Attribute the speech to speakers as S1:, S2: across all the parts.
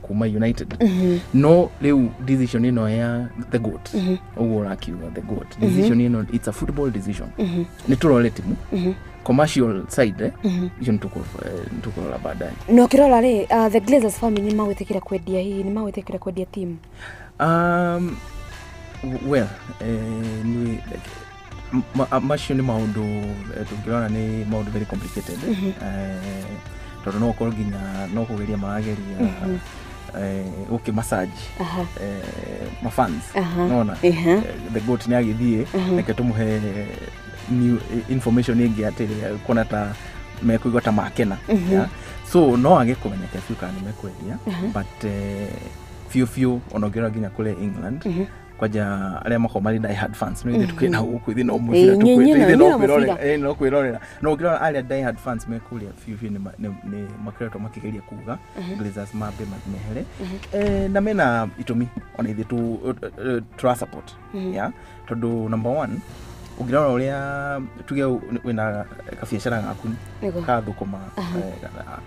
S1: kuma United. No rĩu decision ĩno ya the GOAT, ũguo ũrakiuga the GOAT decision ĩno, it's a football decision. Nĩ tũrore timu commercial side, icio nĩtũkũrora baadaye.
S2: Na ũkĩrora rĩ, the Glazers family nĩ magwĩtĩkĩra kwendia, hihi nĩ magwĩtĩkĩra kwendia timu?
S1: Well, nĩ like, macio nĩ maũndũ tũngĩrora nĩ maũndũ very complicated, tondũ no ũkorwo nginya no kũgeria marageria gũkĩ massage mafans. Nona the GOAT nĩ agĩthiĩ, reke tũmũhe new information ĩngĩ atĩ kuona ta mekũigua ta makena. Yeah? So no age kũmenyeka biũ kana nĩ mekwendia, but biũ biũ ona ũngĩrora nginya kũrĩa England kwanja arĩa makoragwo marĩ die hard fans, no ithuĩ tukĩrĩ na gũkũ ithuĩ no mũbira ithuĩ no kwĩrorera, no kwĩrorera. No ũngĩrora arĩa die hard fans me kũrĩa biũ biũ nĩ makoretwo makĩgeria kuga Glazers mambe mehere, na mena itũmi ona ithuĩ tũra support, yeah? Tondũ number one, ũngĩrora ũrĩa tuge wĩna kabiacara gaku ka thũkũma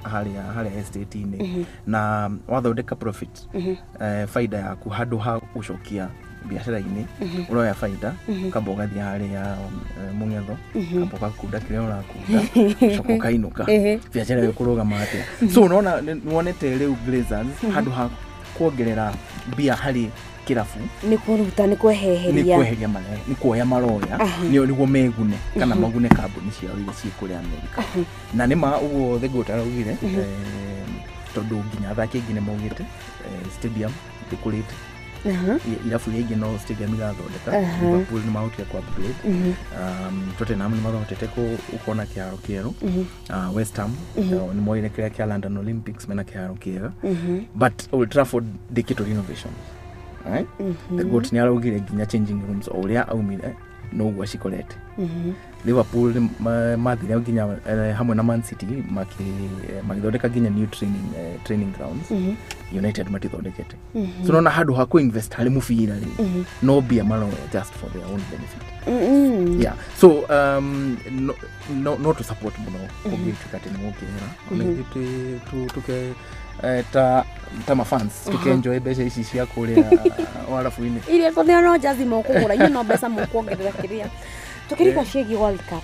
S1: harĩa estate-inĩ na wathondeka profit, faida yaku, handũ ha gũcokia biacara-inĩ, ũroya faida kamba ũgathiĩ harĩa mũng'etho, kamba ũgakunda kĩrĩa ũrakunda, ũcoka ũkainũka. Biacara ĩyo ĩkũrũgama atĩa? So ũrona nĩwonete rĩu Glazers handũ ha kuongerera mbia harĩ kĩrabu,
S2: nĩ kũruta, nĩ kweheheria,
S1: nĩ kweheria nĩ kuoya maroya nĩguo megune kana magune kambuni ciao iria ciĩ kũrĩa Amerika. Na nĩ ma ũguo the GOAT araugire, tondũ nginya athaki aingĩ nĩ maugĩte stadium ndĩkũrĩte. Irabu iria ingĩ no stadium irathondeka. Liverpool nĩ mahotire ku upgrade, Tottenham nĩ mahotete gũkorwo na kĩharo kĩerũ, West Ham nĩ moire kĩrĩa kĩa London Olympics, mena kĩharo kĩega, but Old Trafford ndĩkĩtwo renovations, right? The GOAT nĩ araugire nginya changing rooms o ũrĩa aumire noguo acikorete. Liverpool mathire nginya hamwe na Man City magĩthondeka nginya new training grounds. United matithondekete. So nona handũ ha kũ-invest harĩ mũbira rĩ, no mbia maroya just for their own benefit. Yeah, so no to support mũno ũngĩtuĩka atĩ nĩ gũkĩhera ona ithuĩ tuke ta mafans tukenjoy mbeca ici cia kũrĩa warabu-inĩ.
S2: Iria kũthĩa no jazi mũkũgũra, inyuĩ no mbeca mũkuongerera kĩrĩa tũkĩrika ciĩgiĩ World Cup.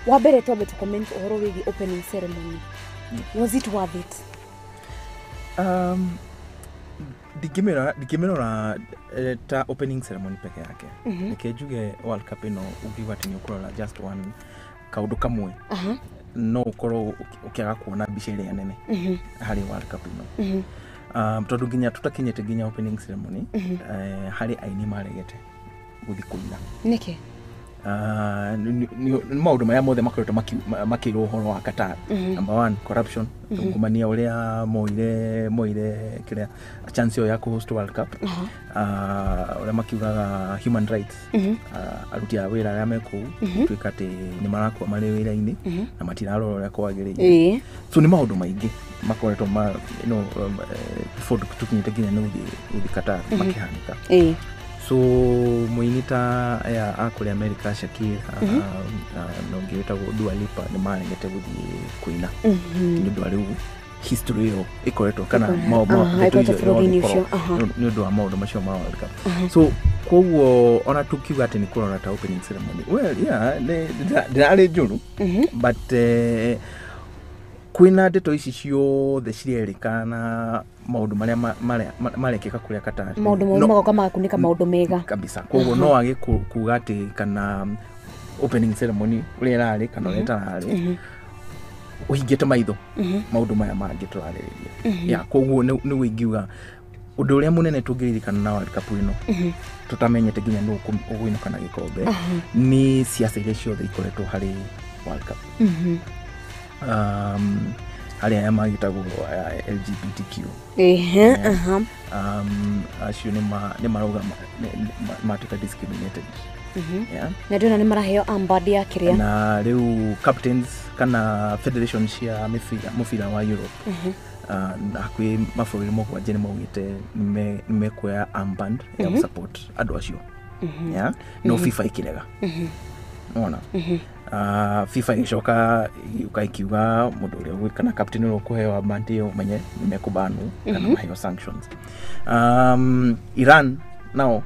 S2: Wa mbere twambe tu comment ũhoro wĩgiĩ opening ceremony. Was it worth it?
S1: Ndingĩmĩrora ta opening ceremony peke yake. Reke njuge World Cup ĩno ũngiuga atĩ nĩ ũkũrora just one kaũndũ kamwe, no ũkorwo ũkĩaga kuona mbica ĩrĩa nene harĩ World Cup ĩno, tondũ nginya tũtakinyĩte nginya opening ceremony, harĩ aini maregete gũthiĩ kũina.
S2: Nĩkĩ?
S1: Nĩ maũndũ marĩa mothe makoretwo makĩrwo ũhoro wa Qatar. Number one, corruption, ungumania ũrĩa moire kĩrĩa chance ĩyo ya kũ-host World Cup, ũrĩa makiugaga human rights, aruti a wĩra arĩa me kũu gũtuĩka atĩ nĩ marakua marĩ wĩra-inĩ na matirarora ũrĩa kwagĩrĩire. So nĩ maũndũ maingĩ makoretwo ma, before tũkinyĩte nginya nĩ gũthiĩ Qatar makĩhanĩka. So mũini ta aya a kũrĩa America, Shakira, na ũngĩ wĩtagwo Dua Lipa, nĩ maregete gũthiĩ kũina nĩ ũndũ wa rĩu history ĩyo ĩkoretwo kana ndeto
S2: ĩkoretwo
S1: icio
S2: bũrũri-inĩ
S1: ikorwo
S2: ũcio, aha.
S1: Nĩ ũndũ wa maũndũ macio ma World Cup. So koguo ona tukiuga atĩ nĩ kũrora ta opening ceremony, well, yeah, ndĩrarĩ njũru, but kwĩna ndeto ici ciothe cirerĩkana na maũndũ marĩa marekĩka kũrĩa Qatar.
S2: Maũndũ moru magoka magakunĩka maũndũ mega.
S1: Kabisa. Koguo no age kuga atĩ kana opening ceremony ũrĩa ĩrarĩ kana ũrĩa ĩtararĩ, ũhingĩte maitho maũndũ maya mangĩ tũrarĩrĩria. Yeah, koguo nĩguo ingiuga ũndũ ũrĩa mũnene tũngĩririkana na World Cup ĩno tũtamenyete nginya nũ ũgũinũka na gĩkombe nĩ ciaca iria ciothe ikoretwo harĩ World Cup, harĩ aya magĩtagwo aya LGBTQ.
S2: Ehe, aha.
S1: Acio nĩ marauga matuĩka discriminated, yeah?
S2: Na ndĩrona nĩ maraheo armband ya kĩrĩa.
S1: Na rĩu captains kana federation cia mũbira wa Europe, na hakuhĩ mabũrũri 7 nĩ maugĩte nĩ mekuoya armband ya support andũ acio, yeah? No FIFA ĩkĩrega. Nona FIFA ĩgĩcoka ĩgĩũka ĩkiuga mũndũ ũrĩa kana captain ũrĩa ũkũheo armband ĩyo menye nĩ mekũbanwo kana maheo sanctions. Iran nao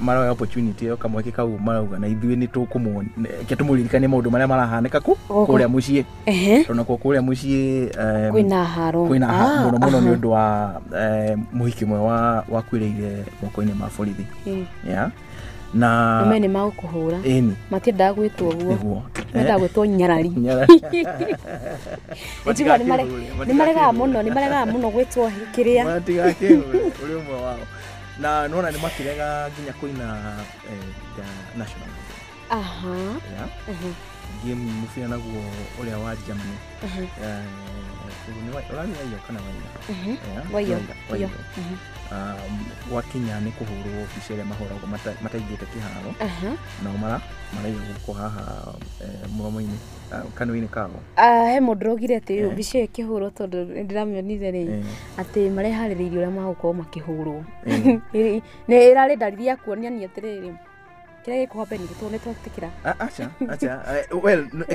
S1: maroya opportunity ĩyo kamweke kau marauga na ithuĩ nĩ tũkũmũreke tũmũririkanie maũndũ marĩa marahanĩka kũrĩa mũciĩ. Tondũ nakuo kũrĩa mũciĩ
S2: kwĩna haro
S1: kwĩna mũno mũno nĩ ũndũ wa mũhiki ũmwe wakuĩrĩire moko-inĩ ma borithi. Yeah. Na
S2: nĩ magũkũhũra matiendaga gwĩtwo ũguo, mendaga gwĩtwo nyarari. Nĩ maregaga mũno gwĩtwo kĩrĩa
S1: matigakĩhũre ũrĩ ũmwe wao. Na nona nĩ makĩrega nginya kũina the national anthem.
S2: Aha.
S1: Yeah. Game mũbira naguo ũrĩa wa Germany. Ũrarĩ waiyo kana waina? Waiyo. Wakinya nĩ kũhũrwo mbica ĩrĩa mahũragwo mataingĩte kĩharo. Nao maraiga gũkũ haha mũromo-inĩ kanua-inĩ kao.
S2: He mũndũ ũraugire atĩ mbica ĩyo ĩkĩhũrwo tondũ nĩndĩramĩonire rĩ atĩ mareharĩrĩirie ũrĩa magũkorwo makĩhũrwo. Nĩ ĩrarĩ ndariri ya kuonania atĩrĩrĩ kĩrĩa gĩkũhappen nĩ twetĩkĩra.
S1: Acha well no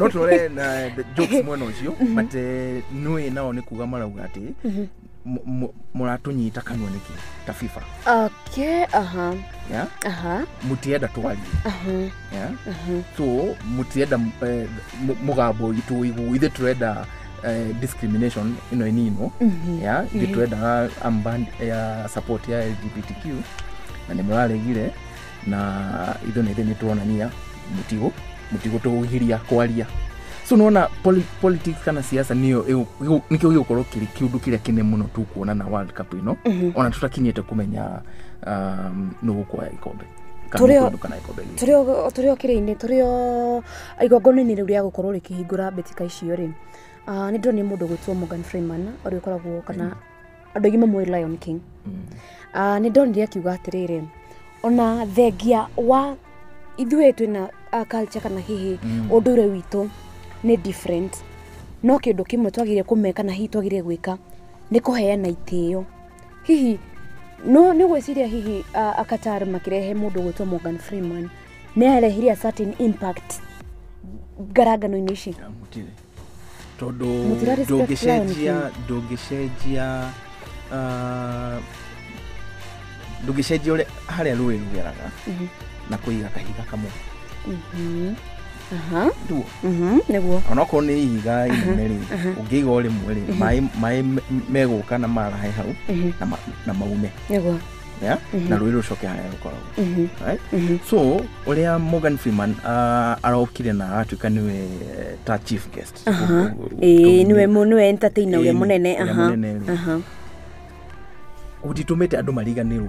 S1: tũrore na jokes mwena ũcio but nĩũĩ nao nĩ kuga marauga atĩ mũratũnyita kanua nĩkĩ ta FIFA.
S2: Okay, aha.
S1: Yeah?
S2: Aha.
S1: Mũtienda twarie.
S2: Aha.
S1: Yeah? So mũtienda mũgambo witũ ũiguo, ithuĩ tũrenda discrimination ĩno ĩninwo. Yeah? Ithuĩ tũrendaga armband ya support ya LGBTQ na nĩ mũraregire na ithuĩ na ithuĩ nĩ tuonania mũtigũ tũgiria kwaria. So nona politics kana siasa niyo nikio gĩgũkorwo kĩrĩ kĩũndũ kĩrĩa kĩnene mũno tũkuona na World Cup ĩno ona tũtakinyĩte kũmenya nũ gũkuoya ikombe kana ikombe
S2: tũrĩ o kĩrĩa-inĩ tũrĩ o igongona-inĩ rĩu rĩa gũkorwo rĩkĩhingũra mbĩtĩka icio rĩ, nĩ ndĩronire mũndũ ũgwĩtwo Morgan Freeman ũrĩa ũkoragwo kana andũ aingĩ mamũĩ Lion King. Nĩ ndonire akiuga atĩrĩrĩ ona thengia wa ithuĩ twĩna culture kana hihi ũndũire witũ nĩ different, no kĩndũ kĩmwe twagĩrĩire kũmeka na hihi twagĩrĩire gwĩka nĩ kũheana itĩo. Hihi no nĩ gwĩciria hihi Qatar makĩrehe mũndũ ũgwĩtwo Morgan Freeman nĩ arehire a certain impact ngarangano-inĩ ici?
S1: Mũtirĩ, tondũ ndũngĩcenjia ũrĩa harĩa rũĩ rũgeraga na kũiga kahiga kamwe.
S2: Aha.
S1: Nduo.
S2: Nĩguo.
S1: Onokorwo nĩ ihiga inene rĩ, ũngĩiga o rĩmwe rĩ, maĩ megũka na marahe hau na maume.
S2: Nĩguo.
S1: Yeah? Na rũĩ rũcoke harĩa rũkoragwo. Right? So ũrĩa Morgan Freeman arokire na aratuĩka nĩwe ta chief guest.
S2: Nĩwe entertainer ũrĩa mũnene.
S1: Aha. Gũtitũmĩte andũ mariganĩrwo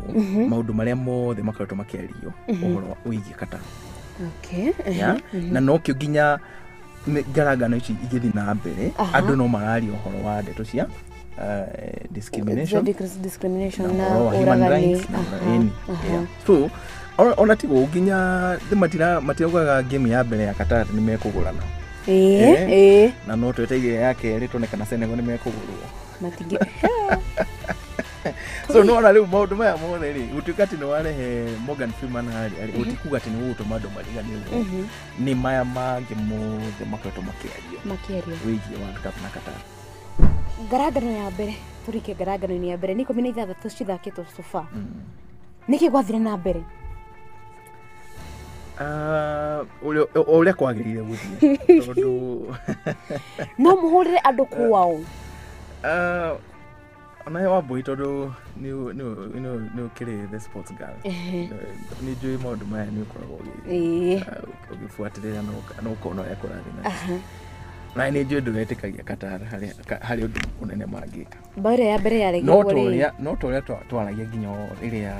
S1: maũndũ marĩa mothe makoretwo makĩario ũhoro wĩgiĩ Qatar.
S2: Okay.
S1: Yeah? Na nokĩo nginya ngarangano ici igĩthiĩ na mbere andũ no mararia ũhoro wa ndeto cia discrimination
S2: na
S1: human rights na so ona tigo nginya matiraugaga game ya mbere ya Qatar nĩ mekũgũrana. Na no tweteire ya kerĩ tuone kana Senegal nĩ mekũgũrwo.
S2: Matingĩ.
S1: So no ona rĩu maũndũ maya mothe rĩ gũtuĩka atĩ nĩ warehe Morgan Freeman harĩa rĩ gũtikuga atĩ nĩ gũgũtũma andũ mariganĩrwo nĩ maya mangĩ mothe makoretwo makĩario wĩgiĩ World Cup na Qatar.
S2: Ngarangano ya mbere tũrike ngarangano-inĩ ya mbere nĩ 16 cithakĩtwo so far. Nĩkĩ gwathire na mbere?
S1: Ũrĩa kwagĩrĩire gũthiĩ tondũ
S2: no mũhũrĩre andũ kwao.
S1: Ona he Wambui tondũ nĩ ũkĩrĩ the sports girl. Nĩ njũĩ maũndũ maya nĩ ũkoragwo ũgĩbuatĩrĩra na ũkona ũrĩa kũrathiĩ na mbere. Na nĩ njũĩ ndũgetĩkagia Qatar harĩ ũndũ mũnene mangĩka.
S2: Bao ĩrĩa ya mbere yaregirwo rĩ?
S1: No ta ũrĩa twaragia nginya rĩrĩa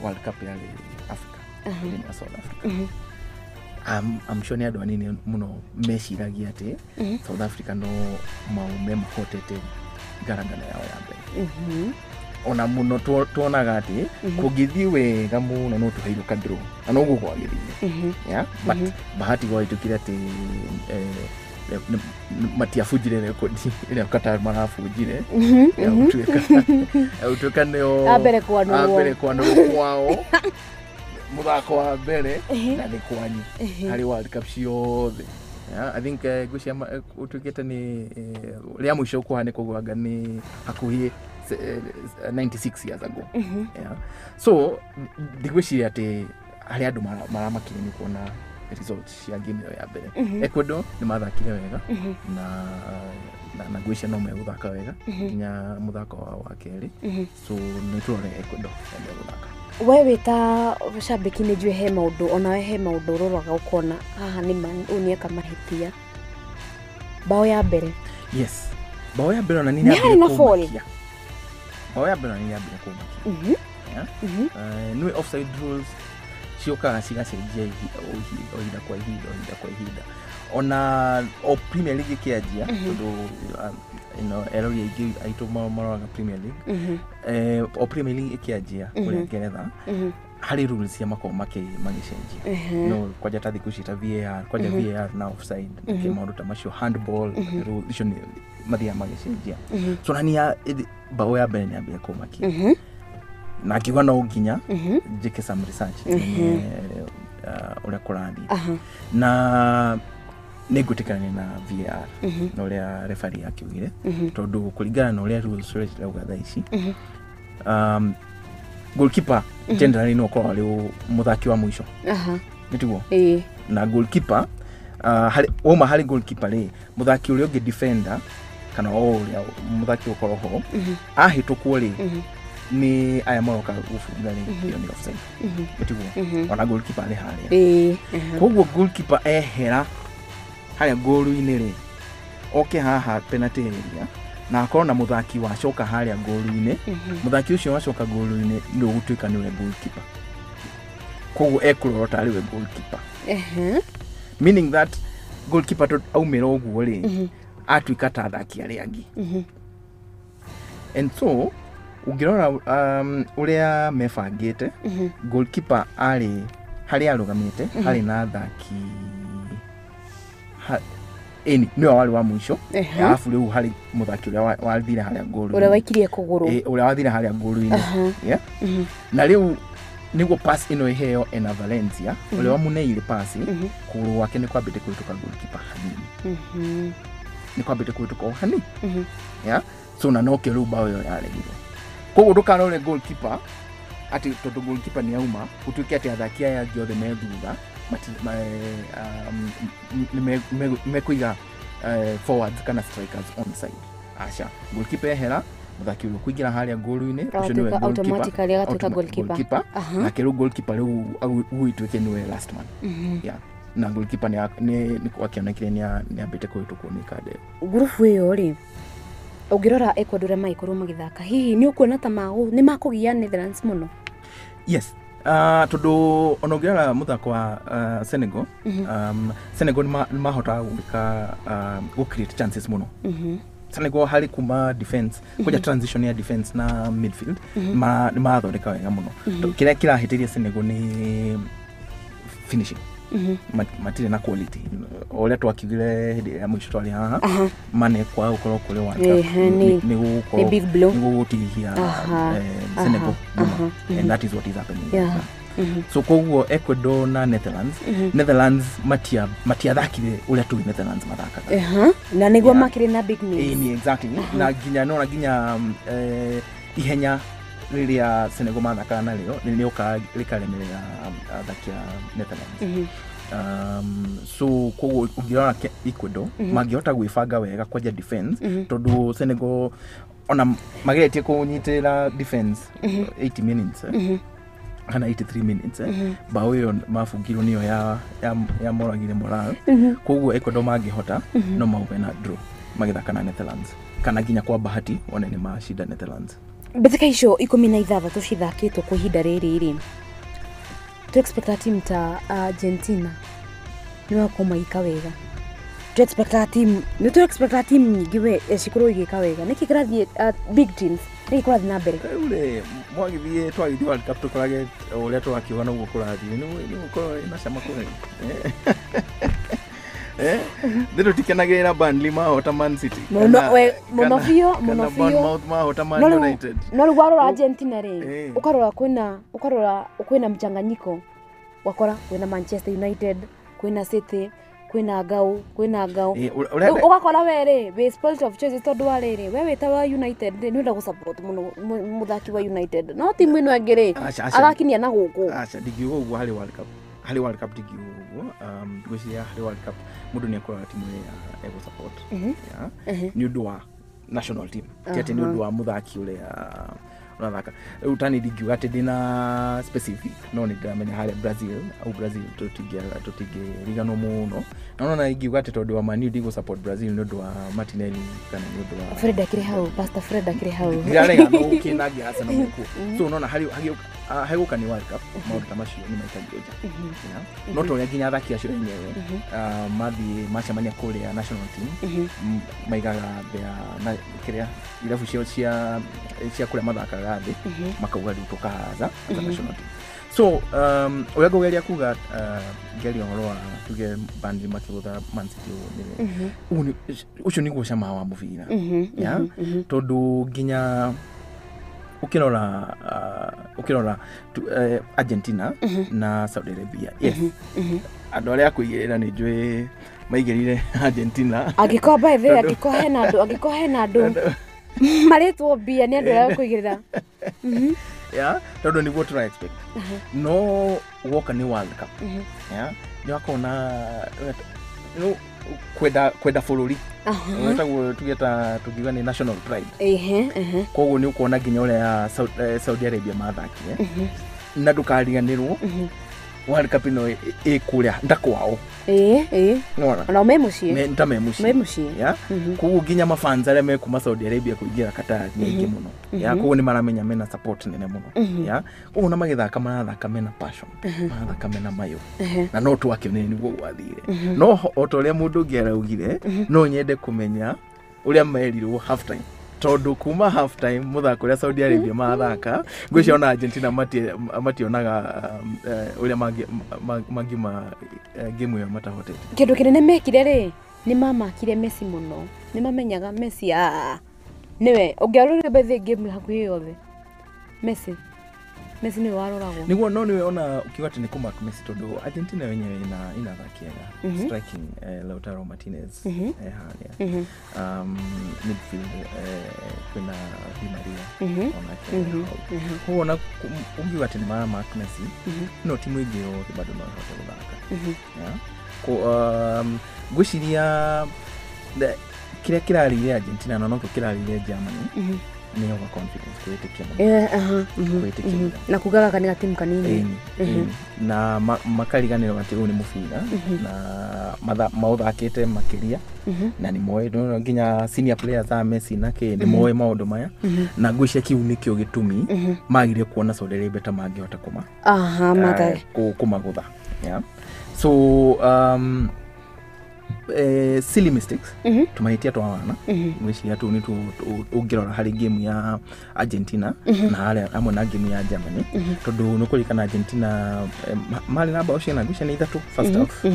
S1: World Cup yarĩ Africa, thĩinĩ wa South Africa. I'm sure nĩ andũ anini mũno meciragia atĩ South Africa no maume mahotete ngarangano yao ya mbere. Ona mũno tuonaga atĩ kũngĩthiĩ wega mũno no tũheirwo ka draw na noguo kwagĩrĩire. Yeah? But bahati gwahĩtũkire atĩ matiabunjire rekodi ĩrĩa Qatar marabunjire ya gũtuĩka nĩo
S2: a mbere kwanũrwo
S1: kwao Mũthako wa mbere na nĩ kwanyu harĩ World Cup ciothe. Yeah, I think ngwĩciria ũtuĩkĩte nĩ rĩa mũico kũhanĩka ũguo anga nĩ hakuhĩ 96 years ago. Yeah. So ndigwĩciria atĩ harĩ andũ maramakire nĩ kuona results cia game ĩyo ya mbere. Ecuador nĩ mathakire wega na ngwĩciria no megũthaka wega nginya mũthako wao wa kerĩ. So nĩ tũrore Ecuador ũrĩa megũthaka.
S2: We wĩ ta cambĩki nĩ njũĩ he maũndũ onawe he maũndũ ũroraga ũkona haha nĩ ma ũyũ nĩeka mahĩtia. Bao ya mbere.
S1: Yes, bao ya mbere ona nĩ
S2: Nĩ harĩ na foul.
S1: kũmakia. Bao ya mbere ona nĩ yambire kũmakia. Yeah. Nĩ offside rules ciũkaga cigacenjia o ihinda kwa ihinda, o ihinda kwa ihinda, ona o Premier League ĩkĩanjia, tondũ erori aingĩ aitũ maroraga Premier League. O Premier League ĩkĩanjia kũrĩa Ngeretha, harĩ rules cia makoragwo magĩcenjia, no kwanja ta thikũ ici ta VAR, kwanja VAR na offside na kĩ maũndũ ta macio, handball rule, icio nĩ mathiaga magĩcenjia. So na nĩ bao ya mbere nĩ yambire kũmakia na ngiuga no nginya njĩke some research menye ũrĩa kũrathiĩ, na nĩ ngwĩtĩkania na VAR na ũrĩa referee akiugire, tondũ kũringana na ũrĩa rules ũrĩa cirauga thaa ici, goalkeeper generally no ũkorwo arĩ mũthaki wa mũico. Nĩ tiguo?
S2: Ĩĩ.
S1: Na goalkeeper, harĩ wauma harĩ goalkeeper rĩ, mũthaki ũrĩa ũngĩ, defender kana o ũrĩa mũthaki ũkorwo ho ahĩtũkwo rĩ nĩ aya maroka gũbunga rĩ, ĩyo nĩ offside. Nĩ tiguo? Ona goalkeeper arĩ harĩa. Koguo goalkeeper ehera harĩa ngũru-inĩ rĩ, oke haha penalty area na akorwo na mũthaki wacoka harĩa ngũru-inĩ, mũthaki ũcio wacoka ngũru-inĩ nĩ ũgũtuĩka nĩwe goalkeeper. Koguo ekũrora tarĩ we goalkeeper, meaning that goalkeeper to aumĩra ũguo rĩ, atuĩka ta athaki arĩa angĩ. And so ũngĩrora ũrĩa mebangĩte, goalkeeper arĩ harĩa arũgamĩte harĩ na athaki ĩni nĩwe warĩ wa mũico. Arabu rĩu harĩ mũthaki ũrĩa wathire harĩa ngũru-inĩ.
S2: Ũrĩa waikirie kũgũrũ.
S1: Ũrĩa wathire harĩa ngũru-inĩ. Yeah? Na rĩu nĩguo pass ĩno ĩheo Ena Valencia, ũrĩa wamuneire pass, kũgũrũ gwake nĩ kwambĩte kũhĩtũka goalkeeper hanini, nĩ kwambĩte kũhĩtũka o hanini. Yeah? So na nokĩo rĩu bao ĩyo yaregirwo. Koguo ndũkarore goalkeeper atĩ tondũ goalkeeper nĩ auma gũtuĩke atĩ athaki aya angĩ othe me thutha nĩ mekũiga forwards kana strikers onside. Aca, goalkeeper ehera, mũthaki ũrĩa ũkũingĩra harĩa ngũru-inĩ ũcio nĩwe
S2: Agatuĩka
S1: goalkeeper.
S2: Automatically agatuĩka goalkeeper.
S1: Goalkeeper. Nake rĩu goalkeeper rĩu gũgĩtuĩke nĩwe last man. Yeah. Na goalkeeper nĩ akĩonekire nĩ ambĩte kũhĩtũkwo nĩ kanda ĩyo.
S2: Ngurubu ĩyo rĩ, ũngĩrora Ecuador ũrĩa magĩkorwo magĩthaka, hihi nĩ ũkuona ta nĩ makũgia Netherlands mũno?
S1: Yes, tondũ ona ũngĩrora mũthako wa Senegal, Senegal nĩ mahotaga gwĩka gũ create chances mũno. Senegal harĩ kuma defense kwanja transition ya defense na midfield nĩ marathondeka wega mũno. Kĩrĩa kĩrahĩtĩria Senegal nĩ finishing. Matirĩ na quality o ũrĩa twakiugire hĩndĩ ya mũico twarĩ haha. Mane kwaga gũkorwo kũrĩ World Cup nĩ gũgũkorwo
S2: nĩ big blow.
S1: Nĩ gũgũtihia Senegal mũno, and that is what is happening right now. So koguo Ecuador na Netherlands, Netherlands matiathakire ũrĩa tũĩ Netherlands mathakaga.
S2: Na nĩguo makĩrĩ na big names.
S1: Ĩĩ, exactly, na nginya nona nginya ihenya rĩrĩa Senegal mathakaga narĩo nĩ rĩũkaga rĩkaremerera athaki a Netherlands. So koguo ũngĩrora Ecuador mangĩhota gwĩbanga wega kwanja defense, tondũ Senegal ona mageretie kũnyitĩrĩra defense 80 minutes kana 83 minutes, bao ĩyo mabungirwo nĩyo ya moragire morale. Koguo Ecuador mangĩhota no maume na draw magĩthaka na Netherlands, kana nginya kwa bahati one nĩ macinda Netherlands.
S2: Mbĩtĩka icio 16 cithakĩtwo kwa ihinda rĩrĩ rĩ, tu expecta team ta Argentina nĩ makorwo magĩka wega, tu expecta team nĩ tu expecta team nyingĩ we cikorwo igĩka wega. Nĩkĩ kĩrathiĩ, big teams, nĩkĩ kũrathiĩ na mbere?
S1: Rĩu rĩ, mwagĩthiĩ twagĩthiĩ World Cup tũkorage ũrĩa tũrakiuga noguo kũrathiĩ, nĩ gũkorwo ĩna cama kweli. Thĩ tũtikenagĩrĩra Burnley mahota Man City
S2: Mũno, mũno biũ,
S1: kana
S2: mũno biũ.
S1: Bournemouth mahota Man
S2: No
S1: United.
S2: No rĩu warora Argentina rĩ, ũkarora kwĩna mchanganyiko. Wakora kwĩna Manchester United, kwĩna City, kwĩna ngau, kwĩna ngau. Ũgakora we rĩ wĩ spoilt of choices tondũ wa rĩrĩ we wĩta wa United rĩ nĩ ũrenda gũ-support mũno mũthaki wa United, no timu ĩno ĩngĩ rĩ agakinia na gũkũ.
S1: Aca, ndingiuga ũguo harĩ World Cup. Harĩ World Cup ndingiuga ũguo. Ngwĩciria harĩ World Cup mũndũ nĩ akoraga timu ĩrĩa egũ support, yeah, nĩ ũndũ wa national team, ti atĩ nĩ ũndũ wa mũthaki ũrĩa ũrathaka. Rĩu tani ndingiuga atĩ ndĩna specific, no nĩ ndĩramenya harĩa Brazil au Brazil tũtingĩriganwo mũno, na nona ingiuga atĩ tondũ wa Man U ndigũ support Brazil nĩ ũndũ wa Martinelli kana nĩ ũndũ wa
S2: Fred akĩrĩ hau, Pastor Fred akĩrĩ hau.
S1: Ndirarega no ũkĩnagia Arsenal mekuo. So unaona harĩ hagũka nĩ World Cup maũndũ ta macio nĩ maikagio nja. Yeah. No ta ũrĩa nginya athaki acio enyewe mathiĩ macemania kũrĩa national team, maigaga their kĩrĩa irabu ciao cia kũrĩa mathakaga thĩ, makauga rĩu tũkahaza as a national team. So ũrĩa ngũgeria kuga, ngeria ũhoro wa tuge Burnley makĩgũtha Man City ũguo nĩ ũcio nĩguo cama wa mũbira, yeah? Tondũ nginya ũkĩrora Argentina na Saudi Arabia, yes, andũ arĩa akũigĩrĩra nĩ njũĩ maigĩrĩire Argentina.
S2: Angĩkorwo by the way, angĩkorwo hena andũ marĩtwo mbia nĩ andũ arĩa kũigĩrĩra.
S1: Yeah, tondũ nĩguo tũra expect, no woka nĩ World Cup, yeah, nĩ wakona no kwenda bũrũri wetagwo tuge ta tukiuga nĩ national pride.
S2: Ehe ehe
S1: Koguo nĩ ũkuona nginya ũrĩa Saudi Arabia mathakire, na ndũkariganĩrwo World Cup ĩno ĩ kũrĩa nda kwao.
S2: Ĩĩ ĩĩ.
S1: Nĩwona?
S2: Ona me mũciĩ.
S1: Ta me mũciĩ.
S2: Me mũciĩ.
S1: Yeah? Koguo nginya mafans arĩa me kuma Saudi Arabia kũingĩra Qatar nĩ aingĩ mũno, yeah? Koguo nĩ maramenya mena support nene mũno, yeah? Koguo na magĩthaka marathaka mena passion, marathaka mena mayũ, na no twakĩonire nĩguo gwathire. No o ta ũrĩa mũndũ ũngĩ araugire, no nyende kũmenya ũrĩa merirwo half time, tondũ kuma half time mũthako ũrĩa Saudi Arabia mathaka, ngwĩciria ona Argentina mationaga ũrĩa mangiuma game ĩyo matahotete.
S2: Kĩndũ kĩnene mekire rĩ, nĩ mamakire Messi mũno. Nĩ mamenyaga Messi nĩwe ũngĩarorire by the game hakuhĩ yothe, Messi nĩwe waroragwo.
S1: Niguo, no niwe ona ukiuga atĩ nĩ kũmark Messi, tondũ Argentina wenyewe ina athaki ega striking, Lautaro Martinez harĩa midfield, kwĩna Di Maria onake hau. Koguo ona ũngiuga atĩ nĩ maramark Messi, no timu ĩngĩ yothe bado no ĩhote gũthaka. Yeah. Ngwĩciria kĩrĩa kĩrarĩire Argentina na nokĩo kĩrarĩire Germany nĩ overconfidence, kwĩĩtĩkia mũno.
S2: Eh, aha,
S1: Kwĩĩtĩkia mũno.
S2: Na kuga gaka nĩ gatimu kanini.
S1: Ĩni, ĩni. Na makariganĩrwo atĩ ũyũ nĩ mũbira na maũthakĩte makĩria na nĩ moĩ nĩ nginya senior players a Messi na kĩ nĩ moĩ maũndũ maya, na ngwĩciria kĩu nĩkĩo gĩtũmi magire kuona Saudi Arabia ta mangĩhota kũma
S2: aha matha
S1: kũmagũtha, yeah. So silly mistakes, tumahĩtia twa wana, ngwĩciria tũu nĩtuo ũngĩrora harĩ game ya Argentina na harĩa hamwe na game ya Germany, tondũ nĩ ũkũririkana Argentina marĩ na bao cigana? Ngwĩciria nĩ ithatũ first half,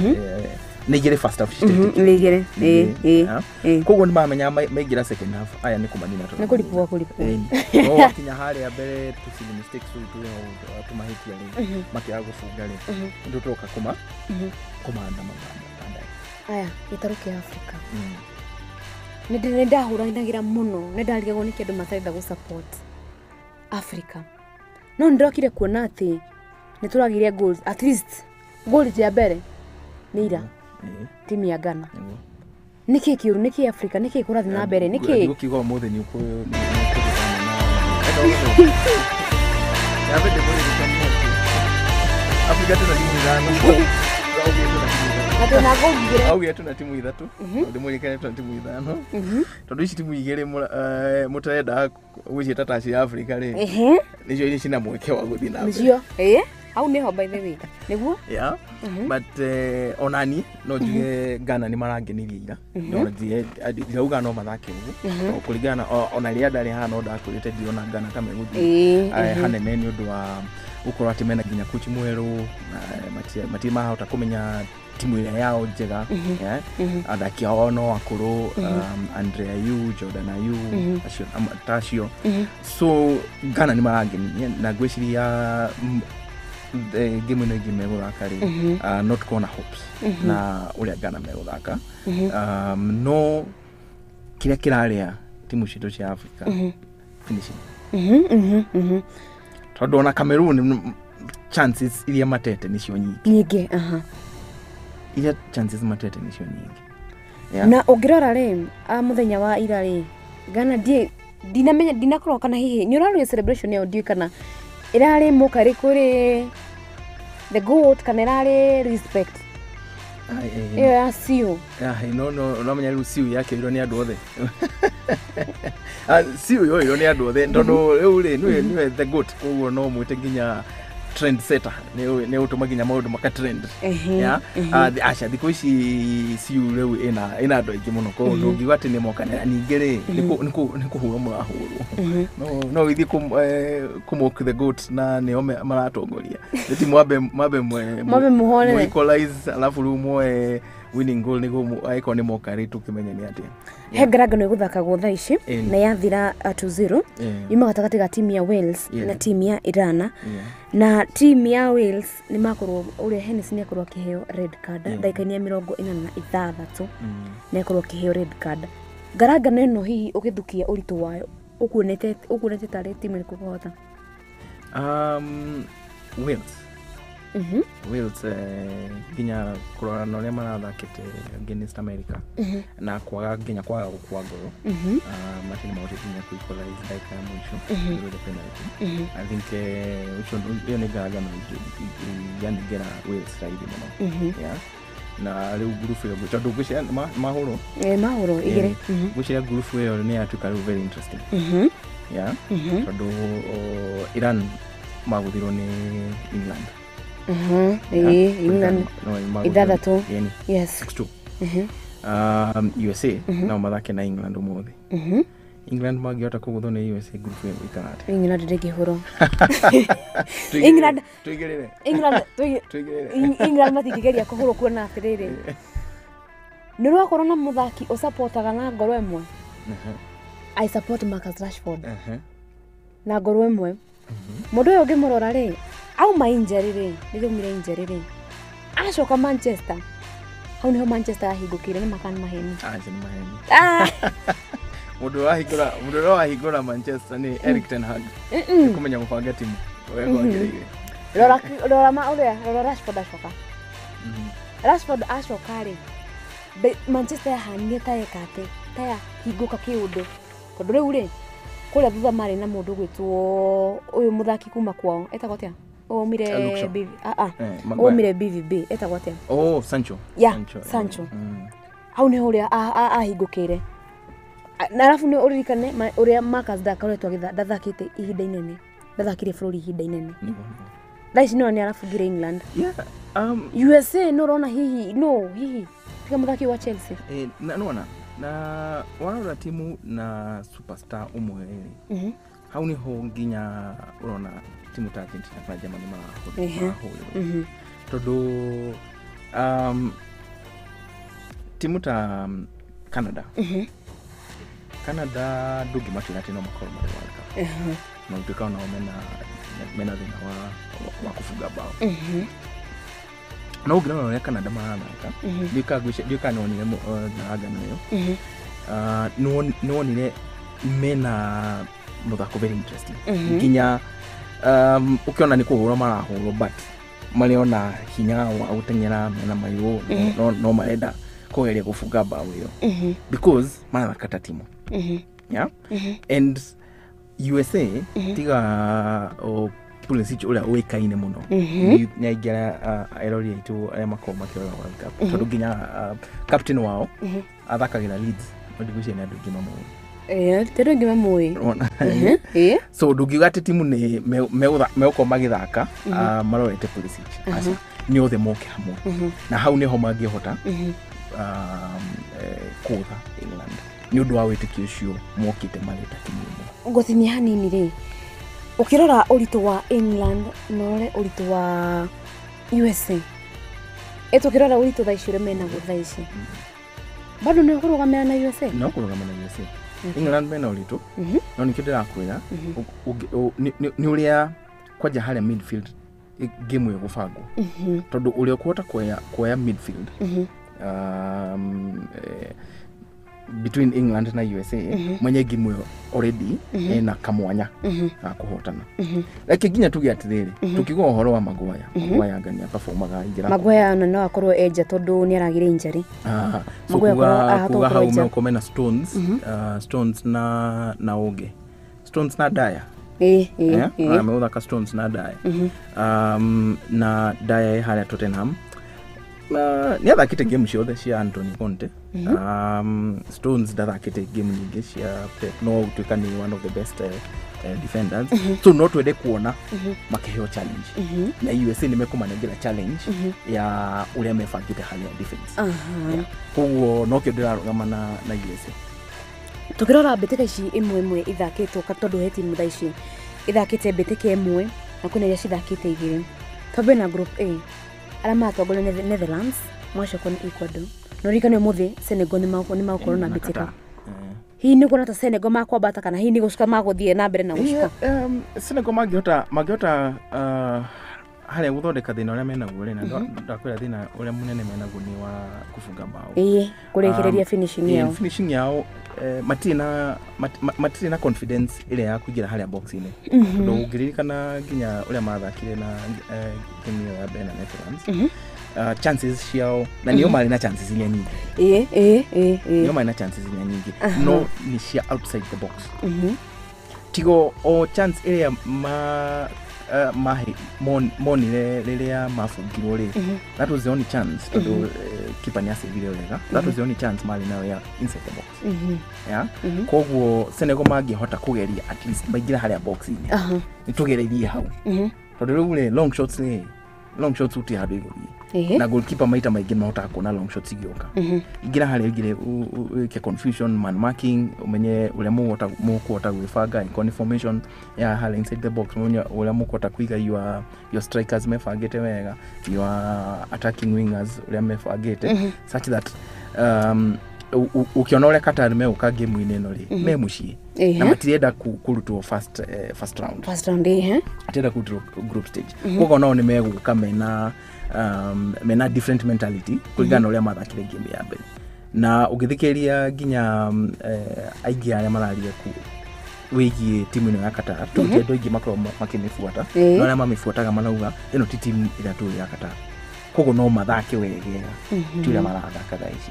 S1: nĩ igĩrĩ first half citietĩkĩrĩtio.
S2: Nĩ igĩrĩ, ĩĩ ĩĩ.
S1: Yeah. Koguo nĩ mamenya maingĩra second half aya nĩ kũmanina.
S2: Nĩ kũripua kũripua.
S1: Ĩni. No wakinya harĩa mbere tũ silly mistakes tũu tũrĩ hau, tũmahĩtia rĩ, makĩaga gũbunga rĩ, nĩ tũroka kũmaandama baadaye.
S2: Aya gĩtarũ kĩa Afrika, nĩ ndahũranagĩra mũno, nĩ ndarigagwo nĩ kĩndũ matarenda gũ support Africa, no nĩ ndokire kuona atĩ nĩ tũragire goals, at least goal ya mbere nĩ ira timu ya Ghana.
S1: Nĩguo.
S2: Nĩkĩ kĩũru? Nĩkĩ Africa? Nĩkĩ kũrathiĩ na mbere? Nĩkĩ?
S1: Ndigukiuga ũmũthĩ nĩ ũkũgũthana na Yambe ndĩmũririkanie atĩ Afrika tuna timu ithano. Augire tuna timu ithatũ.
S2: Na twĩna goal igĩrĩ.
S1: Augire tuna timu ithatũ. Ndĩmũririkanie tuna timu ithano. Tondũ ici timu igĩrĩ mũtarenda gwĩciĩta ta cia Afrika rĩ, nĩcio iria cina mweke wa gũthiĩ na mbere.
S2: Nĩcio, ĩĩ, hau nĩho by the way nĩguo.
S1: Yeah. But onani no njuge Ghana nĩ marangenirie ira. No ndirauga no mathake ũguo. Tondũ kũringana na ona rĩrĩa ndarĩ haha no ndakwĩrĩte ndirona Ghana ta megũthiĩ hanene nĩ ũndũ wa gũkorwo atĩ mena nginya coach mwerũ na matirĩ marahota kũmenya timu ĩrĩa yao njega, yeah. Athaki ao no akũrũ, Andre Ayew, Jordan Ayew, acio ta acio. So Ghana nĩ marangenirie na ngwĩciria game ĩno ĩngĩ megũthaka rĩ, no tũkorwo na hopes na ũrĩa Ghana megũthaka. No kĩrĩa kĩrarĩa timu citũ cia Africa, finishing. Tondũ ona Cameroon chances iria matete nĩcio nyingĩ.
S2: Nyingĩ, aha.
S1: Iria chances matete nĩcio nyingĩ. Yeah.
S2: Na ũngĩrora rĩ, mũthenya wa ira rĩ, Ghana ndinamenya ndinakorwo kana hihi nĩ ũrarora celebration yao, ndiũĩ kana ĩrarĩ mũkarĩ kũrĩ the goat kana ĩrarĩ respect ĩyo ya siu.
S1: No menya rĩu siu yakĩoirwo nĩ andũ othe. Siu yoirwo nĩ andũ othe tondũ rĩu rĩ nĩwe the goat, koguo no mwĩte nginya trend setter, nĩ ũtũma nginya maũndũ maka trend. Yeah. Aca thikũ ici siu rĩu ĩna andũ aingĩ mũno, koguo ndũngiuga atĩ nĩ moka. Ningĩ rĩ, nĩ kũhũrwo mũrahũrwo, no ithiĩ kũ the goat na nĩo maratongoria. Nĩ mwambe
S2: mwambe mũhorere
S1: equalize, alafu rĩu muoe winning goal nĩguo angĩkorwo nĩ moka rĩ tũkĩmenye nĩ atĩa.
S2: He ngarangano ĩgũthakagwo thaa ici na yathira 2-0, yuma gatagatĩ ga timu ya Wales na timu ya Iran. Na timu ya Wales nĩ makorwo ũrĩa Hennessy nĩ akorwo akĩheo red card ndagĩka-inĩ ya 46, nĩ akorwo akĩheo red card. Ngarangano ĩno hihi ũgĩthukia ũritũ wayo ũkuonete tarĩ timu ĩrĩkũ kũhota?
S1: Wales. Wales nginya kũrora na ũrĩa marathakĩte against America na kwaga nginya kwaga gũkua ngoro, matirĩ mahotete nginya kũ equalize ndagĩka ya mũico through the penalty. I think ũcio ĩyo nĩ ngarangano ingĩanengera Wales raithi mũno. Yeah. Na rĩu ngurubu ĩyo tondũ ngwĩciria mahũrwo
S2: mahũrwo igĩrĩ,
S1: ngwĩciria ngurubu ĩyo nĩ yatuĩka rĩu very interesting. Yeah. Tondũ Iran magũthirwo nĩ England.
S2: England ithathatũ. Yes.
S1: 6-2. USA nao mathake na England ũmũthĩ. England mangĩhota kũgũthwo nĩ USA, ngurubu ĩyo ĩikara atĩa?
S2: England ndĩngĩhũrwo. England
S1: tũigĩrĩre.
S2: England
S1: tũigĩrĩre.
S2: England matingĩgeria kũhũrwo, kuona atĩrĩrĩ nĩ rwakorwo na mũthaki ũsupportaga na ngoro ĩmwe. I support Marcus Rashford na ngoro ĩmwe. Mũndũ ũyũ ũngĩmũrora rĩ, auma injury rĩ, nĩrĩumire injury rĩ, acoka Manchester, hau nĩho Manchester yahingũkĩire. Nĩ makana maheni.
S1: Aca nĩ maheni. Mũndũ ũrĩa wahingũra Manchester nĩ Erik ten Hag. Kũmenya gũbanga timu ũrĩa kwagĩrĩire.
S2: Rora ma ũrĩa rora Rashford acoka. Rashford acoka rĩ, Manchester yahanire ta eka atĩ ta yahingũka kĩũndũ, tondũ rĩu rĩ kũrĩa thutha marĩ na mũndũ gwĩtwo ũyũ mũthaki kuma kwao etagwo atĩa? Ũmire BV ũmire BVB etagwo atĩa?
S1: Oh, Sancho.
S2: Yeah, Sancho. Hau nĩho ũrĩa ahingũkĩire. Na arabu nĩ ũririkane ũrĩa Marcus ndakoretwo ndathakĩte ihinda inene, ndathakire bũrũri ihinda inene. Thaa ici no nĩ arabungire England.
S1: Yeah.
S2: USA no ũrona hihi no hihi tiga mũthaki wa Chelsea.
S1: Na nona na warora timu na superstar ũmwe rĩ, hau nĩho nginya ũrona timu ta Argentina na Germany marahũrĩrwo. Tondũ timu ta Canada, Canada ndũngĩmatuĩra atĩ no makorwo marĩ World Cup. Na ũtuĩka onao mena thĩna wa kũbunga bao. No ũngĩrora ũrĩa Canada marathaka, ndiũĩ kana nĩwonire ngarangano ĩyo, nĩwonire mena mũthako very interesting. Nginya ũkĩona nĩ kũhũrwo marahũrwo, but marĩ ona hinya wa gũteng'era, mena mayũ, no marenda kũgeria kũbunga bao ĩyo because marathaka ta timu. Yeah. And USA tiga Pulisic ũrĩa ũĩkaine mũno nĩ aingĩ arĩa erori aitũ arĩa makoragwo makĩrora World Cup, tondũ nginya captain wao athakagĩra Leeds, no ndigwĩciria nĩ andũ aingĩ mamũĩ.
S2: Ti andũ aingĩ mamũĩ.
S1: So ndũngiuga atĩ timu nĩ megũkorwo magĩthaka marorete Pulisic, aca, nĩ othe moke hamwe na hau nĩho mangĩhota kũũtha England nĩ ũndũ wa wĩtĩkio ũcio mokĩte marĩ ta timu ĩmwe.
S2: Ngũtinia hanini rĩ, ũkĩrora ũritũ wa England na ũrore ũritũ wa USA, ĩtũkĩrora ũritũ thaa ici ũrĩa menaguo thaa ici, bado nĩ ũkũrũgamĩra na USA?
S1: No kũrũgama na USA. England mena ũritũ, no nĩkĩo ndĩrakwĩra nĩ ũrĩa kwanja harĩa midfield game ĩyo gũbangwo, tondũ ũrĩa ũkũhota kuoya midfield between England na USA, mwenye game ĩyo already ena kamwanya ga kũhotana. Reke nginya tuge atĩrĩrĩ, tukiuga ũhoro wa Maguire, Maguire anga nĩ aperformaga ingĩra.
S2: Maguire ona no akorwo enja tondũ nĩ aragire injury.
S1: So
S2: Maguire
S1: kuga
S2: akorwo
S1: hau
S2: enja.
S1: mekũmena na Stones, Stones na Oge, Stones na Dyer. Megũthaka Stones na Dyer. Na Dyer harĩa Tottenham nĩ athakĩte game ciothe cia Anthony Conte. Stones ndathakĩte game nyingĩ cia Pep, no gũtuĩka nĩ one of the best defenders. So no twende kuona makĩheo challenge, na USA nĩ mekũmanengera challenge ya ũrĩa mebangĩte harĩa defense. Yeah. Koguo nokĩo ndĩrarũgama na USA.
S2: Tukirora mbĩtĩka ici ĩmwe ĩmwe ithakĩtwo, tondũ he timu thaa ici ithakĩte mbĩtĩka ĩmwe na kwĩna iria cithakĩte igĩrĩ. Twambe na group A, arĩa maratongoria nĩ Netherlands, magacokwo nĩ Ecuador. No ririkane ũmũthĩ Senegal nĩ magũkorwo na mbĩtĩka. Hihi nĩ ũkuona ta Senegal makwambata kana hihi nĩ gũcuka magũthiĩ na mbere na gũcuka?
S1: Senegal mangĩhota harĩa gũthondeka thĩna ũrĩa menaguo rĩ, na ndakwĩra thĩna ũrĩa mũnene menaguo nĩ wa kũbunga mbaũ.
S2: Ĩĩ, kũrĩkĩrĩria finishing yao.
S1: Finishing yao, matirĩ na confidence ĩrĩa ya kũingĩra harĩa box-inĩ, tondũ ũngĩririkana nginya ũrĩa mathakire na game ĩyo ya mbere na Netherlands, chances ciao, na nĩo marĩ na chances iria nyingĩ.
S2: Ĩĩ ĩĩ ĩĩ ĩĩ
S1: Nĩo marĩ na chances iria nyingĩ, no nĩ cia outside the box. Tigo o chance ĩrĩa monire rĩrĩa mabungirwo rĩ, that was the only chance, tondũ keeper nĩ acĩvire wega. That was the only chance marĩ nayo ya inside the box. Yeah? Koguo Senegal mangĩhota kũgeria at least maingĩra harĩa box-inĩ, nĩ tũgereirie hau, tondũ rĩu rĩ, long shots rĩ, long shots gũtirĩ handũ igũthiĩ. Na goalkeeper maita maingĩ mahotaga kuona long shots igĩũka. Ingĩra harĩa ingĩre wĩke confusion, man marking, ũmenye ũrĩa mũkũhota gwĩbanga, angĩkorwo nĩ formation ya harĩa inside the box, ũmenye ũrĩa mũkũhota kũiga your strikers mebangĩte wega, your attacking wingers ũrĩa mebangĩte, such that ũkĩona ũrĩa Qatar megũka game-inĩ ĩno rĩ, me mũciĩ na matirenda kũrutwo first round.
S2: First round, ĩĩ.
S1: Matirenda kũrutwo group stage. Koguo nao nĩ megũka mena different mentality kũringana na ũrĩa mathakire game ya mbere. Na ũngĩthikĩrĩria nginya aingĩ arĩa mararia ku wĩgiĩ timu ĩno ya Qatar, tondũ ti andũ aingĩ makoragwo makĩmĩbuata, no arĩa mamĩbuataga marauga ĩno ti timu ĩrĩa tũĩ ya Qatar, koguo no mathake wegega ti ũrĩa marathaka thaa ici.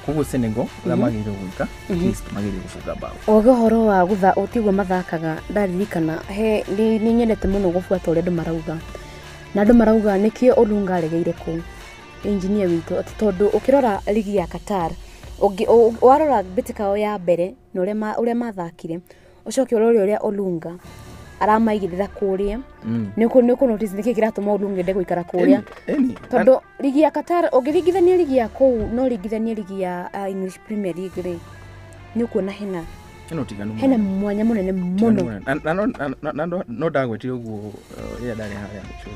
S1: Koguo Senegal ũrĩa magĩrĩirwo gwĩka, at least magĩrĩirwo gũbunga mbaũ.
S2: Oge ũhoro wa gũtha ũtiguo mathakaga, ndaririkana he nĩ nyendete mũno gũbuata ũrĩa andũ marauga, na andũ marauga nĩkĩo Olunga aregeire kũu, engineer witũ, atĩ tondũ ũkĩrora ligi ya Qatar, warora mbĩtĩka yao ya mbere na ũrĩa mathakire, ũcoke ũrore ũrĩa Olunga aramaigĩrĩra kũrĩa, nĩ ũkũ notice nĩkĩ kĩratũma Olunga ende gũikara kũrĩa. Tondũ ligi ya Qatar ũngĩringithania ligi ya kũu no ringithanie ligi ya English Premier League rĩ, nĩ ũkuona hena
S1: Hena ũtiganu
S2: hena mwanya mũnene mũno.
S1: Na no ndagwetire ũguo rĩrĩa ndarĩ harĩa mũico,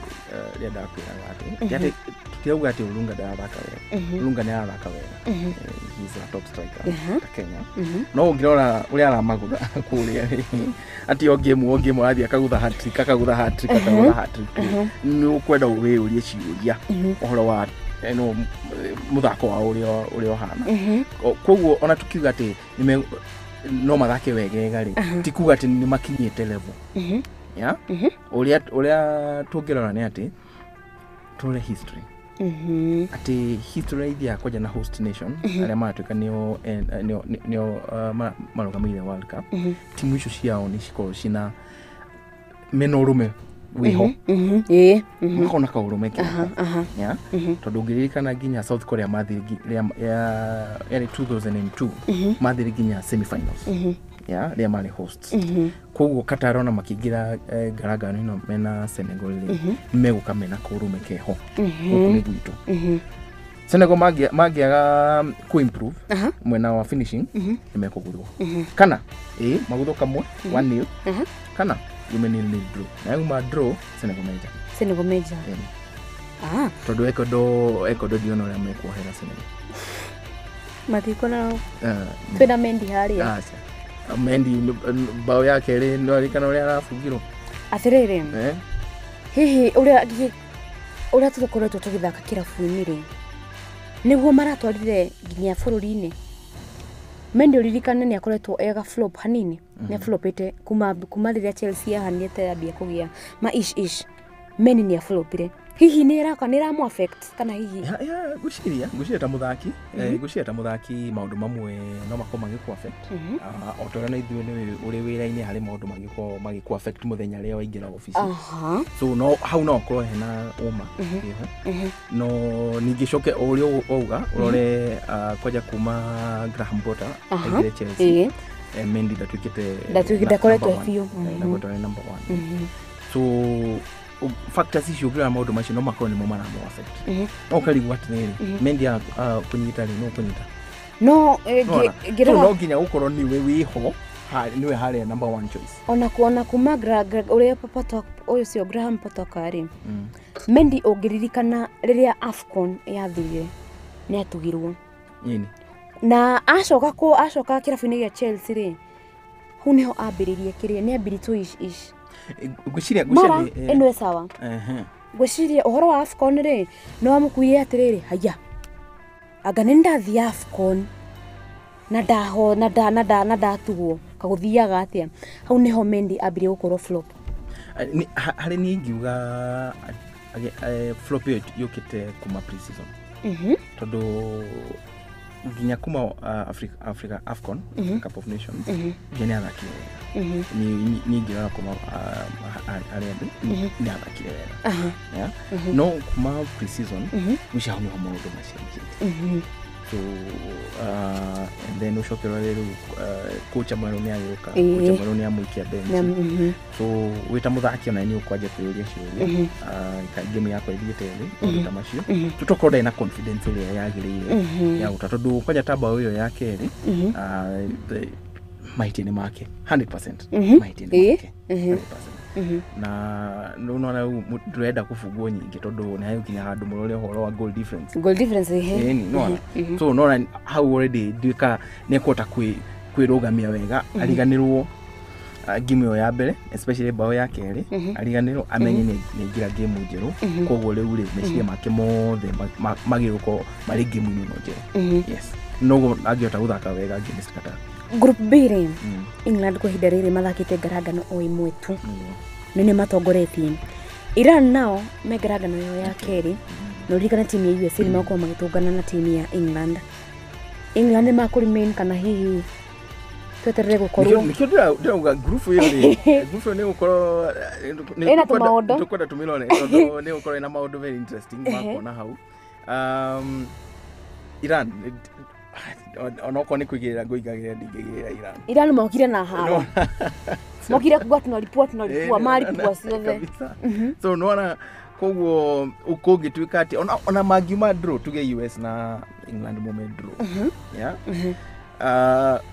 S1: rĩrĩa ndakwĩraga atĩ tũtirauga atĩ Olunga ndarathaka wega. Olunga nĩ arathaka wega. He's a top striker ta Kenya. No ũngĩrora ũrĩa aramagũtha kũrĩa rĩ, atĩ o game arathiĩ akagũtha hat-trick, akagũtha hat-trick, akagũtha hat-trick, nĩ ũkwenda wĩyũrie ciũria ũhoro wa no mũthako wao ũrĩa ũhana. Koguo ona tukiuga atĩ no mathake wegega rĩ, ti kuga atĩ nĩ makinyĩte level. Yeah? Ũrĩa tũngĩrora nĩ atĩ tũrore history. Atĩ history ithiaga kwanja na host nation arĩa maratuĩka nĩo marũgamĩrĩire World Cup, timu icio ciao nĩ cikoragwo cina mena ũrũme wĩho, makoragwo na kaũrũme keho. Yeah? Tondũ ũngĩririkana nginya South Korea mathire yarĩ 2002, mathire nginya semifinals, yeah, rĩrĩa marĩ hosts. Koguo Qatar ona makĩingĩra ngarangano ĩno mena Senegal rĩ, nĩ megũka mena kaũrũme keho. Gũkũ nĩ gwitũ. Senegal mangĩaga kũ-improve mwena wa finishing, nĩ mekũgũthwo, kana ĩ magũthwo kamwe 1-0, kana yume 0-0 draw, na yauma draw Senegal menja.
S2: Senegal meja.
S1: Tondũ Ecuador ndiona ũrĩa mekuohera Senegal.
S2: Matikona twĩna Mendy harĩa.
S1: Aca, Mendy bao ya kerĩ nĩwarikana ũrĩa arabungirwo.
S2: Atĩrĩrĩ, Hihi ũrĩa tũkoretwo tũgĩthaka kĩrabu-inĩ rĩ, nĩguo maratwarire nginya bũrũri-inĩ. Mendy ũririkane nĩ akoretwo ega flop hanini, nĩ flopĩte kuma rĩrĩa Chelsea yahanĩte yambia kũgĩa ma ish ish. Mendy nĩ aflopire. Hihi nĩ ĩraka nĩ ĩramũ affect kana hihi?
S1: Ya, ngwĩciria ta mũthaki, ngwĩciria ta mũthaki maũndũ mamwe no makorwo magĩkũ affect. O ta ũrĩa na ithuĩ nĩ ũrĩ wĩra-inĩ harĩ maũndũ mangĩkorwo magĩkũ affect mũthenya rĩrĩa waingĩra obici. So no hau no ũkorwo hena ũma ĩho. No ningĩ coke o ũrĩa wauga ũrore kwanja kuma Graham Potter aingĩre Chelsea. Mendy ndatuĩkĩte
S2: Ndakoretwo biũ.
S1: Ndakoretwo e number 1. So factors icio ũngĩrora maũndũ macio no makorwo nĩmo maramũ affect. No ũkarigwo atĩrĩrĩ, Mendy kũnyita rĩ, no kũnyita.
S2: No
S1: no nginya gũkorwo nĩwe wĩho, nĩwe harĩa number 1 choice.
S2: Ona kuona kuma ũrĩa Potter ũyũ cio Graham Potter rĩ, Mendy ũngĩririkana rĩrĩa AFCON yathirire nĩ atugirwo. Na acoka kĩrabu-inĩ gĩa Chelsea rĩ, hau nĩho ambĩrĩrie kĩrĩa nĩ ambĩrĩrie tu ish ish.
S1: Ngwĩciria
S2: ĩno sawa. Ngwĩciria ũhoro wa AFCON rĩ, no amũkuire atĩrĩrĩ, haya anga nĩ ndathiĩ AFCON na ndaho na nda na nda na ndatugwo kagũthiaga atĩa. Hau nĩho Mendy ambĩrĩrie gũkorwo flop.
S1: Harĩ niĩ ingiuga flop ĩyo yũkĩte kuma pre-season. Tondũ nginya kuma Africa AFCON, Cup of Nations, nginya nĩ athakire wega. Niĩ ingĩrora kuma harĩa andũ nĩ athakire wega. No kuma pre-season ngwĩciria hau nĩho maũndũ macenjetie. So and then ũcoke ũrore rĩu kocha mwerũ nĩ agĩũka, kocha mwerũ nĩ amũikia bench. So wĩ ta mũthaki ona nĩ ũkwanjia kwĩyũria ciũria, game yakwa ĩthiĩte thĩ, maũndũ ta macio. Tũtokorwo ndarĩ na confidence ĩrĩa yagĩrĩire ya gũta, tondũ kwanja ta bao ĩyo ya kerĩ, mahĩtia nĩ make 100%. Mahĩtia nĩ make 100%. Na nĩũrona rĩu ndũrenda kũbungwo nyingĩ tondũ nĩ hagũkinya handũ mũrore ũhoro wa goal difference.
S2: Goal difference
S1: ĩni nĩwona. So nĩwona hau already nduĩka nĩekũhota kwĩrũgamia wega, ariganĩrwo game ĩyo ya mbere, especially bao ya kerĩ, ariganĩrwo amenye nĩ aingĩra game njerũ, koguo rĩu rĩ meciria make mothe magĩrĩirwo gũkorwo marĩ game-inĩ ĩno njerũ. Yes, noguo angĩhota gũthaka wega against Qatar.
S2: Group B rĩ, England kwa ihinda rĩrĩ mathakĩte ngarangano o ĩmwe tu. Nĩ matongoretie. Iran nao me ngarangano yao ya kerĩ, na ũririkane timu ya USA nĩ makorwo magĩtũngana na timu ya England. England nĩ makũ remain kana hihi tweterere gũkorwo.
S1: Nĩkĩo ndĩrauga group ĩyo rĩ, group ĩyo nĩ gũkorwo
S2: ĩna tũmaũndũ.
S1: Tũkwenda tũmĩrore tondũ nĩ gũkorwo ĩna maũndũ very interesting makuona hau. Iran onokorwo nĩ kũigĩrĩra ngũigagĩrĩra ndingĩigĩrĩra Iran.
S2: Iran mokire na haro. Mokire kuga tunalipua maripua ciothe.
S1: So nĩwona koguo kũngĩtuĩka atĩ ona mangiuma draw tuge US na England mume draw. Yeah.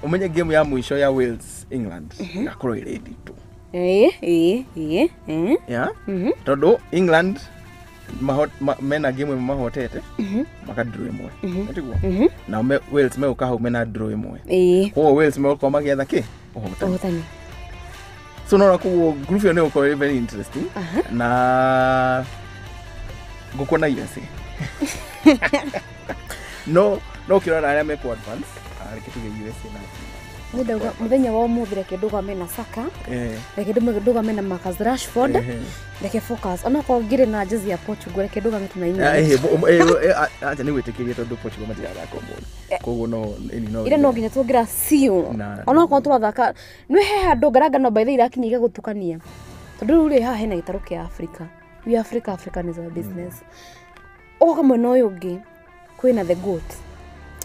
S1: Umenye game ya mwisho ya Wales England ĩgakorwo ĩrĩ nditũ. Yeah. Tondũ England mena game ĩmwe mahotete maka draw ĩmwe. Nĩtiguo? Na Wales megũka hau mena draw ĩmwe. Koguo Wales megũkorwo magĩetha kĩ? Ũhotani. So nona koguo group ĩyo nĩ ĩgũkorwo ĩrĩ very interesting. Na ngũkuona USA. No ũkĩrora arĩa mekũ advance, reke tuge USA na
S2: Nĩ mũthenya wa ũmũthĩ reke ndũgame na Saka, reke ndũgame na Marcus Rashford, reke focus onakorwo ngĩrĩ na jezi ya Portugal, reke ndũgame tu na England.
S1: Acha nĩ gwĩtĩkĩria tondũ Portugal matirathaka ũmũthĩ, koguo no no
S2: ira no nginya tuongira ciũ onakorwo tũrathaka nĩ he handũ ngarangano by the way irakinya igagũtukania tondũ rĩu rĩ haha hena gĩtarũ kĩa Africa. We Africa, African is our business. Ũgoka mwena ũyũ ũngĩ kwĩna the goat,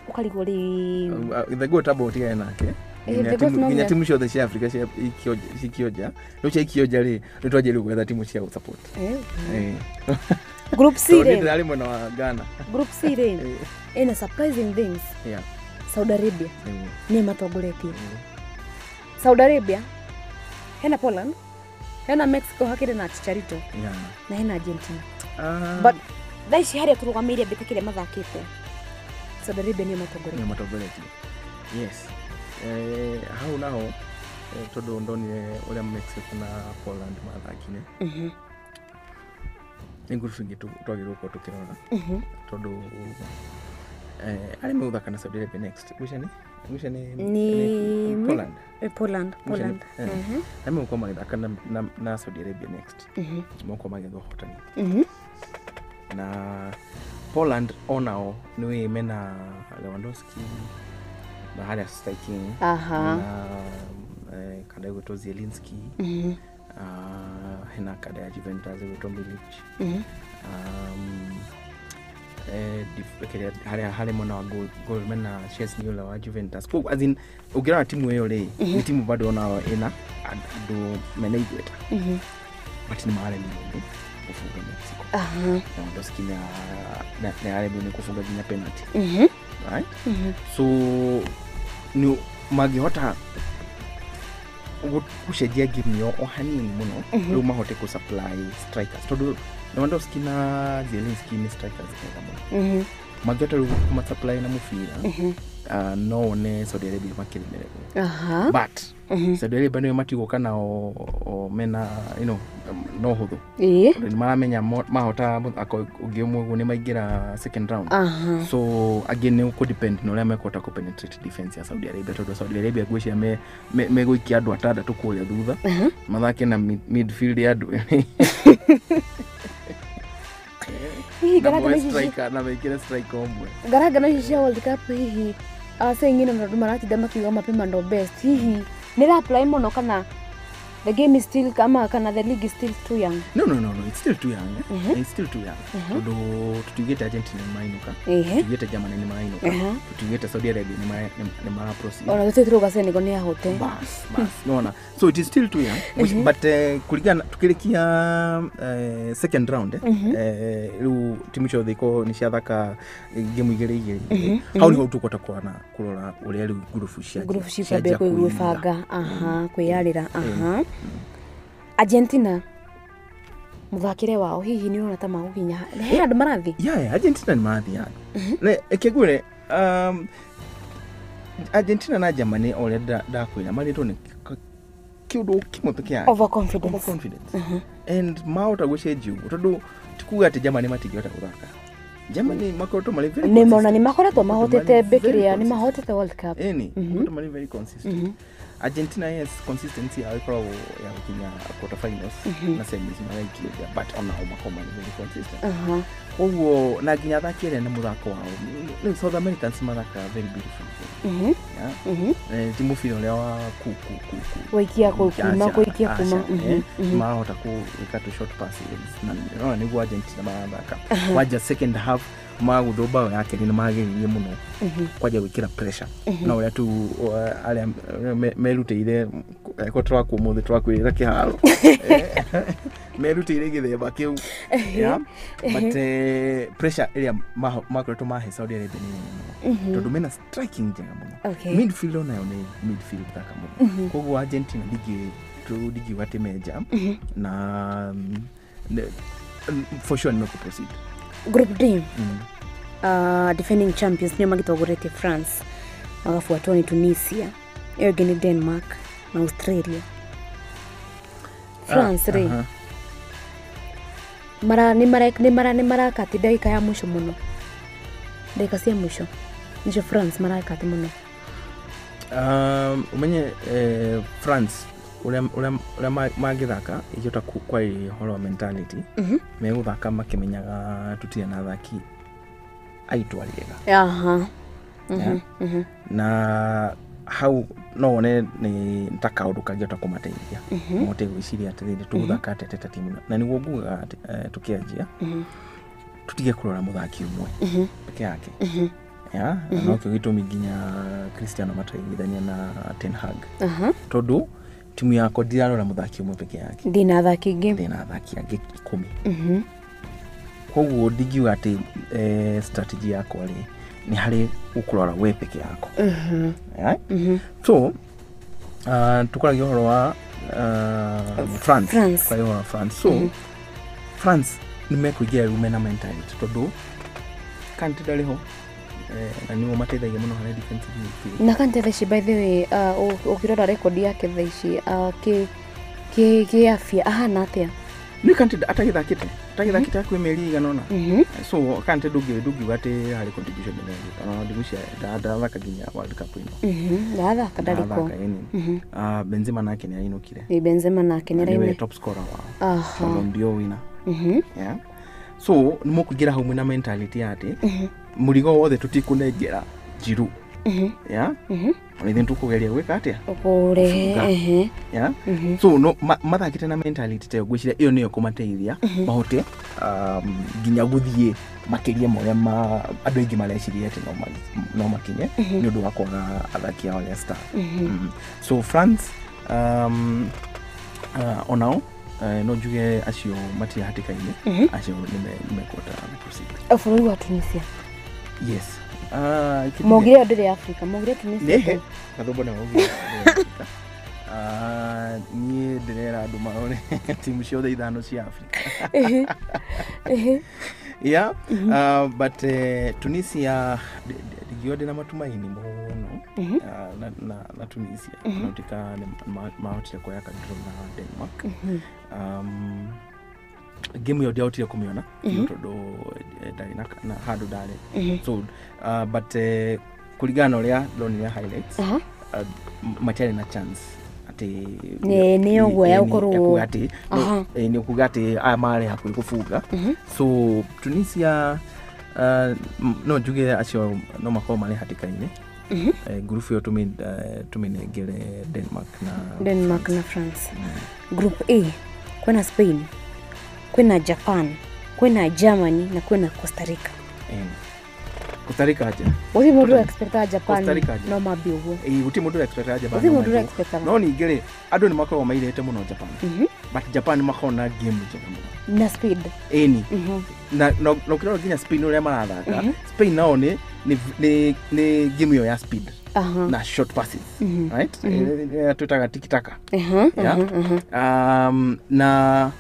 S2: ũkarigwo rĩ
S1: the goat abo ũtigane nake. Nginya timu ciothe cia Africa cia cikioja rĩu cia ikioja rĩ nĩ twanjĩrĩire gwetha timu cia gũ-support.
S2: Group C rĩ
S1: ndĩrarĩ mwena wa Ghana.
S2: Group C rĩ ĩna surprising things. Saudi Arabia nĩ matongoretie. Saudi Arabia hena Poland, hena Mexico hakĩrĩ na Chicharito na hena Argentina. But thaa ici harĩa tũrũgamĩire mbĩtĩka ĩrĩa mathakĩte, Saudi Arabia nĩ matongoretie.
S1: Yes. Hau naho tondũ ndonire ũrĩa Mexico na Poland mathakire. Nĩ ngurubu ingĩ twagĩrĩirwo gũkorwo tũkĩrora tondũ arĩa megũthaka na Saudi Arabia next ngwĩciria nĩ Poland.
S2: Poland. Poland.
S1: Arĩa megũkorwo magĩthaka na Saudi Arabia next megũkorwo magĩetha ũhotani na Poland onao nĩ mena Lewandowski na harĩa striking na kada ĩgwĩtwo Zielinski, hena kada ya Juventus ĩgwĩtwo Milik, harĩa harĩ mwena wa goal mena Chesney ũrĩa wa Juventus. Koguo as in ũngĩrora timu ĩyo rĩ, nĩ timu bado onao ĩna andũ mena igweta, but nĩ maremirwo nĩ kũbunga Mexico. Lewandowski nĩ aremirwo nĩ kũbunga nginya penalty, right? So nĩ mangĩhota gũcenjia game ĩyo o hanini mũno, rĩu mahote kũ supply strikers, tondũ Lewandowski na Zielinski nĩ strikers ega mũno. Mangĩhota rĩu kũma supply na mũbira, no wone Saudi Arabia makĩremererwo. But Saudi Arabia nĩo matigũka nao mena no hũthũ, tondũ nĩ maramenya mahota mũthako ũngĩ ũmwe ũguo nĩ maingĩra second round. So again nĩ ũkũ depend na ũrĩa mekũhota kũ penetrate defense ya Saudi Arabia, tondũ Saudi Arabia ngwĩciria megũikia andũ atandatũ kũrĩa thutha mathake na midfield ya andũ
S2: hihi
S1: na mekĩre striker ũmwe.
S2: Ngarangano ici cia World Cup hihi saa ingine andũ maratinda makiuga mapema ndo best, hihi nĩ apply mũno kana the game is still kama kana the league is still too young?
S1: No, it's still too young. It's still too young. Tondũ tutiugĩte Argentina nĩ marainuka, tutiugĩte Germany nĩ marainuka, tutiugĩte Saudi Arabia nĩ mara proceed.
S2: Ona tũtirĩ turauga Senegal nĩ ahote.
S1: Bas, nona. So it is still too young. But kulingana tukirikia second round rĩu timu ciothe ikorwo nĩ ciathaka game igĩrĩ igĩrĩ, hau nĩho tũkũhota kũrora ũrĩa rĩu ngurubu
S2: ciambia kwĩbanga, kwĩyarĩra. Argentina muthakire wao hihi nĩ ũrona ta magũkinya he andũ marathiĩ?
S1: Yeah, Argentina nĩ marathiĩ handũ. Ĩkĩngwĩre Argentina na Germany ũrĩa ndakwĩra marĩtwo nĩ kĩũndũ kĩmwe peke yake,
S2: overconfidence.
S1: And mahota gũcenjia ũguo, tondũ ti kuga atĩ Germany matingĩhota gũthaka. Germany makoretwo marĩ very
S2: consistent. Nĩ makoretwo mahotete mbĩkĩrĩa, nĩ mahotete World Cup.
S1: Ĩni, makoretwo marĩ very consistent. Argentina, yes, consistency yao ĩkoragwo ya gũkinya quarter finals na semis maraikio, but onao makoragwo marĩ very consistent. Koguo na nginya athaki arĩa na mũthako wao rĩu South Americans mathakaga very beautiful. Ti mũbira ũrĩa wa ku
S2: gũikia kuma gũikia kuma,
S1: marahota gwĩka tũ short passes na nĩrona nĩguo Argentina marathaka. Wanja second half magũthwo bao ya kerĩ nĩ magĩrĩirie mũno kwanja gwĩkĩra pressure na ũrĩa tu arĩa merutĩire ko tũrakwo ũmũthĩ tũrakwĩrĩra kĩharo merutĩire gĩthemba kĩu, but pressure ĩrĩa makoretwo mahe Saudi Arabia nĩ nene mũno, tondũ mena striking njega mũno. Midfield onayo nĩ midfield thaka mũno. Koguo Argentina ndingiuga atĩ menja na for sure nĩ mekũ proceed.
S2: Group D, defending champions nĩo magĩtongoretie France, magabuatwo nĩ Tunisia, ĩyo ĩngĩ nĩ Denmark na Australia. France rĩ mara nĩ marakati ndagĩka ya mũico mũno, ndagĩka cia mũico nĩcio France marakati mũno.
S1: Umenye France ũrĩa mangĩthaka ingĩhota kwarĩrĩria ũhoro wa mentality, megũthaka makĩmenyaga tũtirĩ na athaki aitũ arĩega. Na hau no wone nĩ ta kaũndũ kangĩhota kũmateithia mahote gwĩciria atĩrĩrĩ tũgũthaka atĩa ta timu, na nĩguo ngugaga tũkĩanjia tũtige kũrora mũthaki ũmwe peke yake. Na nokĩo gĩtũmi nginya Cristiano mataiguithania na Ten Hag, tondũ timu yakwa ndirarora mũthaki ũmwe peke yake,
S2: ndĩna athaki angĩ,
S1: ndĩna athaki angĩ 10. Koguo ndingiuga atĩ strategy yakwa rĩ nĩ harĩ gũkũrora we peke yako. So tũkoragia ũhoro wa France. Tũkoragia ũhoro wa France. So France nĩ mekũingĩra rĩu mena mentality, tondũ Kante ndarĩ ho, na nĩo mateithagia mũno harĩ defensive midfield.
S2: Na Kante thaa ici by the way, ũkĩrora record yake thaa ici kĩ afya ahana atĩa?
S1: Nĩ Kante atagĩthakĩte hakuhĩ mĩeri igana ũna. So Kante ndũngiuga atĩ harĩ contribution nene angĩka, ona ndigwĩciria ndathaka nginya World Cup ĩno.
S2: Ndathaka ndarĩko.
S1: Ndathaka, ĩni. Benzema nake nĩ ainũkire.
S2: Ĩ Benzema nake nĩ
S1: Nĩwe
S2: araine.
S1: top scorer wao. Ballon d'Or winner. Yeah. So nĩ mũkũingĩra hau mwĩna mentality ya atĩ mũrigo wothe tũtikũnengera Giroud. Yeah. Ona ithuĩ nĩtũkũgeria gwĩka atĩa?
S2: Kũrehe.
S1: Kũbunga. Yeah. So no mathakĩte na mentality ta ĩyo, ngwĩciria ĩyo nĩyo ĩkũmateithia mahote nginya gũthiĩ makĩria ma ũrĩa andũ aingĩ mareciria atĩ no makinye nĩ ũndũ wa kwaga athaki ao arĩa star. So France onao no njuge acio matirĩ hatĩka-inĩ, acio nĩmekũhota gũproceed.
S2: Bũrũri wa Tunisia.
S1: Yes.
S2: Maugire ĩyo ndĩrĩ Africa, maugire Tunisia.
S1: Nĩhe gathombo na maugire. Niĩ ndĩrera andũ marore timu ciothe ithano cia Africa. Yeah, but Tunisia ndingiuga ndĩna matumaini mũno na Tunisia no tika mahotire kuoya ka-draw na Denmark. Game ĩyo ndiahotire kũmĩona biũ tondũ ndarĩ na handũ ndarĩ, so but kũringana na ũrĩa ndonire highlights, matiarĩ na chance atĩ
S2: Nĩ ũguo ya gũkorwo-
S1: ya kuga atĩ nĩ kuga atĩ aya marĩ hakuhĩ kũbunga. So Tunisia no njuge acio no makorwo marĩ hatĩka-inĩ. Ngurubu ĩyo tũmĩnengere Denmark na
S2: Denmark na France. Group A kwĩna Spain, kwĩna Japan, kwĩna Germany na kwĩna Costa Rica.
S1: Costa Rica aja?
S2: Gũtirĩ mũndũ expectaga Japan.
S1: Costa Rica aja?
S2: No mambie ũguo.
S1: Ĩĩ, gũtirĩ mũndũ expectaga Japan.
S2: Gũtirĩ
S1: No
S2: mũndũ
S1: manjũ.
S2: expectaga.
S1: No ningĩ rĩ, andũ nĩ makoragwo mairĩte mũno Japan, but Japan nĩ makoragwo na game njega mũno.
S2: Na speed.
S1: Ĩni na ũkĩrora nginya Spain ũrĩa marathaka, Spain nao nĩ game ĩyo ya speed na short passes, right? Twĩtaga tiki-taka. Yeah? Na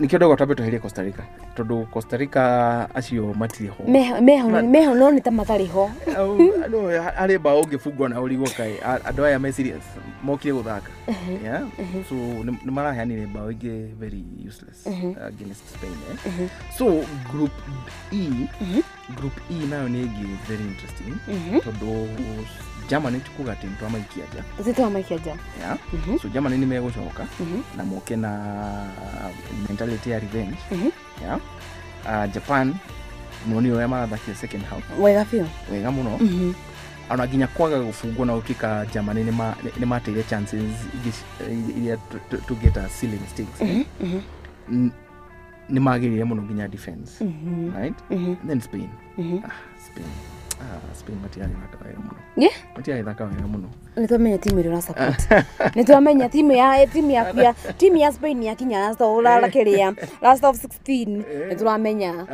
S1: nikĩo ndauga twambe tweherie Costa Rica tondũ Costa Rica acio matirĩ ho.
S2: Meho no nĩ ta matarĩ ho.
S1: Au, no, harĩ mbaũ ũngĩbungwo na ũrigwo kaĩ andũ aya me serious mokire gũthaka. Yeah? So nĩ maraheanire mbaũ ingĩ very useless against Spain, eh? So group E nayo nĩ ĩngĩ very interesting tondũ Germany tikuga atĩ nĩtwamaikia nja.
S2: Tũtwamaikia nja.
S1: Yeah? So Germany nĩ megũcoka na moke na mentality ya revenge. Yeah? Japan noni ũrĩa marathakire second half.
S2: Wega biũ.
S1: Wega mũno, ona nginya kwaga gũbungwo na gũtuĩka Germany nĩ mateire chances ingĩ iria tũngĩta silly mistakes, eh? Nĩ magĩrire mũno nginya defense, right? And then Spain, Spain matiragĩthaka wega mũno. Matiragĩthaka wega mũno.
S2: Nĩ twamenya timu ĩrĩa ũrasupport, nĩ twamenya timu yaku ya timu ya Spain yakinya last of kĩrĩa last of 16, nĩ tũramenya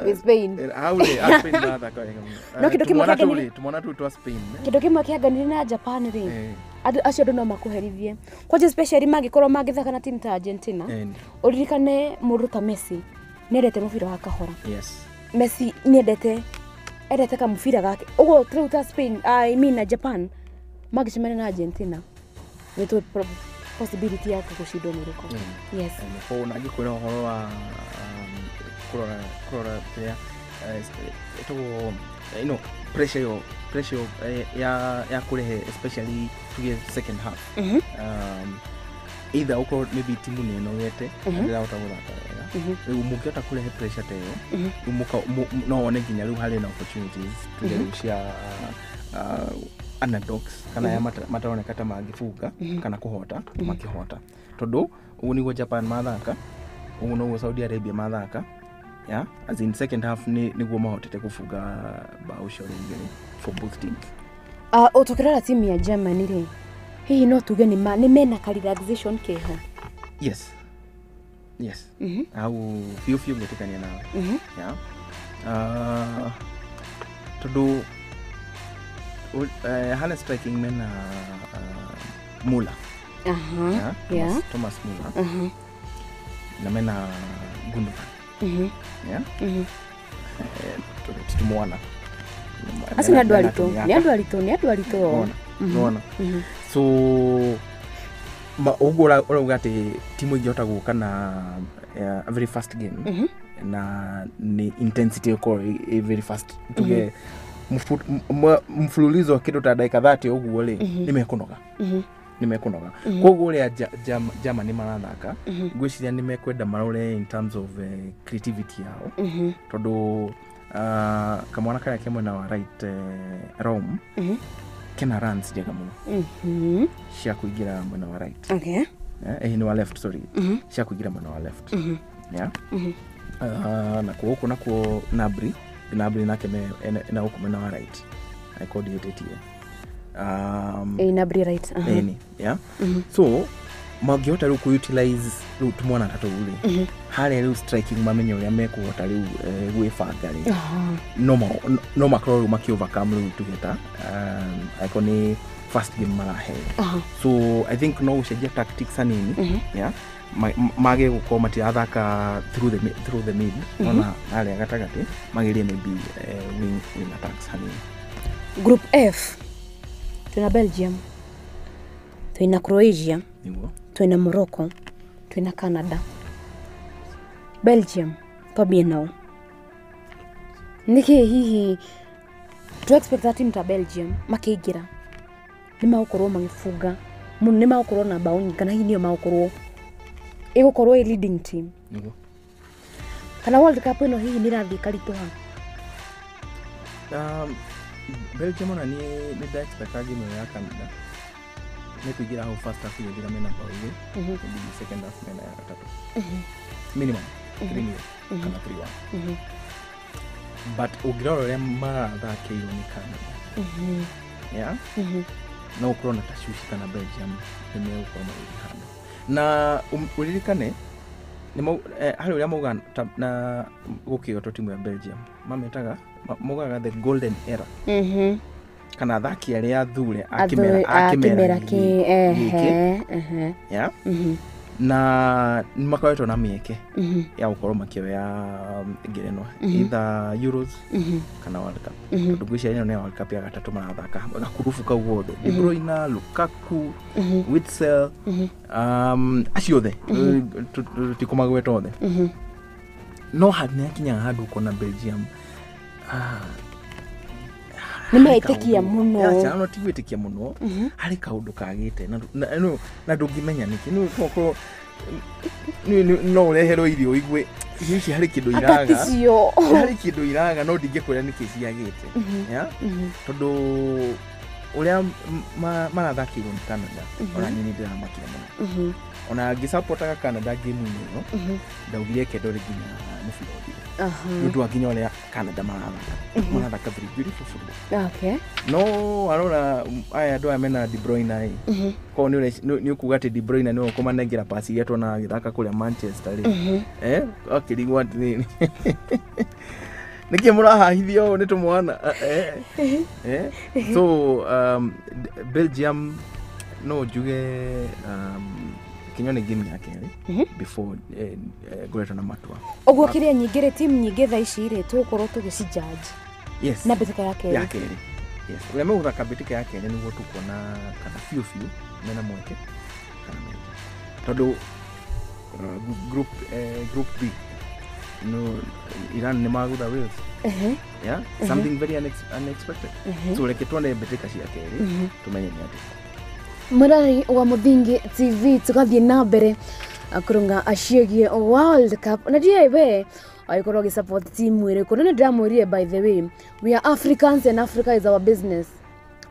S2: with Spain.
S1: Hau rĩ, Spain marathaka wega mũno.
S2: No kĩndũ kĩmwe
S1: Tũmwana tũu
S2: kĩangenire-
S1: rĩ, tũmwana tũu twa Spain, eh?
S2: Kĩndũ kĩmwe kĩangenire na Japan rĩ, andũ acio andũ no makũherithie kwanja, especially mangĩkorwo mangĩthaka na timu ta Argentina. Ũririkane mũndũ ta Messi nĩendete mũbira wa kahora. Messi nĩendete endete kamũbira gake ũguo rĩu ta Spain, I mean na Japan mangĩcemania na Argentina, nĩ possibility yake gũcindwo nĩ ĩrĩkũ? Yes.
S1: Koguo na ngĩkwĩra ũhoro wa kũrora kĩrĩa ĩtagwo pressure ĩyo, pressure ĩyo, ya kũrehe, especially tuge second half, either ũkorwo maybe timu nĩ ĩnogete na ndĩrahota gũthaka wega, rĩu mũngĩhota kũrehe pressure ta ĩyo, rĩu no wone nginya rĩu harĩ na opportunities tuge rĩu cia underdogs kana aya mataroneka ta mangĩbunga kana kũhota makĩhota, tondũ ũguo nĩguo Japan mathaka, ũguo noguo Saudi Arabia mathaka. Yeah? As in second half nĩguo mahotete kũbunga bao cio igĩrĩ for both teams.
S2: Tũkĩrora timu ya Germany rĩ, hihi no tuge nĩ mena ka relaxation keho?
S1: Yes, hau biũ biũ ngĩtĩkania nawe. Yeah. Tondũ hana striking mena Muller. Yeah? Thomas Muller. Na mena Gundogan. Yeah? Tũmwana.
S2: Acio nĩ andũ aritũ, nĩ andũ aritũ, nĩ andũ aritũ.
S1: Nona. So Ũguo ũrauga atĩ timu ingĩhota gũka na a very fast game na nĩ intensity ĩkorwo ĩ very fast, tuge mfululizo wa kĩndũ ta ndagĩka 30 ũguo rĩ, nĩ mekũnoga, nĩ mekũnoga. Koguo ũrĩa Germany marathaka, ngwĩciria nĩ mekwenda marore in terms of creativity yao, tondũ kamwana karĩa ke mwena wa right, Rome, kena runs njega mũno cia kũingĩra mwena wa right. Nĩ wa left, sorry, cia kũingĩra mwena wa left, yeah. Na gũkũ nakuo Gnabry, Gnabry nake ena gũkũ mwena wa right angĩkorwo ndihĩtĩtie.
S2: Gnabry right.
S1: Ĩni, yeah. So mangĩhota rĩu kũ-utilize rĩu tũmwana ta tũu rĩ, harĩa rĩu striking, mamenye ũrĩa mekũhota rĩu gwĩbanga rĩ, no makorwo rĩu makĩ overcome rĩu tuge ta angĩkorwo nĩ first game maraheo. So I think no gũcenjia tactics hanini, yeah, mage gũkorwo matirathaka through the mid, ona harĩa gatagatĩ magerie maybe wing attacks hanini.
S2: Group F twina Belgium, twina Croatia,
S1: nĩguo,
S2: twina Morocco, twina Canada. Belgium twambie nao. Nĩkĩ hihi tu expect team ta Belgium makĩingĩra nĩ magũkorwo magĩbunga mũno, nĩ magũkorwo na bao nyingĩ, kana hihi nĩo magũkorwo ĩgũkorwo ĩ leading team?
S1: Nĩguo.
S2: Kana World Cup ĩno hihi nĩ ĩrathiĩ ĩkaritũha?
S1: Belgium ona niĩ nĩ nda-expecta game ĩyo ya Canada nĩ kũingĩra hau first half ĩgĩthira mena bao igĩrĩ, maybe second half mena ya gatatũ, minimum 3-0 kana 3-1. But ũngĩrora ũrĩa marathakĩirwo nĩ Canada, yeah, no ũkorwo na tashwishi kana Belgium nĩ megũkorwo magĩthiĩ handũ. Na ũririkane harĩ ũrĩa maugaga na gũkĩgotwo timu ya Belgium mametaga, maugaga the golden era, kana athaki arĩa athure a kĩmera gĩkĩ, yeah? Na nĩ makoretwo na mĩeke ya gũkorwo makĩoya ngerenwa, either Euros kana World Cup, tondũ ngwĩciria ĩno nĩ World Cup ya gatatũ marathaka gakurubu kau gothe, De Bruyne, Lukaku, Witsel, acio othe tũtikũmagweta othe. No nĩ hakinyaga handũ ũkona Belgium
S2: nĩ metĩkia mũno.
S1: Aca, no ti gwĩtĩkia mũno, harĩ kaũndũ kagĩte na ndũngĩmenya nĩkĩ. No okorwo no ũreherwo irio ũigue irio ici harĩ kĩndũ iraga, harĩ kĩndũ iraga, no ndingĩkwĩra nĩkĩ ciagĩte, tondũ ũrĩa marathakĩirwo nĩ Canada, ona niĩ nĩ ndĩramakire mũno. Ona ngĩsupportaga Canada game-inĩ ĩyo, ndaugire kendore nginya mũbira ũthire, nĩ ũndũ wa nginya ũrĩa Canada marathaka very beautiful football. No arora aya andũ aya mena De Bruyne ĩ, korwo nĩ ũkuga atĩ De Bruyne nĩwe ũkũmanengera pasi iria tuonaga agĩthaka kũrĩa Manchester rĩ, akĩrigwo atĩrĩrĩ, nĩkĩ mũrahahithia ũũ nĩ tũmwana? So Belgium no njuge kinyua nĩ game ya kerĩ before ngoretwo na matua.
S2: Ũguo kĩrĩa nyingĩ rĩ, timu nyingĩ thaa ici rĩ, tũgũkorwo tũgĩcijudge
S1: yes
S2: na mbĩtĩka ya kerĩ.
S1: Ya kerĩ, yes. Ũrĩa megũthaka mbĩtĩka ya kerĩ nĩguo tũkuona kana biũ biũ mena mweke kana mena, tondũ group B, no Iran nĩ magũtha Wales, yeah, something very unexpected. So reke tuone mbĩtĩka cia kerĩ tumenye nĩ atĩa.
S2: Mũrari wa Mũthingi TV, tũgathiĩ na mbere kũrũnga aciĩgiĩ World Cup, na ndiũĩ we agĩkorwo agĩsupport timu ĩrĩkũ. Na nĩ ndĩramwĩrire, by the way, we are Africans and Africa is our business.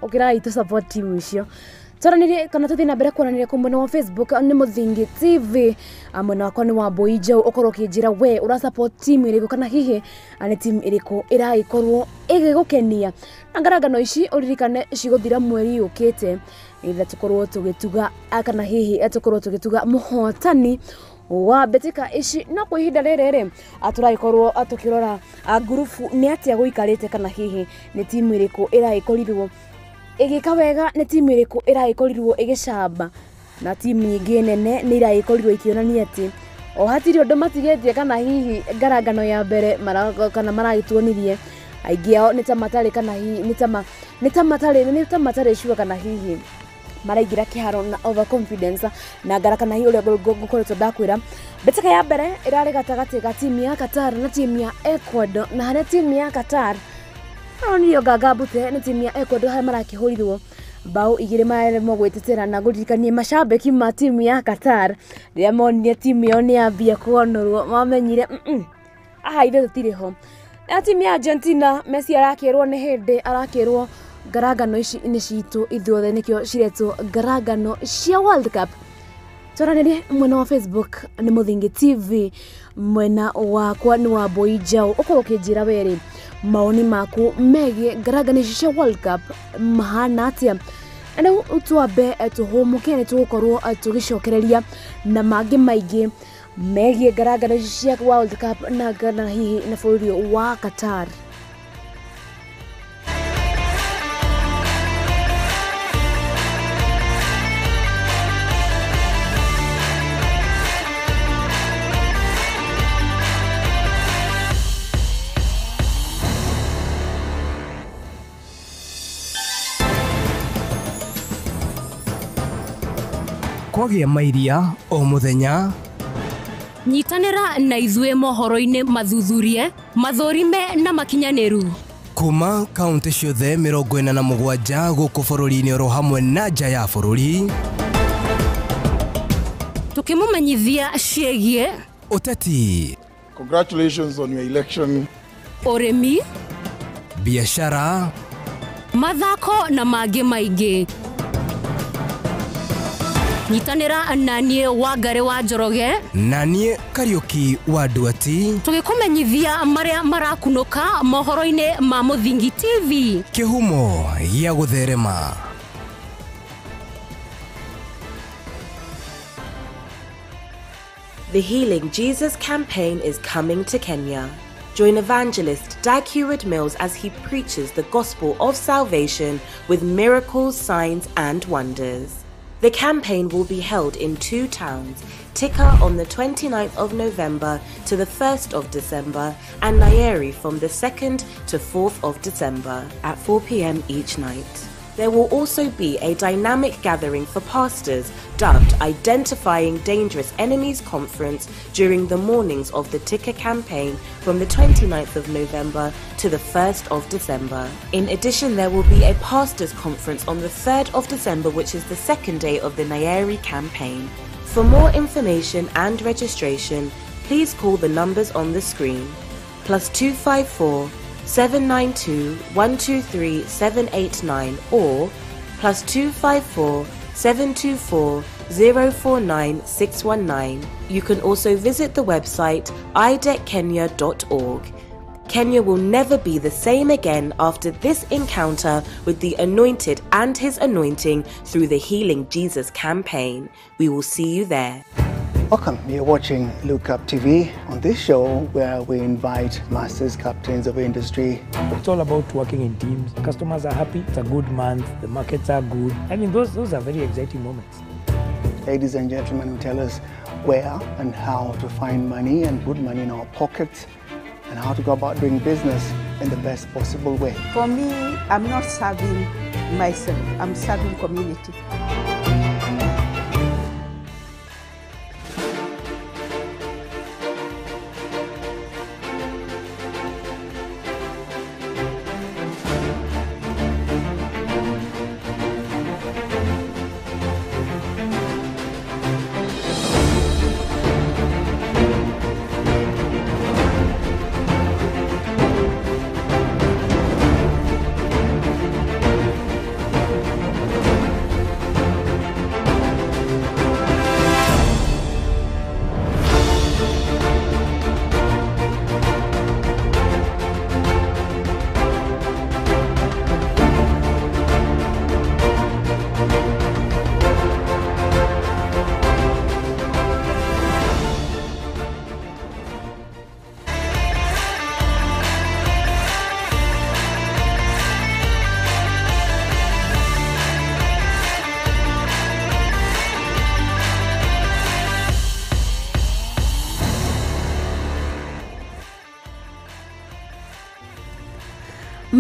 S2: Ũkĩrai tũ support timu icio. Twaranĩrie kana tũthiĩ na mbere kwaranĩria kũ mwena wa Facebook nĩ Mũthingi TV, mwena wakwa nĩ wa Mbũi Njaũ. Ũkorwo ũkĩnjĩra we ũra support timu ĩrĩkũ, kana hihi nĩ timu ĩrĩkũ ĩragĩkorwo ĩgĩgũkenia. Na ngarangano ici ũririkane cigũthira mweri ũkĩte, nĩgetha tũkorwo tũgĩtuga kana hihi tũkorwo tũgĩtuga mũhotani wa mbĩtĩka ici. No kwa ihinda rĩrĩ rĩ, tũragĩkorwo tũkĩrora ngurubu nĩ atĩa gũikarĩte, kana hihi nĩ timu ĩrĩkũ ĩragĩkorirwo ĩgĩka wega, nĩ timu ĩrĩkũ ĩragĩkorirwo ĩgĩcamba, na timu nyingĩ nene nĩ iragĩkorirwo ikĩonania atĩ o hatirĩ ũndũ matigĩtie, kana hihi ngarangano ya mbere kana maragĩtuonirie aingĩ ao nĩ ta matarĩ, kana hihi nĩ ta matarĩ sure, kana hihi Maraingĩra kĩharo na overconfidence na ngaraka na hihi ũrĩa ngũkoretwo ndakwĩra. Mbĩtĩka ya mbere ĩrarĩ gatagatĩ ga timu ya Qatar na timu ya Ecuador, na harĩa timu ya Qatar aronio nganga mbute nĩ timu ya Ecuador harĩa marakĩhũrirwo bao 2 maremwo gwĩtetera. Na ngũririkanie macambĩki ma timu ya Qatar rĩrĩa monire timu yao nĩ yambia kuonũrwo mamenyire aha ithuĩ tũtirĩ ho. Na timu ya Argentina Messi arakĩrwo nĩ hĩndĩ arakĩrwo ngarangano ici nĩ citũ ithuothe, nĩkĩo ciretwo ngarangano cia World Cup. Twaranĩrie mwena wa Facebook nĩ Mũthingi TV, mwena wakwa nĩ wa Mbui Njaũ. Ũkorwo ũkĩnjĩra werĩ maoni maku megiĩ ngarangano ici cia World Cup mahana atĩa. Na rĩu twambe tũhũmũke, nĩ tũgũkorwo tũgĩcokereria na mangĩ maingĩ megiĩ ngarangano ici cia World Cup na hihi na bũrũri wa Qatar.
S3: Kwagĩa mairia o mũthenya.
S4: Nyitanĩra na ithuĩ mohoro-inĩ mathuthurie, mathũrime na makinyanĩru
S3: kuma kaunti ciothe 47 gũkũ bũrũri-inĩ oro hamwe na nja ya bũrũri,
S4: tukĩmũmenyithia ciĩgiĩ
S3: ũteti.
S5: Congratulations on your election.
S4: Ũrĩmi,
S3: biashara,
S4: mathako na mangĩ maingĩ. Nyitanĩra na niĩ Wangari wa Njoroge
S3: na niĩ Kariũki wa Nduati,
S4: tũgĩkũmenyithia marĩa marakunũka mohoro-inĩ ma Mũthingi TV,
S3: kĩhumo gĩa gũtherema.
S6: The Healing Jesus campaign is coming to Kenya. Join evangelist Dag Heward-Mills as he preaches the gospel of salvation with miracles, signs and wonders. The campaign will be held in 2 towns, Thika on the 29th of November to the 1st of December and Nyeri from the 2nd to 4th of December at 4 p.m. each night. There will also be a dynamic gathering for pastors dubbed Identifying Dangerous Enemies Conference during the mornings of the Thika campaign from the 29th of November to the 1st of December. In addition, there will be a pastors conference on the 3rd of December, which is the second day of the Nyeri campaign. For more information and registration, please call the numbers on the screen. +254 792 123 789 or +254 724 049 619. You can also visit the website ideckenya.org. Kenya will never be the same again after this encounter with the Anointed and his anointing through the Healing Jesus campaign. We will see you there.
S7: Welcome. You're watching Look Up TV. On this show, where we invite masters, captains of industry.
S8: It's all about working in teams. Customers are happy. It's a good month. The markets are good. I mean, those are very exciting moments.
S7: Ladies and gentlemen who tell us where and how to find money and put money in our pockets and how to go about doing business in the best possible way.
S9: For me, I'm not serving myself. I'm serving community.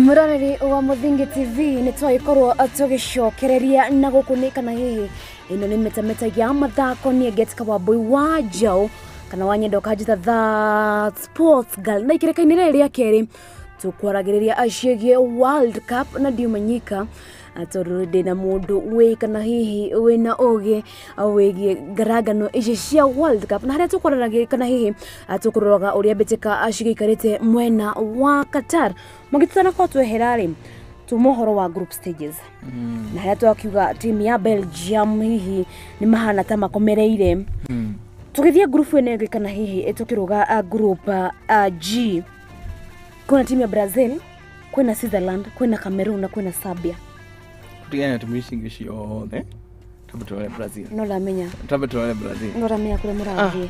S2: Mũroreri wa Mũthingi TV nĩ twagĩkorwo tũgĩcokereria na gũkũ nĩ kana hihi ĩno nĩ metameta ya mathako nĩ Getka Wambui wa Njaũ kana wa Nyendo kanjĩta The Sports Girl na ikĩrĩka-inĩ rĩrĩ rĩa kerĩ tũkwaragĩrĩria ciĩgiĩ World Cup na ndiumanyika tondũ ndĩna mũndũ wĩ kana hihi wĩna ũgĩ wĩgiĩ ngarangano ici cia World Cup na harĩa tũkwaragĩrĩria kana hihi tũkũroraga ũrĩa mbĩtĩka cigĩikarĩte mwena wa Qatar mũgĩtũtanakorwo twehera rĩ tuma ũhoro wa group stages na harĩa twakiuga timu ya Belgium hihi nĩ mahana ta makomereire tũgĩthiĩ group ĩno ĩngĩ kana hihi tũkĩrũga group G kwĩna timu ya Brazil, kwĩna Switzerland, kwĩna Cameroon na kwĩna Serbia.
S1: Tutigane na timu ici ingĩ ciothe twambe tũrore Brazil.
S2: No ramenya.
S1: Twambe tũrore Brazil.
S2: No ramenya kũrĩa mũrathiĩ.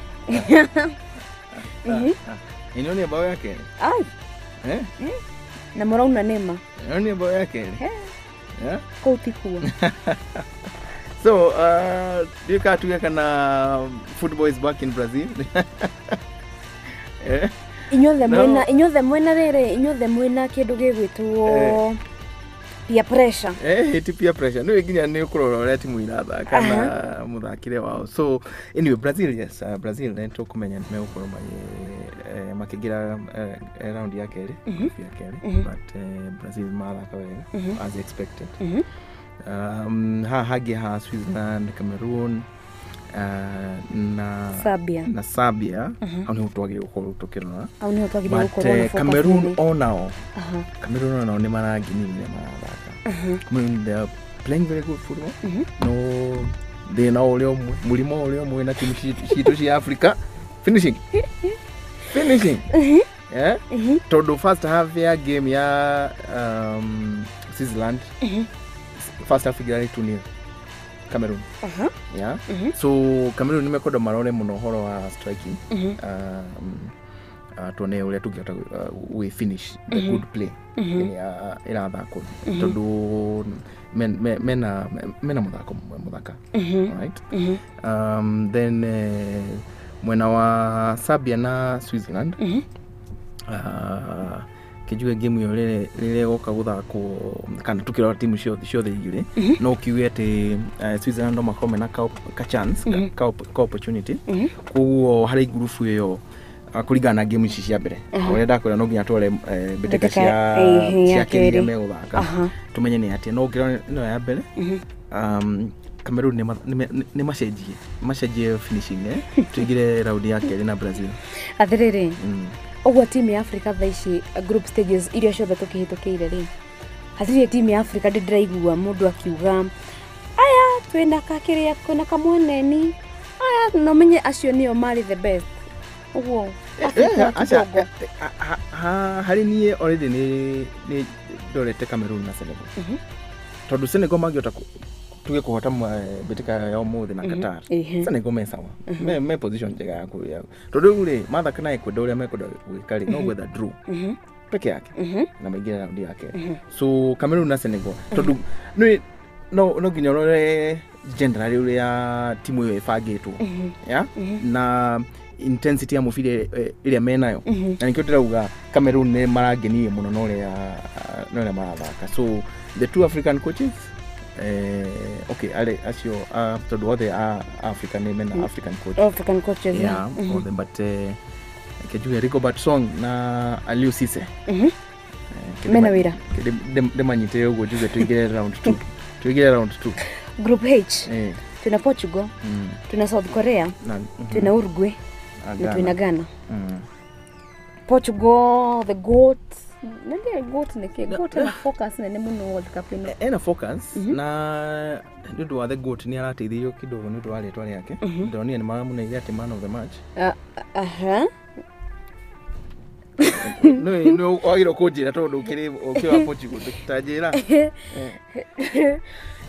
S1: Ĩno nĩ bao ya kerĩ.
S2: Ai.
S1: Eh?
S2: Na mũrauna nĩma.
S1: Ĩno nĩ bao ya kerĩ. Eh?
S2: Kũu ti kuo.
S1: So, ndiũĩ kana tuge kana football is back in Brazil. Eh?
S2: Inyuothe mwena inyuothe mwena rĩrĩ inyuothe mwena kĩndũ gĩgwĩtwo peer pressure.
S1: Ti peer pressure. No nginya nĩ ũkũrora ũrĩa timu irathaka na mũthakĩre wao. So anyway, Brazil, yes, Brazil nĩ tũkũmenya nĩ megũkorwo makĩingĩra round ya kerĩ, group ya kerĩ, but Brazil mathaka wega as expected. Haha hangĩ ha Switzerland, Cameroon na
S2: Serbia.
S1: Na Serbia hau nĩho twagĩrĩirwo gũkorwo tũkĩrora.
S2: Hau nĩho twagĩrĩirwo gũkorwo na focus.
S1: Cameroon onao. Cameroon onao nĩ marangenia ũrĩa marathaka. Cameroon they are playing very good football. No thĩna ũrĩa ũmwe, mũrimũ ũrĩa ũmwe na timu citũ cia Africa finishing. Finishing. Yeah? Tondũ first half ya game ya Switzerland first half igĩrarĩ 2-0 Cameroon. Yeah. So Cameroon nĩ mekwenda marore mũno ũhoro wa striking. Tuone ũrĩa tũngĩhota we finish the good play ĩrĩa ĩrathakwo tondũ mena mũthako mũthaka. Right? Then mwena wa Serbia na Switzerland kĩnjuge game ĩyo rĩrĩa ĩgoka gũthakwo kana tũkĩrora timu ciothe igĩrĩ no kiuge atĩ Switzerland no makorwo mena ka chance ka opportunity koguo harĩ ngurubu ĩyo kũringana na game ici cia mbere ũrĩa ndakwĩra no nginya twore mbĩtĩka cia kerĩ iria megũthaka tũmenye nĩ atĩa no ũngĩrora ĩno ya mbere Cameroon nĩ macenjie finishing tũingĩre round ya kerĩ na Brazil.
S2: Atĩrĩrĩ ũguo timu ya Africa thaa ici group stages iria ciothe tũkĩhĩtũkĩire rĩ hatirĩ timu ya Africa ndĩraigua mũndũ akiuga aya twĩna kakĩrĩa kwĩna kamweneni aya no menye acio nĩo marĩ the best ũguo
S1: harĩ niĩ already nĩ ndorete Cameroon na Senegal tondũ Senegal mangĩhota tuge kũhota mbĩtĩka ya ũmũthĩ na Qatar Senegal me sawa me position njega ya kũrĩa tondũ rĩu rĩ mathaka na Ecuador ũrĩa mekwenda gwĩka rĩ no gwetha draw peke yake na maingĩre round ya kerĩ. So Cameroon na Senegal tondũ no nginya ũrore generally ũrĩa timu ĩyo ĩbangĩtwo yeah? Na intensity ya mũbira ĩrĩa menayo na nĩkĩo ndĩrauga Cameroon nĩ marangenirie mũno na ũrĩa marathaka. So the two African coaches okay ale acio tondũ othe a Africa nĩ mena African coach.
S2: African coaches
S1: yeah, othe but kĩnjuge Rigobert Song na Aliou Cisse
S2: mena wĩra
S1: ndĩmanyitĩre ũguo njuge tũingĩre round 2 tũingĩre round 2
S2: Group H tuna Portugal, tuna South Korea, tuna Uruguay na tuna Ghana. Portugal the goat nende goat nĩkĩ goat ena focus nene mũno World Cup ĩno
S1: ena focus na nĩ ũndũ wa the goat nĩ arateithĩrĩrio kidogo nĩ ũndũ wa rĩtwa rĩake ndĩronire nĩ maramũneire atĩ man of the match. No wagĩrĩirwo kũnjĩra tondũ ũkĩrĩ wa Portugal ta njĩra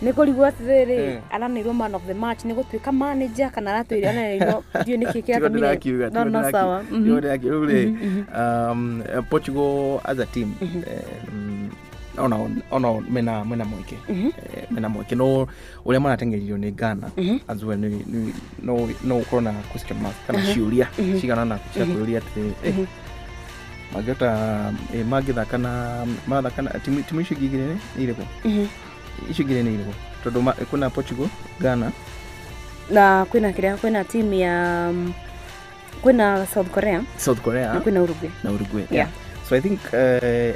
S2: nĩ kũrigwo atĩrĩrĩ aranĩirwo man of the match nĩ gũtuĩka manager kana aratwĩire aranĩirwo ndiũĩ nĩkĩ kĩratũmire no sawa
S1: rĩu Portugal as a team ona mena mweke mena mweke no ũrĩa marateng'eririo nĩ Ghana as well no ũkorwo na question mark kana ciũria cigana na cia kũũria atĩ Mangĩhota mangĩthaka na marathaka na timu icio ingĩ igĩrĩ nĩ irĩkũ? Icio igĩrĩ nĩ irĩkũ? Tondũ kwĩna Portugal, Ghana
S2: na kwĩna kĩrĩa, kwĩna timu ya kwĩna South Korea na kwĩna Uruguay
S1: na Uruguay. Yeah. So I think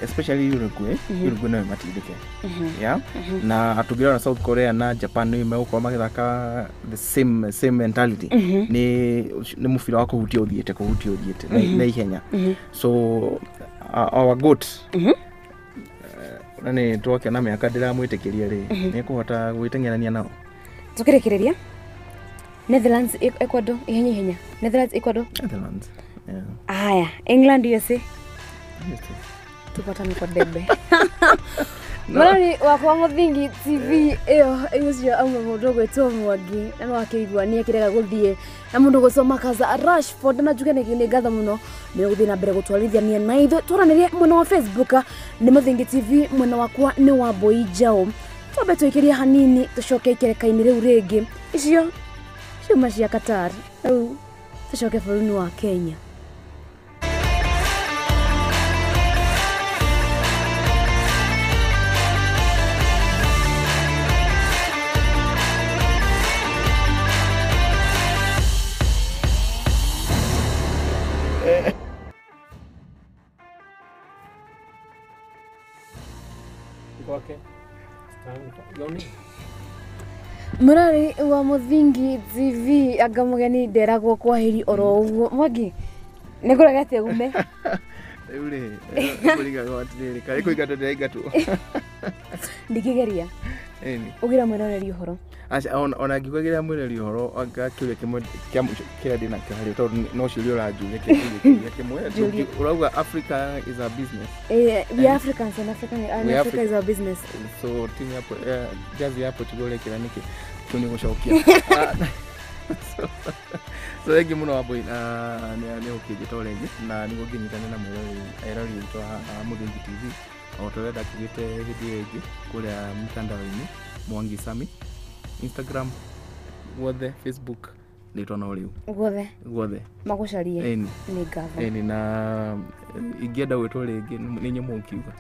S1: especially Uruguay, Uruguay no matindike. Yeah. Na tũngĩrora South Korea na Japan nĩ megũkorwo magĩthaka the same mentality. Nĩ mũbira wa kũhutia ũthiĩte na ihenya. So our goat na nĩ twakĩona mĩaka ndĩramwĩtĩkĩria rĩ, nĩ ekũhota gwĩteng'erania nao.
S2: Tũkĩrĩkĩrĩria Netherlands, Ecuador, ihenya. Netherlands, Ecuador.
S1: Netherlands. Yeah.
S2: Aya, England, USA. Tupatane kwa debe. Marani wakwa Muthingi TV iyo ucio amwe mundu gwitwo Mwangi na no akĩigua nĩ akĩrega gũthiĩ na mundu gwĩtwo Makaza Rashford na njuge nĩ ngatho mũno nĩ gũthiĩ na mbere gũtwarithania na ithuĩ twaranĩrie mwena wa Facebook nĩ Muthingi TV, mwena wakwa nĩ wa Mbui Njaũ. Twambe twĩkĩrie hanini tũcoke ikereka-inĩ rĩu rĩngĩ icio ciuma cia Qatar rĩu tũcoke bũrũri-inĩ wa Kenya. Murari wa Muthingi TV anga mugeni nderagwo kwaheri oro uguo. Mwangi nĩ ngũregete gume
S1: rĩu rĩ kũringagwo atĩrĩrĩ karĩ kũingatwo ndĩraingatwo
S2: ndingĩgeria ũgĩra mwĩroreri ũhoro.
S1: Aca ona ngĩkwĩgĩra mwĩroreri ũhoro anga kĩũria kĩmwe kĩa mũico kĩrĩa ndĩnakĩo harĩ tondũ no ciũria ũranjũria kĩũria kĩmwe ũrauga Africa is a business.
S2: We are Africans and Africa is our business.
S1: So timu ya jazi ya Portugal ĩrekĩra nĩkĩ kĩu nĩ gũcokia. So thengi mũno Wambui nĩ ũkĩnjĩta o rĩngĩ na nĩguo ngĩnyitane na mwĩroreri witũ wa Muthingi TV o ta ũrĩa ndakĩugĩte hĩndĩ ĩyo ĩngĩ kũrĩa mtandao-inĩ Mwangi Sami, Instagram guothe, Facebook rĩtwa no rĩu guothe
S2: magũcarie nĩ ngatho.
S1: Ĩni na ingĩenda gwĩtwo rĩngĩ nĩ nyũmũ ũkiuga.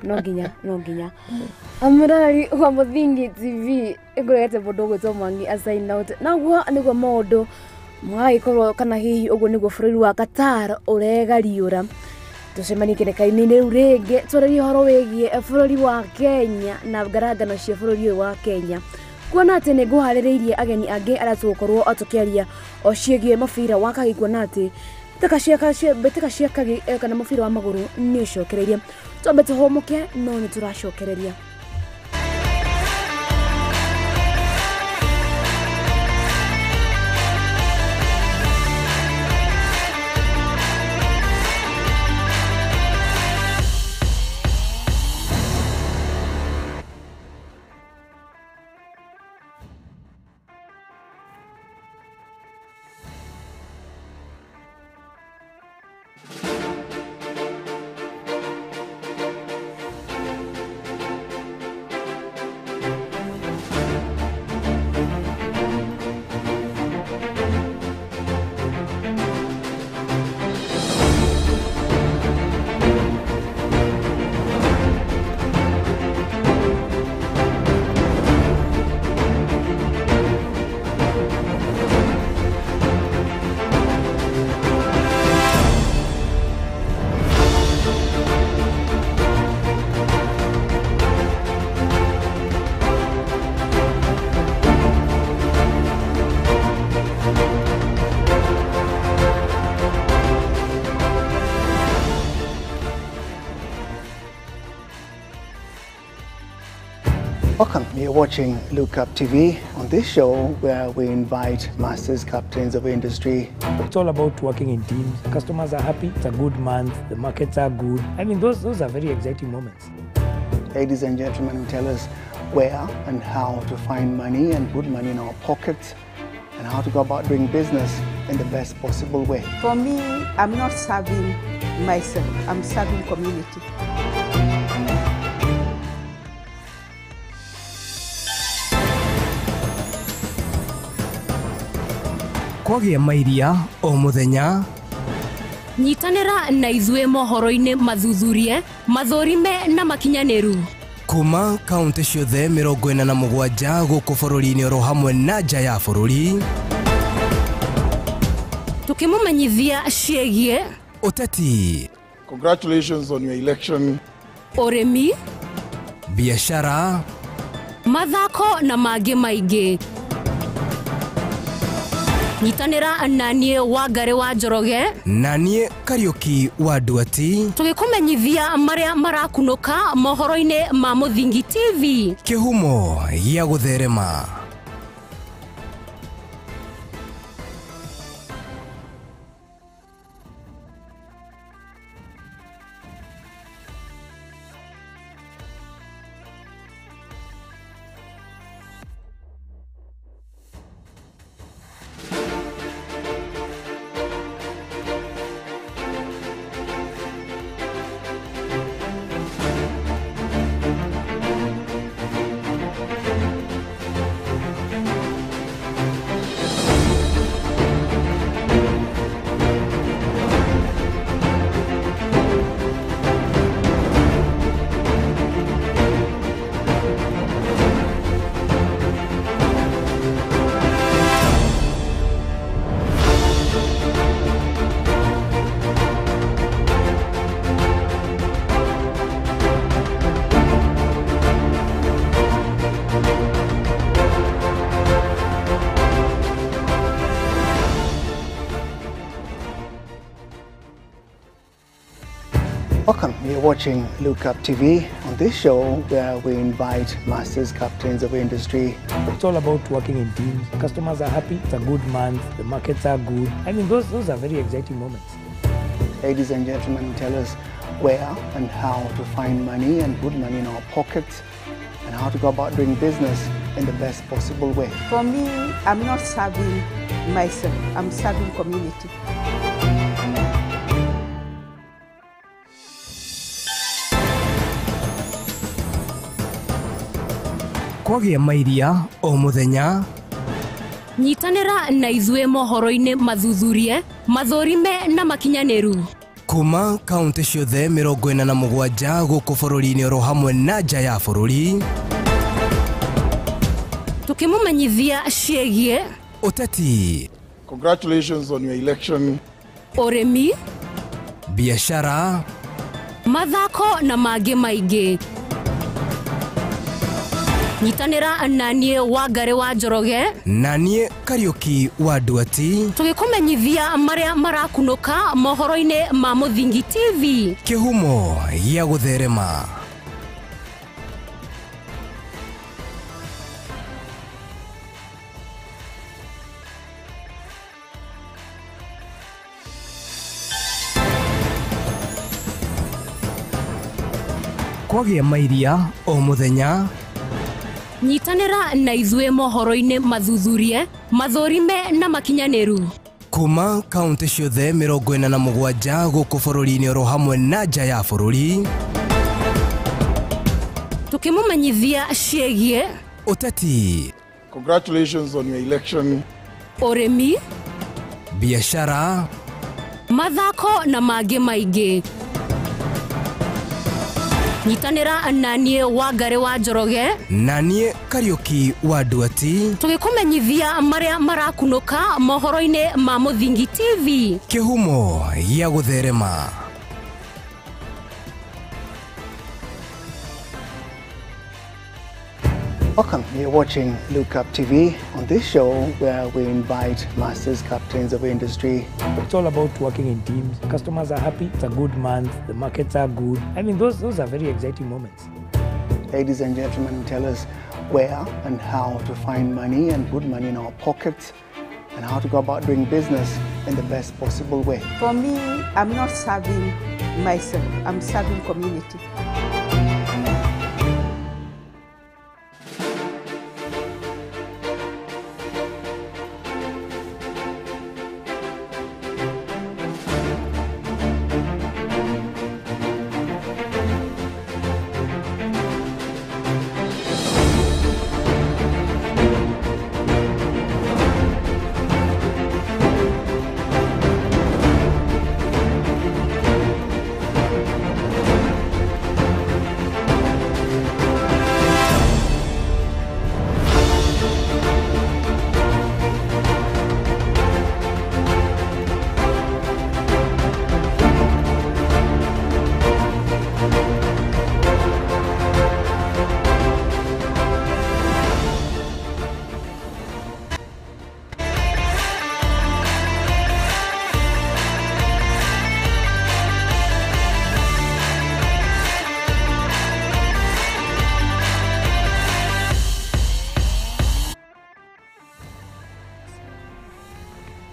S2: No nginya Amũrari wa Muthingi TV ngũregete mũndũ ũgwĩtwo Mwangi a sign out. Na ũguo nĩguo maũndũ magagĩkorwo kana hihi ũguo nĩguo bũrũri wa Qatar ũregariũra. Tũcemanie kĩreka-inĩ rĩu rĩngĩ twarĩrie ũhoro wĩgiĩ bũrũri wa Kenya na ngarangano cia bũrũri ũyũ wa Kenya. Kuona atĩ nĩ ngũharĩrĩirie ageni angĩ arĩa tũgũkorwo tũkĩaria o ciĩgiĩ mũbira wa kagi, kuona atĩ mbĩtĩka cia kagi kana mũbira wa magũrũ nĩ ũcokereirie. Twambe tũhũmũke no nĩ tũracokereria.
S7: Welcome. You're watching Look Up TV. On this show, where we invite masters, captains of industry.
S8: It's all about working in teams. Customers are happy. It's a good month. The markets are good. I mean, those are very exciting moments.
S7: Ladies and gentlemen, who tell us where and how to find money and put money in our pockets and how to go about doing business in the best possible way.
S9: For me, I'm not serving myself. I'm serving community.
S3: Kwagĩa mairia o mũthenya
S4: Nyitanĩra na ithuĩ mohoro-inĩ mathuthurie, mathũrime na makinyanĩru.
S3: Kuma kaunti ciothe 47 gũkũ bũrũri-inĩ oro hamwe na nja ya bũrũri.
S4: Tukĩmũmenyithia ciĩgiĩ
S3: ũteti.
S5: Congratulations on your election.
S4: Ũrĩmi,
S3: biashara,
S4: mathako na mangĩ maingĩ. Nyitanĩra na niĩ Wangari wa Njoroge
S3: na niĩ Kariuki wa Nduati,
S4: tũgĩkũmenyithia marĩa marakunũka mohoro-inĩ ma Mũthingi TV,
S3: kĩhumo gĩa gũtherema.
S7: Welcome. You're watching Look Up TV. On this show, where we invite masters, captains of industry.
S8: It's all about working in teams. Customers are happy. It's a good month. The markets are good. I mean, those are very exciting moments.
S7: Ladies and gentlemen, tell us where and how to find money and put money in our pockets and how to go about doing business in the best possible way.
S9: For me, I'm not serving myself. I'm serving community.
S3: Kwagĩa mairia o mũthenya.
S4: Nyitanĩra na ithuĩ mohoro-inĩ mathuthurie, mathũrime na makinyanĩru.
S3: Kuma kaunti ciothe 47 gũkũ bũrũri-inĩ oro hamwe na nja ya bũrũri.
S4: Tukĩmũmenyithia ciĩgiĩ
S3: ũteti.
S5: Congratulations on your election.
S4: Ũrĩmi,
S3: biashara,
S4: mathako na mangĩ maingĩ. Nyitanĩra na niĩ Wangari wa Njoroge
S3: na niĩ Kariuki wa Nduati,
S4: tũgĩkũmenyithia marĩa marakunũka mohoro-inĩ ma Mũthingi TV,
S3: kĩhumo gĩa gũtherema. Kwagĩa mairia o mũthenya.
S4: Nyitanĩra na ithuĩ mohoro-inĩ mathuthurie, mathũrime na makinyanĩru.
S3: Kuma kaunti ciothe 47 gũkũ bũrũri-inĩ oro hamwe na nja ya bũrũri.
S4: Tukĩmũmenyithia ciĩgiĩ
S3: ũteti.
S5: Congratulations on your election.
S4: Ũrĩmi,
S3: biashara,
S4: mathako na mangĩ maingĩ. Nyitanĩra na niĩ Wangari wa Njoroge
S3: na niĩ Kariuki wa Nduati,
S4: tũgĩkũmenyithia marĩa marakunũka mohoro-inĩ ma Mũthingi TV,
S3: kĩhumo gĩa gũtherema.
S7: Welcome. You're watching Look Up TV. On this show, where we invite masters, captains of industry.
S8: It's all about working in teams. Customers are happy. It's a good month. The markets are good. I mean, those are very exciting moments.
S7: Ladies and gentlemen, tell us where and how to find money and put money in our pockets and how to go about doing business in the best possible way.
S9: For me, I'm not serving myself. I'm serving community.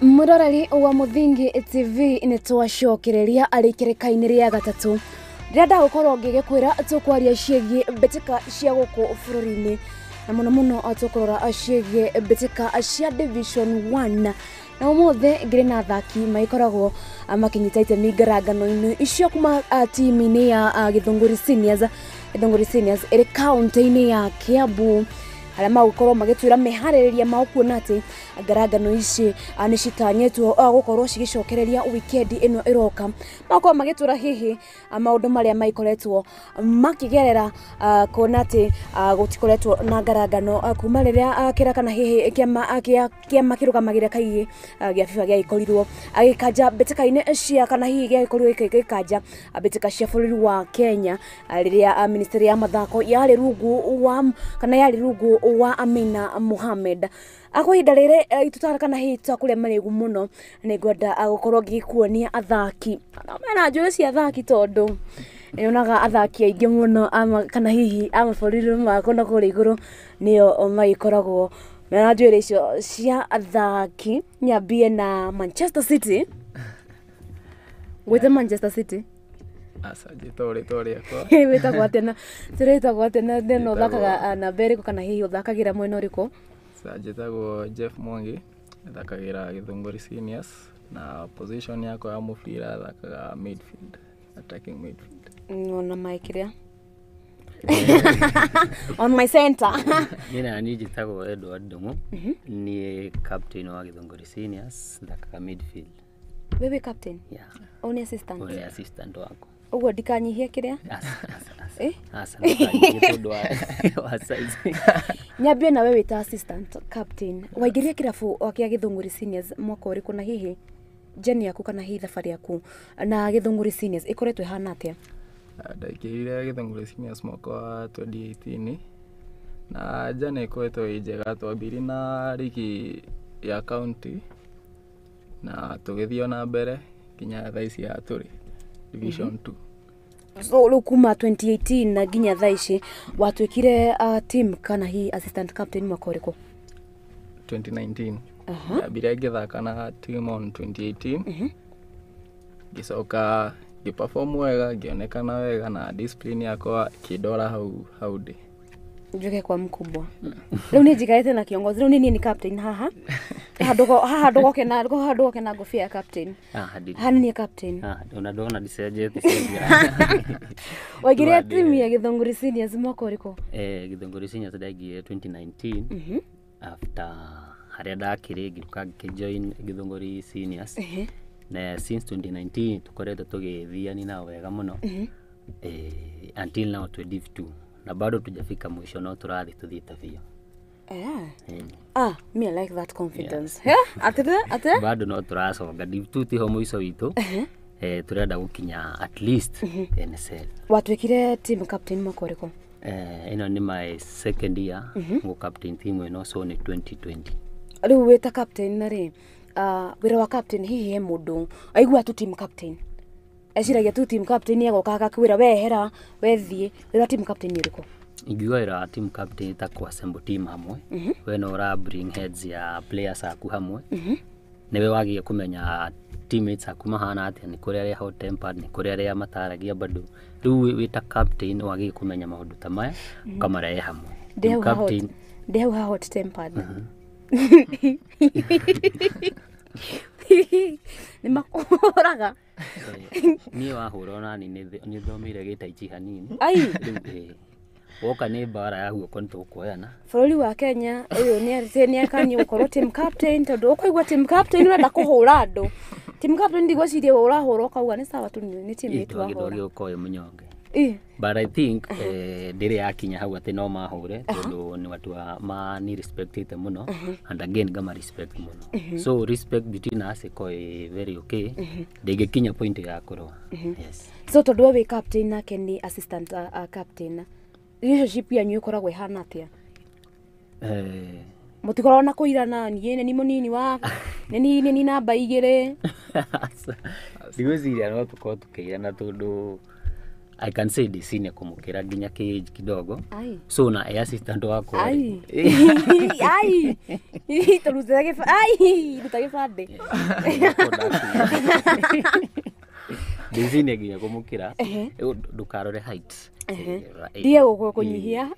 S2: Mũroreri wa Mũthingi TV nĩ twacokereria arĩ kĩrĩka-inĩ rĩa gatatũ rĩrĩa ndagũkorwo ngĩgĩkwĩra tũkwaria ciĩgiĩ mbĩtĩka cia gũkũ bũrũri-inĩ na mũno mũno tũkũrora ciĩgiĩ mbĩtĩka cia Division 1 na ũmũthĩ ngĩrĩ na athaki magĩkoragwo makĩnyita itemi ngarangano-inĩ icio kuma timu-inĩ ya Githunguri Seniors. Githunguri Seniors ĩrĩ kaũntĩ-inĩ ya Kiambu arĩa magũkorwo magĩtwĩra meharĩrĩria mao kuona atĩ ngarangano ici nĩ citanyĩtwo gũkorwo cigĩcokereria wikendi ĩno ĩroka. Magũkorwo magĩtwĩra hihi maũndũ marĩa maikoretwo makĩgerera kuona atĩ gũtikoretwo na ngarangano kuma rĩrĩa kĩra kana hihi kĩama kĩrũgamagĩrĩra kaigĩ gĩa FIFA gĩagĩkorirwo agĩkanja mbĩtĩka-inĩ cia kana hihi gĩagĩkorirwo gĩgĩkanja mbĩtĩka cia bũrũri wa Kenya rĩrĩa ministry ya mathako yarĩ rungu wa kana yarĩ rungu wa Amina Mohamed. Akwa ihinda rĩrĩ itutara kana hihi tũtakũrĩa marĩgu mũno nĩ ngwenda gũkorwo ngĩkuonia athaki mena njũĩ cia athaki tondũ nyonaga athaki aingĩ mũno ama kana hihi a mabũrũri ma kũndũ kũrĩa igũrũ nĩo magĩkoragwo mena njuĩrĩ icio cia athaki. Nyambie na Manchester City. Gwĩte Manchester City.
S1: Aca njĩtwo rĩtwa rĩakwa.
S2: Wĩtagwo atĩa na wĩtagwo atĩa na na ũthakaga namba ĩrĩkũ kana hihi ũthakagĩra mwena ũrĩkũ?
S1: Aca njĩtagwo Jeff Mwangi, thakagĩra Githunguri Seniors na position yakwa ya mũbira thakaga midfield, attacking midfield.
S2: Ona maikĩrĩa on my center.
S10: Niĩ na niĩ njĩtagwo Edward Ndung'u, niĩ captain wa Githunguri Seniors, thakaga midfield.
S2: Wewe captain?
S10: Yeah.
S2: Au ni assistant?
S10: Ũrĩ assistant wakwa.
S2: Ũguo ndikanyihie kĩrĩa?
S10: Aca ndũkanyihie tondũ wa size.
S2: Nyambie na wewe ta assistant captain. Waingĩrire kĩrabu kĩa Githunguri Seniors mwaka ũrĩkũ na hihi journey yaku kana hihi thabarĩ yaku na Githunguri Seniors ĩkoretwo ĩhana atĩa?
S1: Ndaingĩrire Githunguri Seniors mwaka wa 2018 na journey ĩkoretwo ĩ njega. Twambirie na rigi ya county na tũgĩthiĩ ona mbere nginya thaa ici haha tũrĩ Division 2.
S2: So rĩu kuma 2018 na nginya thaa ici watuĩkire team kana hihi assistant captain mwaka ũrĩkũ?
S1: 2019. Ndambire ngĩthaka na team on 2018. Ngĩcoka ngĩperform wega, ngĩonekana wega na discipline yakwa ĩkĩndwara hau ndĩ.
S2: Njuke kwa mkubwa. Rĩu niĩ njikarĩte na kiongozi, rĩu niĩ ni captain haha. Haha ndũgoke na haha ndũgoke na ngobia ya captain. Haha nĩ niĩ captain.
S10: Ona ndona ndicenjetie cenjia.
S2: Waingĩrire timu ya Githunguri Seniors mwaka ũrĩkũ?
S10: Githunguri Seniors ndaingĩrire 2019 after harĩa ndakĩrĩ ngĩũka ngĩjoin Githunguri Seniors. Na since 2019 tukoretwo tũgĩthiani nao wega mũno until now twĩ Div 2 na bado tujafika mwisho no tũrathiĩ tũthiĩte biũ.
S2: Me I like that confidence. Yeah. Ate?
S10: Bado no tũraconga Div 2 tiho mũico witũ. Tũrenda gũkinya at least NSL.
S2: Watuĩkire team captain mwaka ũrĩkũ?
S10: Ĩno nĩ my second year ngũ captain team ĩno, so nĩ 2020.
S2: Rĩu wĩ ta captain na rĩ wĩra wa captain hihi he mũndũ aigua tu team captain eciragia tu team captain agoka agakwĩra wehera wethiĩ. Wĩra wa team captain nĩ ũrĩkũ?
S10: Ingiuga wĩra wa team captain ta kũ-assemble team hamwe. We no ũra bring heads ya players aku hamwe. Nĩwe wagĩrĩire kũmenya teammates aku mahana atĩa, nĩ kũrĩ arĩa hot tempered, nĩ kũrĩ arĩa mataragia bado. Rĩu wĩ ta captain wagĩrĩire kũmenya maũndũ ta maya ũkamarehe hamwe.
S2: Ndĩ hau ha hot tempered. Nĩ makũhũraga.
S10: Niĩ wahũra ona niĩ nĩ thomeire gĩtaichi hanini.
S2: Ai.
S10: Rĩu woka nĩ mbara ya guoko nĩ tũkuoyana.
S2: Bũrũri wa Kenya ũyũ nĩ akanio gũkorwo team captain tondũ ũkaigua team captain ũrenda kũhũra andũ. Team captain ndigwĩciria ũrahũra ũkauga nĩ sawa tu nĩ teammate wahũra.
S10: Ndwagĩrĩirwo gũkorwo wĩ mũnyonge. But I think ndĩrĩ yakinya hau atĩ no mahũre tondũ nĩ watu ma ni respectĩte mũno and again ngama respect mũno. So respect between us ĩkorwo ĩ very okay. Ndĩngĩkinya point ya kũrũa. Yes.
S2: So tondũ we wĩ captain nake nĩ assistant captain, relationship yanyu ĩkoragwo ĩhana atĩa? Mũtikoragwo na kũirana niĩ nĩ mũnini wa nĩ niĩ namba 2?
S10: Ndigwĩciria no tũkorwo tũkĩirana tondũ I can say ndĩ senior kũmũkĩra nginya kĩ age kidogo. So na e assistant wakwa.
S2: Ai. Ai. Tũrutĩra gĩba ai, ruta gĩbandĩ.
S10: Ndĩ senior nginya kũmũkĩra. Ndũkarore height.
S2: Ndiye gũkũnyihia.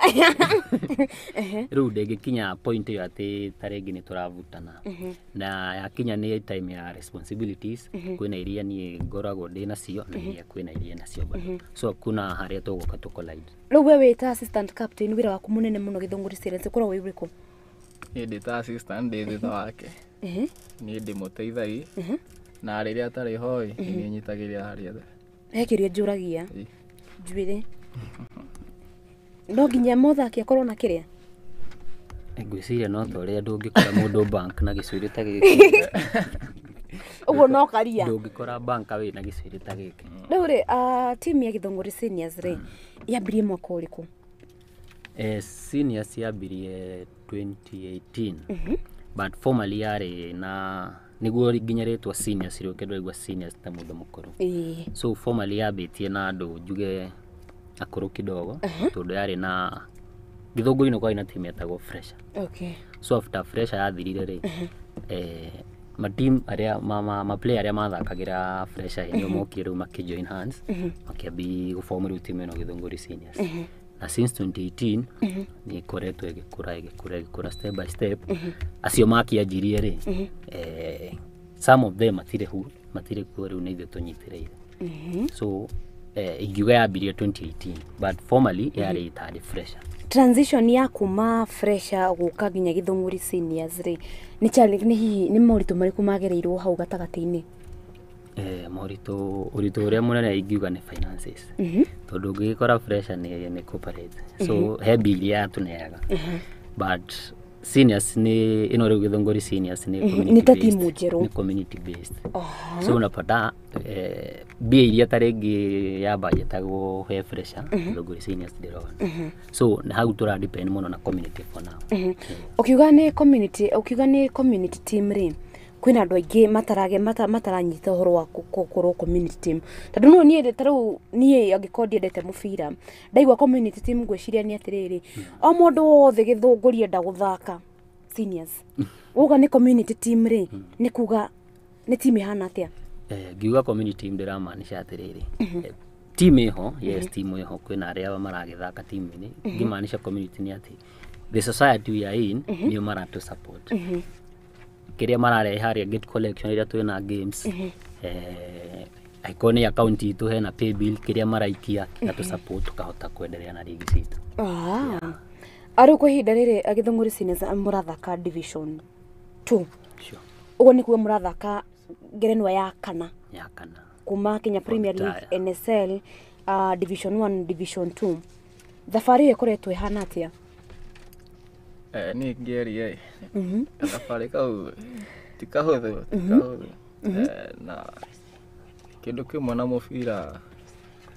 S10: Rĩu ndĩngĩkinya point ĩyo atĩ ta rĩngĩ nĩ tũravutana. Na yakinya nĩ time ya responsibilities, kwĩna iria niĩ ngoragwo ndĩ nacio na iria kwĩna iria nacio bado. So kuna harĩa tũgũka tũ collide.
S2: Rĩu we wĩ ta assistant captain, wĩra waku mũnene mũno Gĩthũngũri Seniors ũkoragwo wĩ ũrĩkũ?
S11: Niĩ ndĩ ta assistant, ndĩ thutha wake. Niĩ ndĩmũteithagi na rĩrĩa atarĩ ho ĩ, nĩ nyitagĩrĩra harĩa.
S2: He kĩũria njũragia njuĩrĩ no nginya mũthaki akorwo na kĩrĩa?
S10: Ngwĩciria no ta ũrĩa ndũngĩkora mũndũ bank na gĩcuĩrĩ ta gĩkĩ.
S2: Ũguo no karia.
S10: Ndũngĩkora bank wĩna gĩcuĩrĩ ta gĩkĩ.
S2: Rĩu rĩ, team ya Gĩthũngũri Seniors rĩ, yambirie mwaka ũrĩkũ?
S10: Seniors yambirie 2018. But formally yarĩ na nĩguo nginya rĩtwa seniors rĩũke, ndũraigua seniors ta mũndũ mũkũrũ. So formally yambĩtie na andũ njuge akũrũ kidogo, tondũ yarĩ na Gĩthũngũri-inĩ kwarĩ na team yetagwo Fresher. So after Fresher yathirire rĩ, ma team arĩa ma player arĩa mathakagĩra Fresher nĩo mokire rĩu makĩ join hands, makĩambi gũform rĩu team ĩno Gĩthũngũri Seniors. Na since 2018 nĩ ĩkoretwo ĩgĩkũra ĩgĩkũra ĩgĩkũra step by step. Acio makĩanjirie rĩ, some of them matirĩ hu matirĩ kuo rĩu, nĩ ithuĩ tũnyitĩrĩire. So ingiuga yambirie 2018, but formally yarĩ tarĩ Fresher.
S2: Transition ya kuma Fresher gũka nginya Gĩthũngũri Seniors rĩ, nĩ challenge, nĩ hihi nĩ moritũ marĩkũ magereirwo hau gatagatĩ-inĩ?
S10: Moritũ, ũritũ ũrĩa mũnene ingiuga nĩ finances, tondũ ũngĩgĩkora Fresher nĩ corporate, so he mbia iria yatũneaga, but seniors nĩ ĩno rĩu Gĩthũngũri Seniors nĩ community
S2: Nĩ ta
S10: based.
S2: timu njerũ.
S10: Nĩ community based, so unapata mbia iria ta rĩngĩ yambanjetagwo he Fresher, Gĩthũngũri Seniors ndĩrona. So nĩ hau tũra depend mũno na community for now.
S2: Ũkiuga nĩ community, ũkiuga nĩ community team rĩ, kwĩna andũ aingĩ matarage mataranyita ũhoro wa gũkorwo community team, tondũ no niĩ ta rĩu niĩ angĩkorwo ndiendete mũbira, ndaigua community team ngwĩciria nĩ atĩrĩrĩ, o mũndũ wothe Gĩthũngũri enda gũthaka seniors. Uga nĩ community team rĩ, nĩ kuga nĩ team ĩhana atĩa?
S10: Ngiuga community team ndĩramaanisha atĩrĩrĩ, team ĩho, yes, team ĩho, kwĩna arĩa maragĩthaka team-inĩ. Ngĩmaanisha community nĩ atĩ the society we are in nĩo maratũ support, kĩrĩa mararehe harĩa gate collection ĩrĩa twĩna games, angĩkorwo nĩ account itũ hena pay bill, kĩrĩa maraikia kĩgatũ support tũkahota kwendelea na ligi citũ.
S2: Arĩ kwa ihinda rĩrĩ Gĩthũngũri Seniors mũrathaka division 2?
S10: Sure.
S2: Ũguo nĩ kuga mũrathaka ngerenwa ya kana?
S10: Ya kana.
S2: Kuma Kenya Premier League,
S10: Retire.
S2: NSL, division 1, division 2, thabarĩ ĩyo ĩkoretwo ĩhana atĩa?
S11: Niĩ ngĩaria ĩ, gathabarĩ kau ti kahũthũ, ti kahũthũ. Na kĩndũ kĩmwe na mũbira,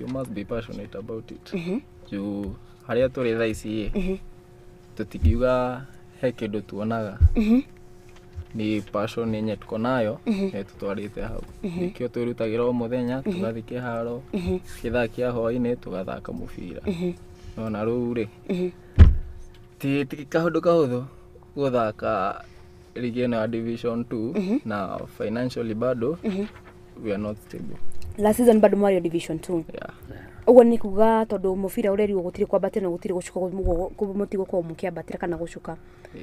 S11: you must be passionate about it, juu harĩa tũrĩ thaa ici ĩ, tũtingiuga he kĩndũ tuonaga, ni passion yenye tuko nayo nĩ tũtwarĩte hau. Nĩkĩo twĩrutagĩra o mũthenya, tũgathiĩ kĩharo gĩthaa kĩa hwaĩ-inĩ tũgathaka mũbira. Nona rĩu rĩ, ti kaũndũ kahũthũ gũthaka ligi ĩno ya division 2 na financially bado we are not stable.
S2: Last season bado mwarĩ o division 2?
S11: Yeah.
S2: Ũguo nĩ kuga tondũ mũbira ũrerirwo gũtirĩ kwambatĩra na gũtirĩ gũcuka, mũtigũkorwo mũkĩambatĩra kana gũcuka.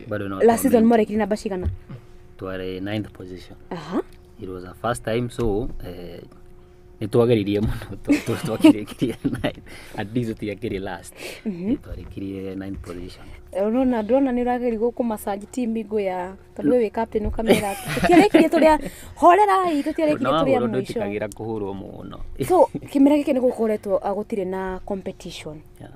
S10: Bado no.
S2: Last season mwarekirie namba cigana?
S10: Twarĩ ninth position. It was a first time, so nĩ twageririe mũno, twakĩrĩkirie ninth, at least tũtiakĩrĩ last. Nĩ twarĩkirie ninth position.
S2: Ũrona, ndĩrona nĩ ũrageria gũkũ massage team ya tondũ we wĩ captain, ũkamera tũtiarĩkirie tũrĩa, horerai, tũtiarĩkirie
S10: Na
S2: tũrĩa
S10: wahũrwo
S2: mũico.
S10: Ndwĩtĩkagĩra kũhũrwo mũno.
S2: So kĩmera gĩkĩ nĩ gũkoretwo gũtirĩ na competition.
S10: Yeah.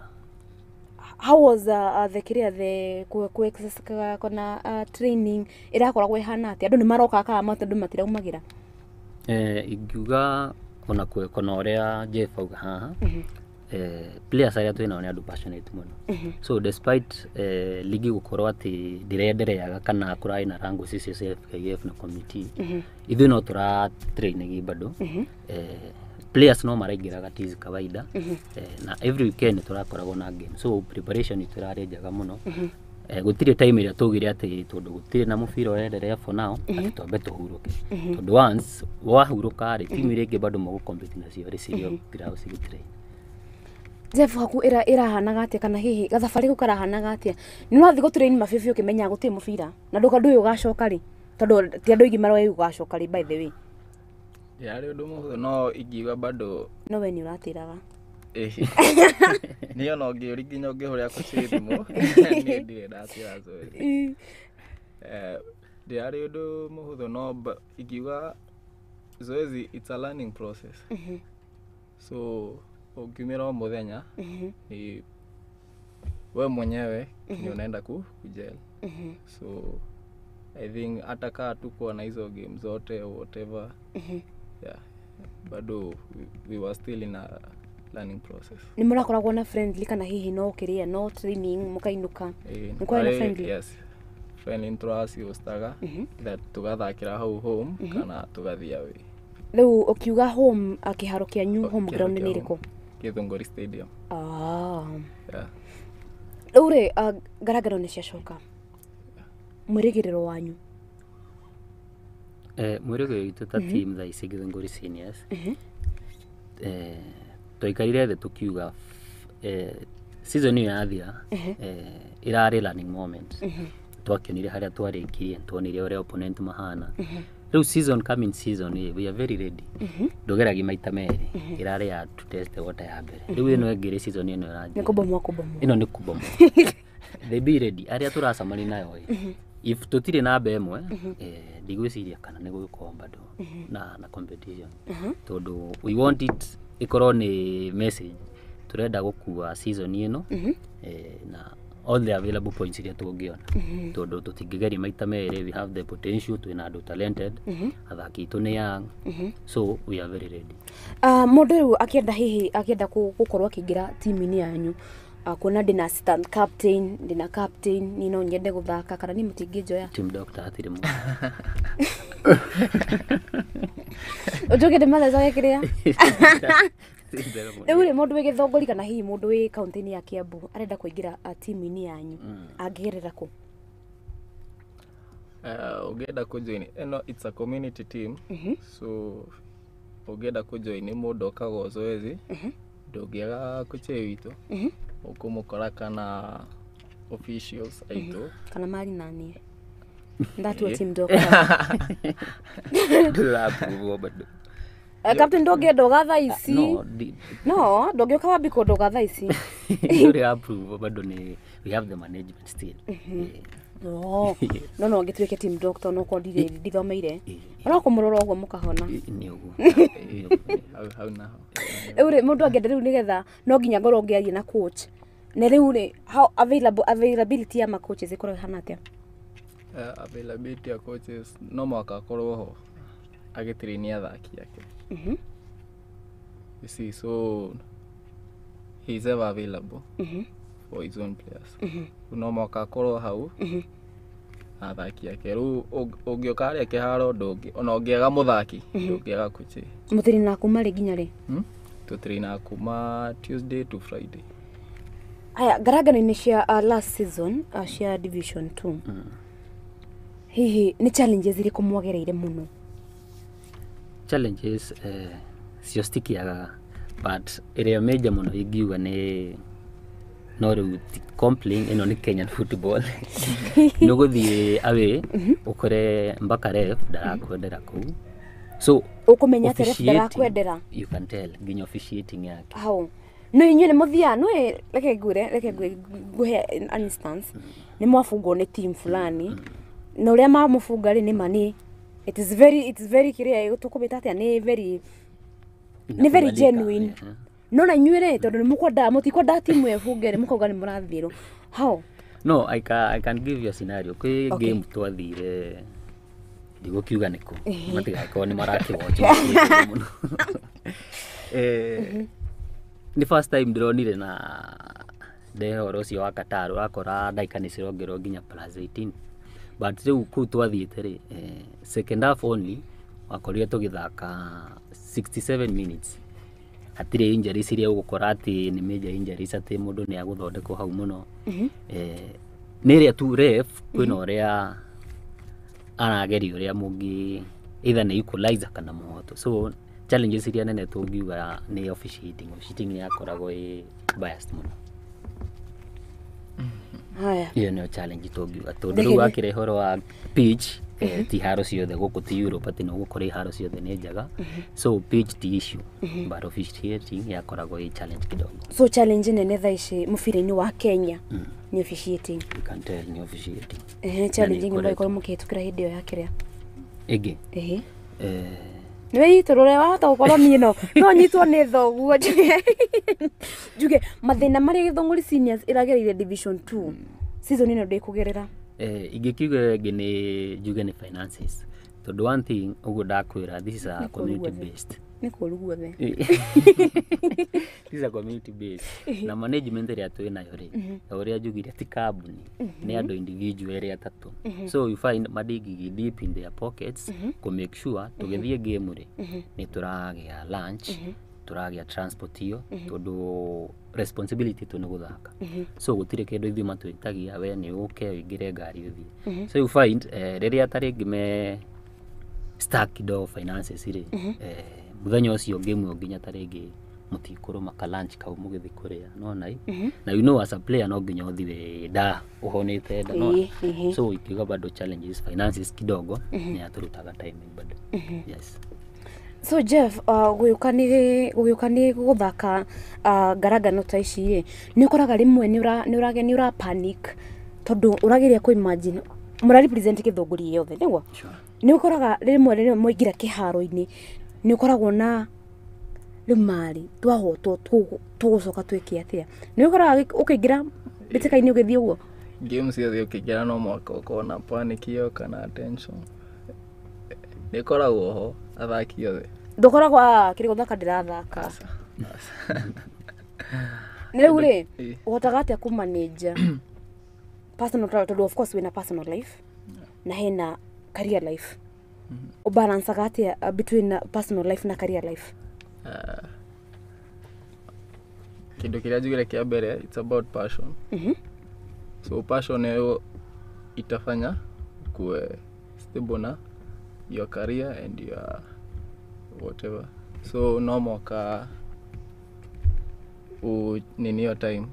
S2: How was the kĩrĩa the ku exercise kana training ĩrakoragwo ĩhana atĩa? Andũ nĩ maroka kana andũ matiraumagĩra?
S10: Ingiuga ona kwekona ũrĩa Jeff auga haha, players arĩa twĩnao nĩ andũ passionate mũno. So despite ligi gũkorwo atĩ ndĩrendereaga kana kũrarĩ na rango icio cia FKF na committee, ithuĩ no tũra train bado. Players no maraingĩraga tizi kawaida, na every weekend tũrakoragwo na game, so preparation itũ ĩrarĩ njega mũno. Gũtirĩ time ĩrĩa tũgire atĩ tondũ gũtirĩ na mũbira ũrenderea for now, atĩ twambe tũhurũke, tondũ once wahurũka rĩ, timu iria ingĩ bado mũgũ-compete nacio rĩ, cirio ground cigĩ-train.
S2: Jeff, haku ĩra ĩrahanaga atĩa, kana hihi gathabarĩ kau karahanaga atĩa? Nĩ ũrathiĩ gũtrain mabibi ũkĩmenyaga gũtirĩ mũbira na ndũka ndũĩ ũgacoka rĩ, tondũ ti andũ aingĩ maroĩ ũgacoka rĩ, by the way?
S11: Yarĩ ũndũ mũhũthũ, no ingiuga bado
S2: No we nĩ ũratĩraga.
S11: Niĩ ona ũngĩũri nginya ũngĩhũrĩra coach thimũ, niĩ ndirĩ ndatĩra zoezi. Ndĩarĩ ũndũ mũhũthũ, no ingiuga zoezi, it's a learning process, so ũngiumĩra o mũthenya, ni we mwenyewe ni unaenda kugel. So I think hata kaa tukuwa na hizo game zote or whatever, yeah, bado we were still in a learning process.
S2: Nĩ mũrakoragwo na friendly, kana hihi no kĩrĩa, no training mũkainũka? Nĩ na friendly?
S11: Yes, friendly nĩtũracihostaga, that tugathakĩra hau home kana tugathiĩ away.
S2: Rĩu ũkiuga home, kĩharo kĩanyu, home ground nĩ ĩrĩkũ?
S11: Gĩthũngũri Stadium.
S2: Ah.
S11: Yeah.
S2: Rĩu rĩ, ngarangano nĩ ciacoka, mwĩrĩgĩrĩro wanyu?
S10: Mwĩrĩgĩrĩro witũ ta team thaa ici Gĩthũngũri Seniors, twaikarire thĩ tũkiuga season ĩyo yathira, ĩrarĩ learning moment. Twakĩonire harĩa twarĩkirie, tuonire ũrĩa opponent mahana. Rĩu season, coming season ĩ, we are very ready. Ndũgeragia maita merĩ, ĩrarĩ ya to test the water ya mbere. Rĩu ĩno ĩngĩ rĩ, season ĩno
S2: nĩ
S10: ĩranjia,
S2: kũbomoa kũbomoa.
S10: Ĩno nĩ kũbomoa. They be ready, arĩa tũracemania nayo ĩ, if tũtirĩ namba ĩmwe, ndigwĩciria kana nĩ gũgĩkorwo bado na competition, tondũ we want it ĩkorwo nĩ message tũrenda gũkua season ĩno, na all the available points iria tũngĩona, tondũ tũtingĩgeria maita merĩ. We have the potential, twĩna andũ talented, athaki aitũ nĩ young, so we are very ready.
S2: Mũndũ rĩu akĩenda, hihi akĩenda gũkorwo akĩingĩra timu-inĩ yanyu, kuona ndĩna assistant captain, ndĩna captain, niĩ no nyende gũthaka, kana niĩ mũtingĩnjoya?
S10: Team doctor hatirĩ mũndũ.
S2: Ũnjũke ndĩmathecage kĩrĩa rĩu rĩ, mũndũ wĩ Gĩthũngũri kana hihi mũndũ wĩ kaũntĩ-inĩ ya Kiambu arenda kũingĩra timu-inĩ yanyu, angĩgerera kũ?
S11: Ũngĩenda kũjoin ĩno, it's a community team, so ũngĩenda kũjoin nĩ mũndũ okaga o zoezi, ndũngĩaga coach witũ, ũkũmũkora kana officials aitũ.
S2: Kana mari naniĩ ndatua team doctor?
S10: Ndũrapurwo bado.
S2: Captain, ndũngĩenda ũga thaa ici?
S10: No.
S2: No ndũngĩũka wambi kũndũ ũga thaa ici?
S10: Ndũrĩ approve bado, ni we have the management still.
S2: No no no ngĩtuĩke team doctor, no korwo ndirĩ ndithomeire, no kũmũrora ũguo mũkahona.
S10: Nĩ ũguo.
S11: Hau naho.
S2: Rĩu rĩ, mũndũ angĩenda rĩu, nĩgetha no nginya ngorwo ngĩaria na coach, na rĩu rĩ, how available, availability ya ma coaches ĩkorwo ĩhana atĩa?
S11: Availability ya coaches, no mũhaka akorwo ho agĩtrain athaki ake. You see, so he's ever available for his own players. No mũhaka akorwo hau na athaki ake. Rĩu ũngĩũka harĩa kĩharo, ndũngĩ ona ũngĩaga mũthaki, ndũngĩaga coach.
S2: Mũtĩrĩ kuma rĩ nginya rĩ?
S11: Tũtrainaga kuma Tuesday to Friday.
S2: Aya, ngarangano-inĩ cia last season, cia division 2, hihi nĩ challenges irĩkũ mwagereire mũno?
S10: Challenges, cio citikiagaga, but ĩrĩa major mũno ingiuga nĩ no rĩu ti complain, ĩno nĩ Kenyan football, nĩ ũgũthiĩ away ũkore mpaka ref ndarakwendera kũu, so
S2: Ũkũmenya atĩ ref
S10: officiating,
S2: ndarakwendera?
S10: You can tell nginya officiating yake.
S2: Hau no inyuĩ nĩ mũthiaga no, reke ngwĩre, reke ngũhe an instance. Nĩ mwabungwo nĩ team fulani, na ũrĩa mamũbunga rĩ, nĩ ma nĩ it is very kĩrĩa tũkũmĩta atĩa, nĩ very
S10: Inakubalika,
S2: genuine. No na inyuĩ rĩ, tondũ nĩ mũkwendaga, mũtikwendaga timu ĩyo ĩbunge rĩ, mũkauga nĩ mũrathirwo how?
S10: No, I can give you a scenario kwĩ game twathire, ndigũkiuga nĩkũ, matigakorwo nĩ marakĩwatch mũno. Nĩ first time ndĩronire na ndehe ũhoro ũcio wa Qatar, ũrakora ndagĩka nĩ cirongerwo nginya plus 18, but rĩu kũu twathiĩte rĩ, second half only wakorire tũgĩthaka 67 minutes. Hatirĩ injuries iria ũgũkora atĩ nĩ major injuries atĩ mũndũ nĩ agũthondekwo hau mũno. Nĩ ĩrĩa tu ref kwĩna ũrĩa arageria ũrĩa mũngĩ either nĩ equalizer kana mũhoto. So challenges iria nene tũngiuga nĩ officiating. Officiating nĩ yakoragwo ĩ biased mũno.
S2: Haya.
S10: Ĩyo nĩyo challenge tũngiuga, tondũ rĩu wakĩra ũhoro wa pitch, ti haro ciothe gũkũ ti Europe atĩ nĩ ũgũkora iharo ciothe nĩ njega. So pitch ti issue, but officiating yakoragwo ĩ challenge kidogo.
S2: So challenge nene thaa ici mũbira-inĩ wa Kenya nĩ officiating?
S10: You can tell nĩ officiating.
S2: Ehe, challenge
S10: Na nĩ
S2: ĩngĩ
S10: ĩkoretwo.
S2: mũgĩkorwo mũkĩhĩtũkĩra hĩndĩ ĩyo ya kĩrĩa?
S10: Ĩngĩ?
S2: Ehe. Nĩ wĩitũrũre, wahota gũkorwo niĩ no nyitwo nĩ thoguo njuge mathĩna marĩa Gĩthũngũri Seniors ĩragereire Division 2 season ĩno ndĩkũgerera.
S10: Ingĩkiuga ĩngĩ nĩ njuge nĩ finances, tondũ one thing ũguo ndakwĩra, this is a
S2: Nĩ kũũru
S10: community
S2: guothe.
S10: based.
S2: Nĩ kũũru guothe.
S10: This is a community based, na management ĩrĩa twĩ nayo rĩ, ta ũrĩa njugire, ti kambuni, nĩ andũ individual erĩ atatũ. So you find madingigi deep in their pockets kũ make sure tũgĩthiĩ game rĩ, nĩ tũragĩa lunch, tũragĩa transport iyo, tondũ responsibility tu nĩ gũthaka. So gũtirĩ kĩndũ ithuĩ matwĩtagia, we nĩ ũke ũingĩre ngari ũthiĩ. So you find rĩrĩa ta rĩngĩ me stuck kidogo finances rĩ, mũthenya ũcio game ĩyo nginya ta rĩngĩ mũtikũrũma ka lunch kau mũgĩthiĩ kũrĩa nona i. Na you know as a player no nginya ũthiĩ wĩ nda ũhonĩte nda nona. So ikiuga bado challenges finances kidogo nĩ yatũrutaga timing bado, yes.
S2: So Jeff, gũgĩũka nĩ gũthaka ngarangano ta ici rĩ, nĩ ũkoraga rĩmwe nĩ ũra panic tondũ ũrageria kũ imagine mũra represent Gĩthũngũri yothe, nĩguo?
S10: Sure.
S2: Nĩ ũkoraga rĩmwe rĩrĩa mwaingĩra kĩharo-inĩ nĩ ũkoragwo na rĩu marĩ twahotwo tũgũcoka twĩke atĩa? Nĩ ũkoraga ũkĩingĩra mbĩtĩka-inĩ ũgĩthiĩ ũguo?
S11: Game ciothe ũkĩingĩra no mũhaka ũkorwo na panic ĩyo kana tension, nĩ ĩkoragwo ho athaki othe.
S2: Ndũkoragwo kĩrĩ gũthaka ndĩrathaka nĩ rĩu rĩ, ũhotaga atĩa kũ manage personal, tondũ of course wĩna personal life na hena career life? Ũbalancaga atĩa between personal life na career life?
S11: Kĩndũ kĩrĩa njugire kĩa mbere, it's about passion. So passion ĩyo itafanya ukuwe stable na your career and your whatever. So no mwaka u nini yo time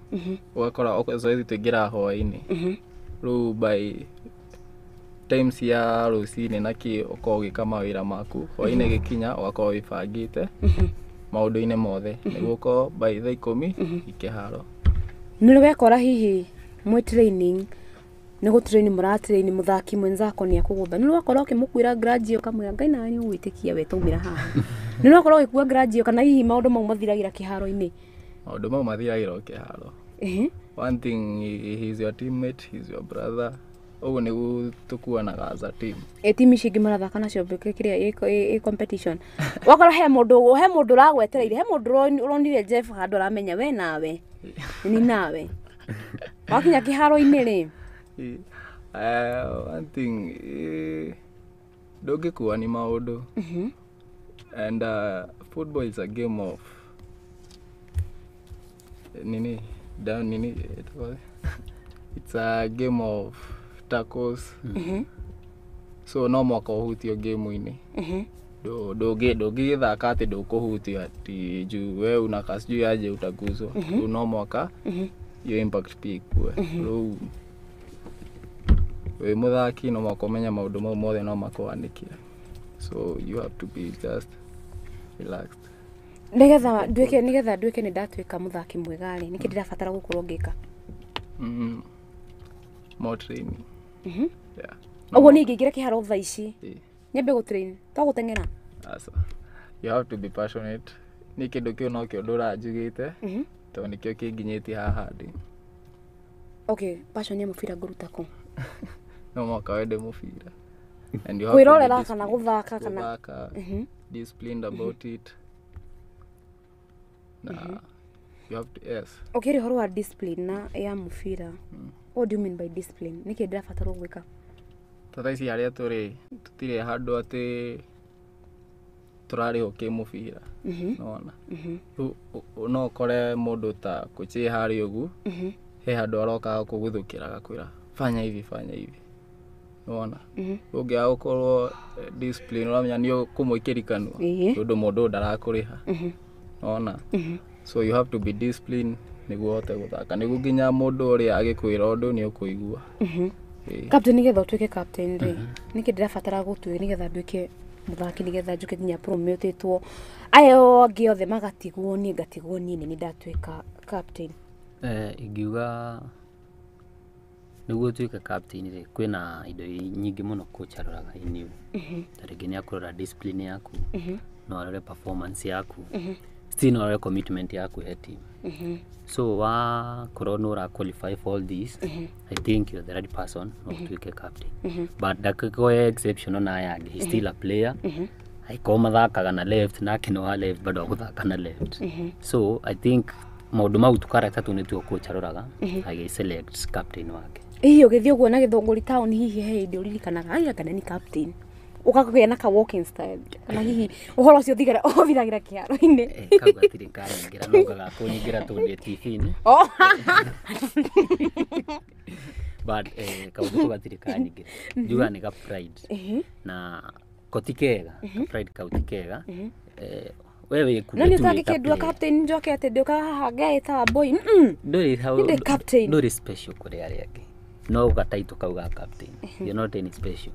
S11: ũgakora zoezi tũingĩraga hwaĩ-inĩ. Rĩu by time cia rũcinĩ na kĩ ũkorwo ũgĩka mawĩra maku, hwaĩ-inĩ gĩkinya ũgakorwo wĩbangĩte maũndũ-inĩ mothe nĩguo ũkorwo by thaa 10 ikĩharo.
S2: Nĩ wekora hihi mwĩ training, nĩ gũ train mũratrain, mũthaki mwenzako nĩ akũgũtha, nĩ wakorwo ũkĩmũkuĩra grudge ũkamwĩra Ngai nawe nĩ ũgwĩtĩkia we taumĩra haha? Nĩ wakorwo ũgĩkua grudge kana hihi maũndũ mau mathiragĩra kĩharo-inĩ?
S11: Maũndũ mau mathiragĩra o kĩharo. One thing, he's your teammate, he's your brother, ũguo nĩguo tũkuanaga as a team.
S2: Ĩ timu ici ingĩ marathaka nacio kĩrĩa ĩ competition, wakorwo he mũndũ ũragwetereire, he mũndũ ũronire Jeff handũ aramenya we nawe nĩ nawe wakinya kĩharo-inĩ rĩ?
S11: One thing, ndũngĩkua nĩ maũndũ, and football is a game of nini down nini ĩtagwo, it's a game of tackles. So no mwaka ũhutio game-inĩ. Ndũngĩgĩthaka atĩ ndũkũhutio ati juu we unakaa sijui aje utaguzwa. Rĩu no mwaka hiyo impact pia ikue. Rĩu wĩ mũthaki no mwaka ũmenye maũndũ mau mothe no makũhanĩkĩre, so you have to be just relaxed.
S2: Nĩgetha nduĩke nĩ ndatuĩka mũthaki mwega rĩ, nĩkĩ ndĩrabatara gũkorwo ngĩka?
S11: More training, yeah.
S2: Ũguo niĩ ingĩingĩra kĩharo thaa ici nyambe gũtrain to gũteng'era?
S11: Asa. You have to be passionate. Nĩ kĩndũ kĩu nokĩo ndũraga njugĩte tondũ nĩkĩo kĩnginyĩtie haha ndĩ.
S2: Okay, passion ya mũbira ngũruta kũ?
S11: No mwaka wende mũbira. And you have to be
S2: Kwĩrorera kana
S11: disciplined.
S2: Gũthaka kana?
S11: Gũthaka, disciplined about it. Na you have to, yes.
S2: Ũkĩrĩ ũhoro wa discipline na ya mũbira, what do you mean by discipline? Nĩkĩ ndĩrabatarwo gwĩka?
S11: Ta thaa ici harĩa tũrĩ, tũtirĩ handũ atĩ Tũrarĩhwo kĩmũbira. Nĩwona? Rĩu no ũkore mũndũ ta kũchĩ harĩa ũguo, he handũ aroka gũkũguthũkĩra agakwĩra fanya hivi, fanya hivi. Nĩwona? Ũngĩaga gũkorwo discipline, ũramenya nĩ ũkũmũikĩria kanua tondũ mũndũ ũyũ ndarakũrĩha. Nĩwona? So you have to be disciplined nĩguo ũhote gũthaka, nĩguo nginya mũndũ ũrĩa agĩkwĩra ũndũ nĩ ũkũigua.
S2: Captain, nĩgetha ũtuĩke captain rĩ, nĩkĩ ndĩrabatara gũtuĩka nĩgetha nduĩke mũthaki, nĩgetha njuke nginya promotĩtwo, aya angĩ othe magatigwo, niĩ ngatigwo niĩ nĩ ndatuĩka captain?
S10: Ingiuga nĩguo ũtuĩke captain rĩ, kwĩna indo nyingĩ mũno coach aroraga in you. Ta rĩngĩ nĩ akũrora discipline yaku, no arore performance yaku, still no arore commitment yaku he team. So wakorwo nĩ ũra qualify for all this, I think you're the right person no ũtuĩke captain. But ndangĩkorwo exception ona aya angĩ, he's still a player. Angĩkorwo mathakaga na left nake no wa left, bado agũthaka na left. So I think maũndũ mau tu character tu nĩtuo coach aroraga agĩ select captain wake.
S2: Hihi ũgĩthiĩ ũguo na Gĩthũngũri town, hihi he hĩndĩ ũririkanaga ai kana ni captain, ũkagĩa na ka walking style, kana hihi ũhoro ũcio ũthiragĩra kĩharo-inĩ?
S10: Kau gatirĩ kanyingĩra, no gagakũnyingĩra tondũ ndĩ TV-inĩ. But kaũndũ kau gatirĩ kanyingĩra, njugaga nĩ ga pride na ko ti kega, ka pride kau ti kega. We wĩ
S2: No nĩ ũtangĩkĩndua captain njoke atĩ ndĩũkaga haha ngeĩta Wambui?
S10: Ndũrĩ hau.
S2: Ndĩ captain.
S10: Ndũrĩ special kũrĩ arĩa angĩ, no gataitũ kau ga captain, you're not any special.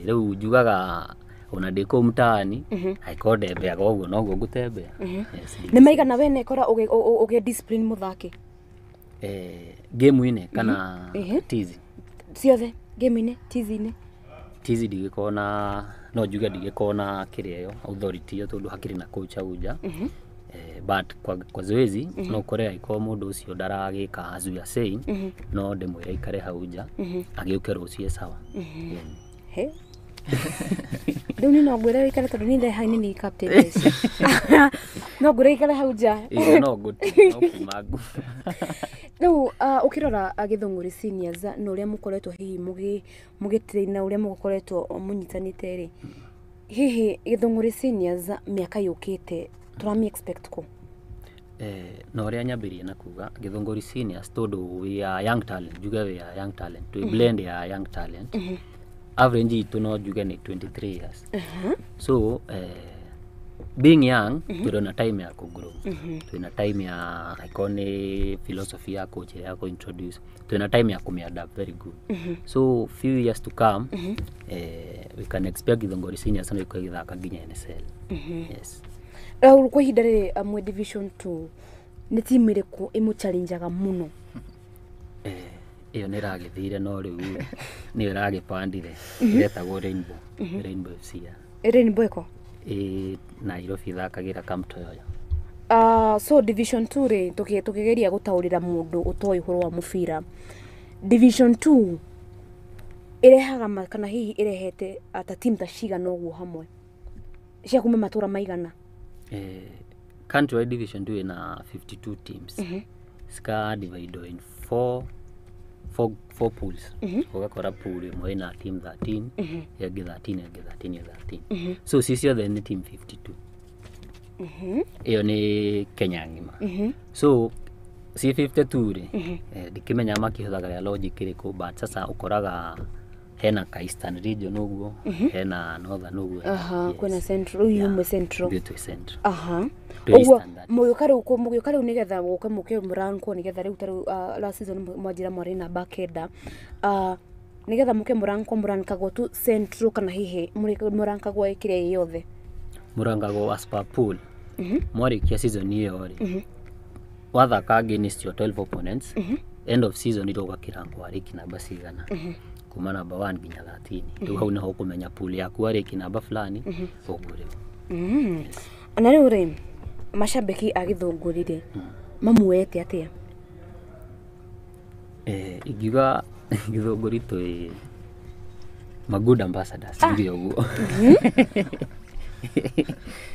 S10: Rĩu njugaga ona ndĩ kũu mtaani, angĩkorwo ndembeaga ũguo noguo ngũtembea. Yes.
S2: Nĩ maigana we nekora ũgĩ discipline mũthaki?
S10: Game-inĩ kana tizi?
S2: Ciothe, game-inĩ, tizi-inĩ.
S10: Tizi ndigĩkorwo na, no njuge ndigĩkorwo na kĩrĩa ĩyo authority ĩyo tondũ hakĩrĩ na coach hau nja. But kwa zoezi no ũkore angĩkorwo mũndũ ũcio ndaragĩka as we are saying, no ndĩmwĩre aikare hau nja, agĩũke rũciũ e sawa.
S2: He rĩu niĩ no ngwĩre wĩikare tondũ niĩ ndĩ haini ni captain thaa ici, no ngwĩre ikare hau nja.
S10: Ĩĩ, no ngũti no kuma ngu.
S2: Rĩu ũkĩrora Gĩthũngũri Seniors na ũrĩa mũkoretwo hihi mũgĩtrain na ũrĩa mũkoretwo mũnyitanĩte rĩ, hihi Gĩthũngũri Seniors mĩaka yũkĩte tũrami expect kũ?
S10: Na ũrĩa nyambĩrĩrie na kuga Gĩthũngũri Seniors, tondũ we are young talent, njuge we are young talent, twĩ blend ya young talent, average itũ no njuge nĩ 23 years. So being young, tũrĩ na time ya kũgrow, twĩna time ya angĩkorwo nĩ philosophy ya coach ĩrĩa ya kũ-introduce, twĩna time ya kũmĩ-adapt very good. So few years to come, we can expect Gĩthũngũri Seniors no ĩkorwo ĩgĩthaka nginya NSL. Yes.
S2: Rĩu kwa ihinda rĩrĩ mwĩ division 2, nĩ timu ĩrĩkũ ĩmũchallengaga mũno?
S10: Ĩyo nĩ ĩragĩthire, no rĩu nĩyo ĩragĩbandire, ĩretagwo Rainbow FC ya
S2: Rainbow ĩko?
S10: Ĩ Nairobi, ĩthakagĩra Camp Toyoyo.
S2: So division 2 rĩ, tũkĩgeria gũtaũrĩra mũndũ ũtoĩ ũhoro wa mũbira, division 2 ĩrehaga kana hihi ĩrehete ta team ta cigana ũguo hamwe cia kuma matũra maigana?
S10: Countrywide division 2 ĩna 52 teams, cika divide in four pools. Ũgakora pool ĩmwe ĩna team 13, ĩngĩ 13, ĩngĩ 13, ĩngĩ 13, so ci ciothe nĩ team 52. Ĩyo nĩ Kenya ng'ima. So ci 52 rĩ, ndikĩmenya makĩhũthagĩra logic ĩrĩkũ, but sasa ũkoraga hena ka Eastern region ũguo, hena Northern ũguo.
S2: Kwĩna central, rĩu inyuĩ mwĩ central?
S10: Ithuĩ twĩ central. Twĩ
S2: Ũguo
S10: Eastern, that is.
S2: Mũgĩũka rĩu mũgĩũka rĩu nĩgetha mũke mũrankwo, nĩgetha rĩu ta rĩu last season mwanjĩra mwarĩ namba 9, nĩgetha mũke mũrankwo, mũrankagwo tu central kana hihi mũrankagwo kĩrĩa ĩ yothe?
S10: Mũrangagwo as per pool. Mwarĩkia season ĩyo rĩ, wathaka against your 12 opponents, end of season ĩrĩa ũgakĩrankwo warĩki namba cigana, kuma namba 1 nginya 13. Rĩu hau nĩho ũkũmenya pool yaku warĩki namba fulani ũguo rĩu.
S2: Na rĩu rĩ, macambĩki a Gĩthũngũri rĩ, mamuoete atĩa?
S10: Ingiuga Gĩthũngũri twĩ ma good ambassadors, njuge ũguo.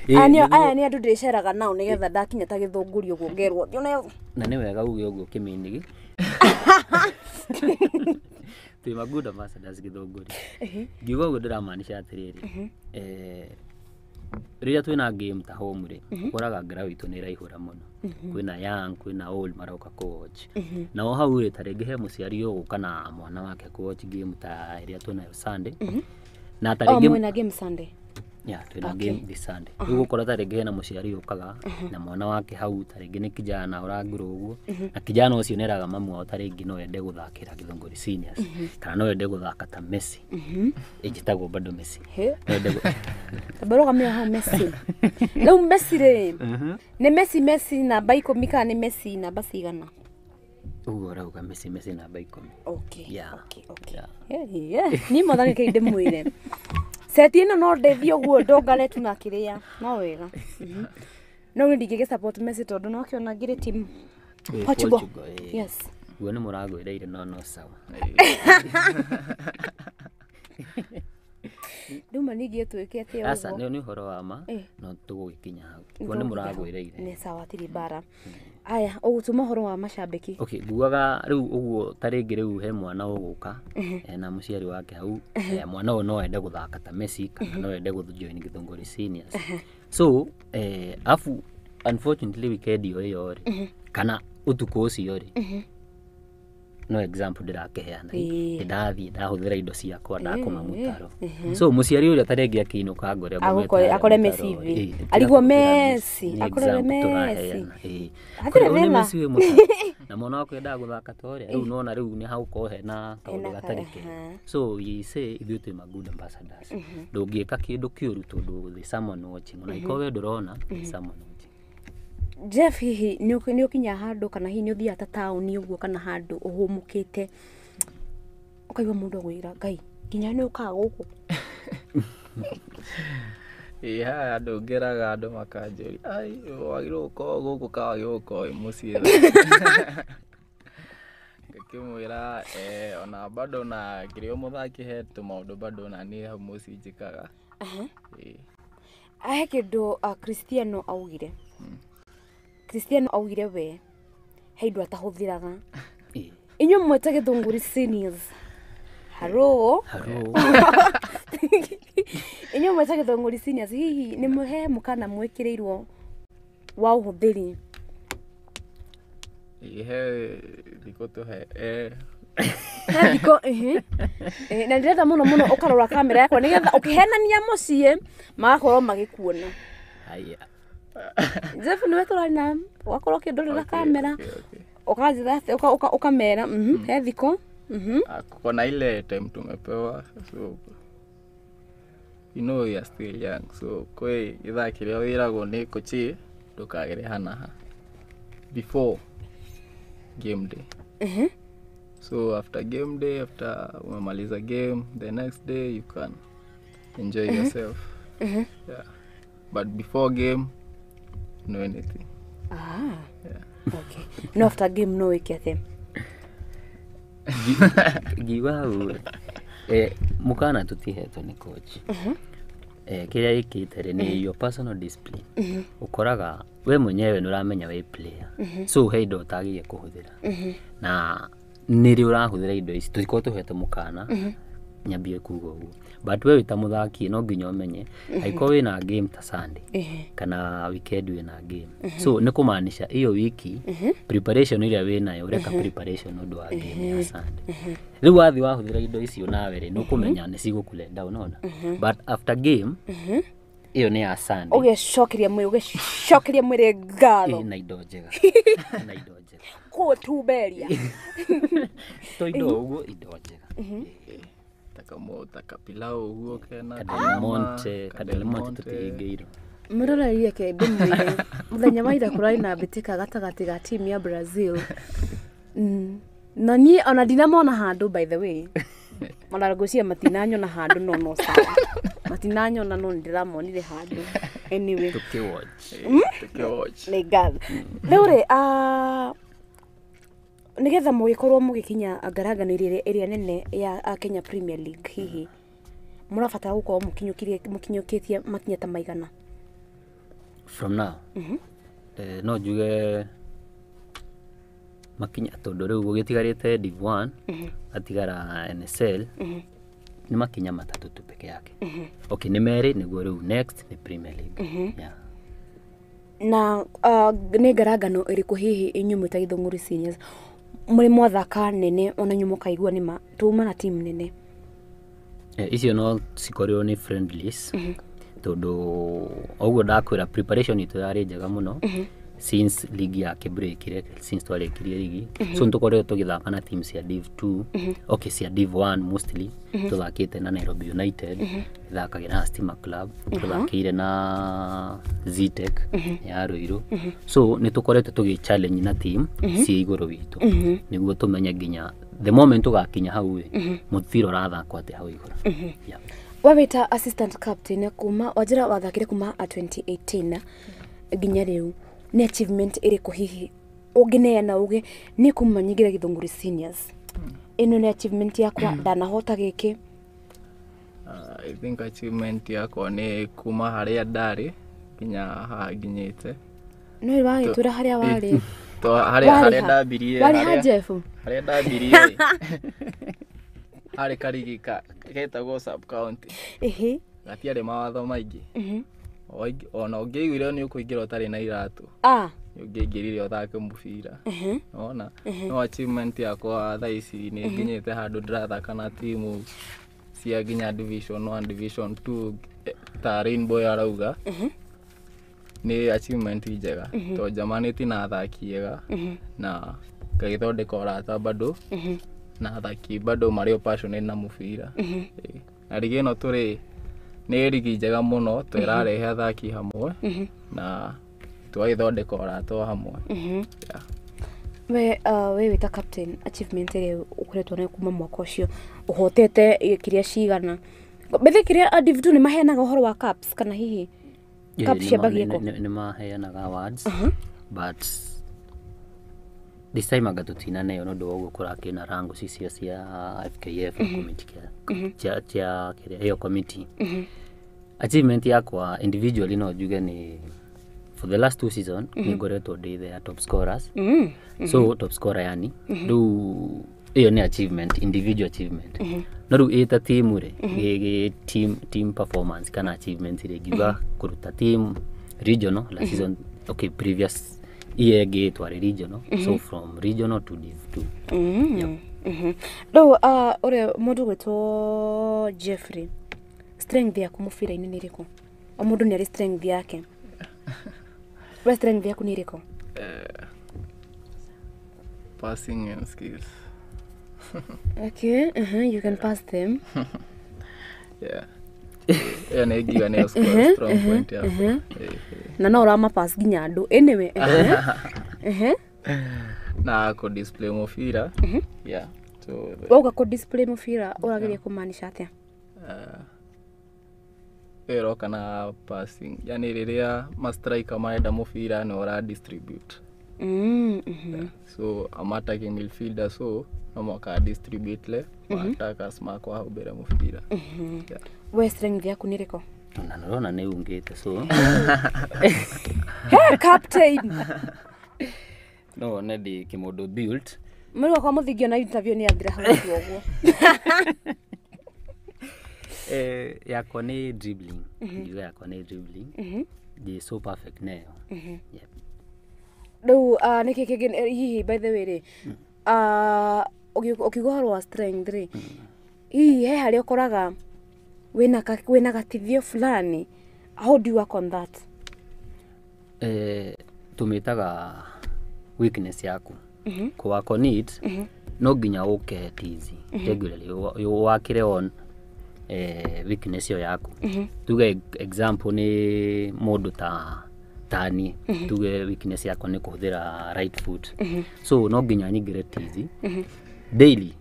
S2: Aya nĩ andũ ndĩceraga nao nĩgetha ndakinya ta Gĩthũngũri ũguo ngerwo thiĩ.
S10: Na nĩ wega uge ũguo kĩmĩnigi, twĩ ma good ambassadors Gĩthũngũri. Ngiuga ũguo ndĩramaanisha atĩrĩrĩ, Rĩrĩa twĩna game ta home rĩ, ũkoraga ground itũ nĩ ĩraihũra mũno. Kwĩna young, kwĩna old maroka kũ-watch. Nao hau rĩ, ta rĩngĩ he mũciari ũgũka na mwana wake kũ-watch game ta ĩrĩa twĩnayo Sunday. Na ta
S2: O
S10: rĩngĩ
S2: mwena game Sunday.
S10: Yeah, twĩna game this Sunday. Rĩu ũgũkora ta rĩngĩ hena mũciari ũkaga na mwana wake hau, ta rĩngĩ nĩ kijana ũrangũrwo ũguo, na kijana ũcio nĩeraga mamu wao ta rĩngĩ no ende gũthakĩra Githũngũri Seniors kana no ende gũthaka ta Messi. Ĩnjĩtagwo bado Messi.
S2: He.
S10: No ende
S2: Tamba rũgamia hau Messi. Rĩu Messi rĩ, nĩ Messi Messi namba 10 kana nĩ Messi namba cigana?
S10: Ũguo ũrauga Messi Messi namba 10.
S2: Okay.
S10: Yeah.
S2: Okay.
S10: Yeah.
S2: Yeah, yeah. Niĩ mwathani kei ndĩmwĩre. Seti ĩno no ndĩthiĩ ũguo ndongare tu na kĩrĩa. No wega. No niĩ ndingĩgĩ support Messi tondũ no kĩona ngĩrĩ team Portugal.
S10: Portugal.
S2: Yes.
S10: Guo nĩ mũragwĩreire no no sawa.
S2: Nduma ningĩ ĩtuĩke atĩ
S10: Aca
S2: ũguo.
S10: nĩ ũhoro wa ma no tũgũgĩkinya hau. Guo nĩ mũragwĩreire.
S2: Nĩ sawa tirĩ mbara. Aya, ũgũtũma ũhoro wa macambĩki.
S10: Okay, ngugaga rĩu ũguo ta rĩngĩ rĩu he mwana ũgũka na mũciari wake hau, mwana ũyũ no ende gũthaka ta Messi kana no ende gũjoin Githũngũri Seniors. So afu unfortunately weekend ĩyo ĩyo rĩ, kana ũtukũ ũcio rĩ, no example ndĩrakĩheana, ndathiĩ ndahũthĩra indo ciakwa ndakoma mũtaro. So mũciari ũrĩa ta rĩngĩ akĩinũka ngore
S2: Agũkore akore Messi thĩ. Arigwo Messi, akorere Messi. Hatirĩ
S10: nĩ
S2: thĩna.
S10: Messi wĩ mũtaro na mwana wakwa endaga gũthaka ta ũrĩa rĩu nona rĩu nĩ hagũkorwo hena kaũndũ gatarĩ kega. So we say ithuĩ twĩ ma good ambassadors. Ndũngĩka kĩndũ kĩũru tondũ there's someone watching, ona angĩkorwo we ndũrona, there's someone watching.
S2: Jeff, hihi nĩ ũkinya handũ kana hihi nĩ ũthiaga ta taũni ũguo kana handũ ũhũmũkĩte ũkaigua mũndũ agwĩra Ngai nginya nĩ ũkaga gũkũ?
S11: Ĩĩ haya andũ ngeraga andũ makanjũria ai wagĩrĩirwo gũkorwo gũkũ ka wagĩrĩirwo gũkorwo wĩ mũciĩ. Ngakĩmwĩra ona bado na ngĩrĩ o mũthaki he tũmaũndũ bado na niĩ hau mũciĩ njĩkaga.
S2: He kĩndũ Cristiano augire. Cristiano augire we he indo atahũthĩraga. Inyuĩ mwete Githũngũri Seniors. Haro.
S10: Haro.
S2: Inyuĩ mwete Githũngũri Seniors hihi nĩ he mũkana mwĩkĩrĩirwo wa ũhũthĩri?
S11: Ĩĩ he thikũ tũhe
S2: He thikũ na ndĩrenda mũno mũno ũkarora kamera yakwa nĩgetha ũkĩhenania mũciĩ magakorwo magĩkuona.
S10: Haya.
S2: Jeff nĩwe tũrarĩ na ũgakorwo ũkĩndorera kamera ũkanjĩra ũkamera he thikũ.
S11: Kuna ile time tumepewa, so you know we are still young, so kwĩ ithaa kĩrĩa wĩragwo nĩ kochi ndũkagere hanaha before game day. So after game day, after umemaliza game, the next day you can enjoy yourself. Yeah. But before game, no anything.
S2: Ah.
S11: Yeah.
S2: Okay. No after game no wĩke atĩa?
S10: Ngiuga hau mũkana tũtihetwo nĩ coach. Kĩrĩa ĩkĩte rĩ nĩ your personal discipline. Ũkoraga we mwenyewe nĩ ũramenya wĩ player. So he indo ũtagĩrĩire kũhũthĩra. Na nĩ rĩ ũrahũthĩra indo ici tũtikorwo tũhetwo mũkana nyambie kuga ũguo. But we wĩ ta mũthaki no nginya ũmenye angĩkorwo wĩna game ta Sunday kana weekend wĩna game. So nĩ kũmaanisha iyo wiki preparation ĩrĩa wĩnayo ũreka preparation ũndũ wa game ya Sunday. Rĩu wathiĩ wahũthĩra indo icio nawe rĩ nĩ ũkũmenya nĩ cigũkũ down unaona. But after game ĩyo nĩ ya Sunday.
S2: Ũgecokeria mwĩrĩ, ũgecokeria mwĩrĩ ngatho.
S10: Na indo njega. Na indo njega.
S2: Kũtumberia.
S10: To indo ũguo indo njega.
S11: Taka pilau ũguo kena Kadelmonte
S10: tũtihingĩirwo.
S2: Mũrorerie ke ndĩmwĩre mũthenya wa ira kũrarĩ na mbĩtĩka gatagatĩ ga timu ya Brazil. Na niĩ ona ndinamona handũ by the way. Ona ngwĩciria matinanyona handũ no no sawa. Matinanyona no nĩndĩramonire handũ. Anyway.
S10: Tũkĩwatch.
S11: Tũkĩwatch.
S2: Nĩ ngatho. Rĩu rĩ nĩgetha mũgĩkorwo mũgĩkinya ngarangano ĩrĩa nene ya Kenya Premier League hihi mũrabatara gũkorwo mũkinyũkĩtie makinya ta maigana
S10: from now? No njuge makinya tondũ rĩu gũgĩtigarĩte Div 1 atigara NSL Nĩ makinya matatũ tu peke yake. Okay, nĩ merĩ nĩguo rĩu next nĩ Premier League. Yeah.
S2: Na nĩ ngarangano ĩrĩkũ hihi inyuĩ mwĩ ta Githũngũri Seniors mũrĩ mwathaka nene ona inyuĩ mũkaigua nĩma tuma na team nene?
S10: Icio no cikorirwo nĩ friendlies, tondũ oguo ndakwĩra preparation itũ yarĩ njega mũno since ligi ya kĩbreakire, since twarĩkirie ligi. So nĩtũkoretwo tũgĩthaka na team cia Div 2, okay, cia Div 1 mostly. Tũthakĩte na Nairobi United, ĩthakagĩra na Stima Club, tũthakĩire na Zetech ya Ruiru. So nĩ tũkoretwo tũgĩ challenge na team ciĩ igũrũ witũ nĩguo tũmenye nginya the moment tũgakinya hau ĩ, mũbira ũrathakwo atĩa hau igũrũ. Yeah.
S2: We wĩta assistant captain kuma wanjĩra wathakire kuma 2018 nginya rĩu, nĩ achievement ĩrĩkũ hihi ũngĩneana uge nĩ kuma nyingĩre Githũngũri Seniors, ĩno nĩ achievement yakwa, ndanahota gĩkĩ?
S11: I think achievement yakwa nĩ kuma harĩa ndarĩ nginya haha nginyĩte.
S2: No wagĩtwĩra harĩa warĩ.
S11: To harĩa ndambirie.
S2: Warĩ ha, Jeff?
S11: Harĩa ndambirie harĩ karigi getagwo sub county. Gatiarĩ mawatho maingĩ. Ona ũngĩaiguire nĩ ũkũingĩra ũtarĩ na iratũ, nĩ ũngĩaingĩrire ũthake mũbira. Ona no achievement yakwa thaa ici nĩ nginyĩte handũ ndĩrathaka na timu cia nginya Division 1, Division 2 ta Rainbow arauga. Nĩ achievement njega tondũ njamanĩtie na athaki ega na ngagĩthondeka ũrata bado na athaki bado marĩ o passionate na mũbira. Na rigi ĩno tũrĩ nĩ rigi njega mũno, twĩrarehe athaki hamwe na tũgagĩthondeka ũrata o hamwe. Yeah.
S2: We wĩta captain, achievement ĩrĩa ũkoretwo nayo kuma mwaka ũcio ũhotete kĩrĩa cigana bethe kĩrĩa Div 2 nĩ maheanaga ũhoro wa cups kana hihi cups ciambagie kũ?
S10: Nĩ maheanaga awards, but this time anga tũtina nayo nĩ ũndũ wa ũguo kũrakĩrĩ na rango cicio cia FKF committee cia kĩrĩa ĩyo committee. Achievement yakwa individually no njuge nĩ for the last 2 season nĩ ngoretwo ndĩ the top scorers. So top scorer yani rĩu ĩyo nĩ achievement, individual achievement. No rĩu ĩta team rĩ, gĩ team performance kana achievement rĩ, ngiuga kũruta team regional last season, okay, previous year ĩngĩ twarĩ regional, so from regional to Div 2.
S2: Rĩu ũrĩa mũndũ gwĩtwo Jeffrey, strength yaku mũbira-inĩ nĩ ĩrĩkũ? O mũndũ nĩ arĩ strength yake. We strength yaku nĩ ĩrĩkũ?
S11: Passing and skills.
S2: Okay, you can pass them.
S11: Yeah. Ĩyo nĩ ngiuga nĩyo strong point yakwa.
S2: Na no ũramapass nginya andũ. Anyway.
S11: Na kũ display mũbira. Yeah. So
S2: wauga kũ display mũbira ũrageria kũmaanisha atĩa?
S11: Ĩroka na passing. Yani rĩrĩa ma striker marenda mũbira nĩ ũra distribute. Yeah. So I'm attacking midfielder, so no mwaka distribute le attackers makwa hau mbere mũbira. Yeah.
S2: We strength yaku nĩ ĩrĩkũ?
S10: Na nĩũrona nĩ ungĩte so.
S2: Hey captain.
S10: No wone ndĩ kĩmũndũ built.
S2: Mũrĩ wakwa mũthingi ona interview nĩ yathira hau ũguo.
S10: Yakwa nĩ dribbling. Ngiuga yakwa nĩ dribbling. Ndĩ so perfect nayo. Yeah.
S2: Rĩu nĩkĩ kĩngĩ hihi by the way rĩ, ũkiuga ũhoro wa strength rĩ, hihi he harĩa ũkoraga wĩna gatithio fulani, how do you work on that?
S10: Tũmĩtaga weakness yaku. Kũ work on it, no nginya ũke tizi regularly wakĩre on weakness ĩyo yaku. Tuge example nĩ mũndũ ta tani, tuge weakness yakwa nĩ kũhũthĩra right foot. So no nginya nyingĩre tizi daily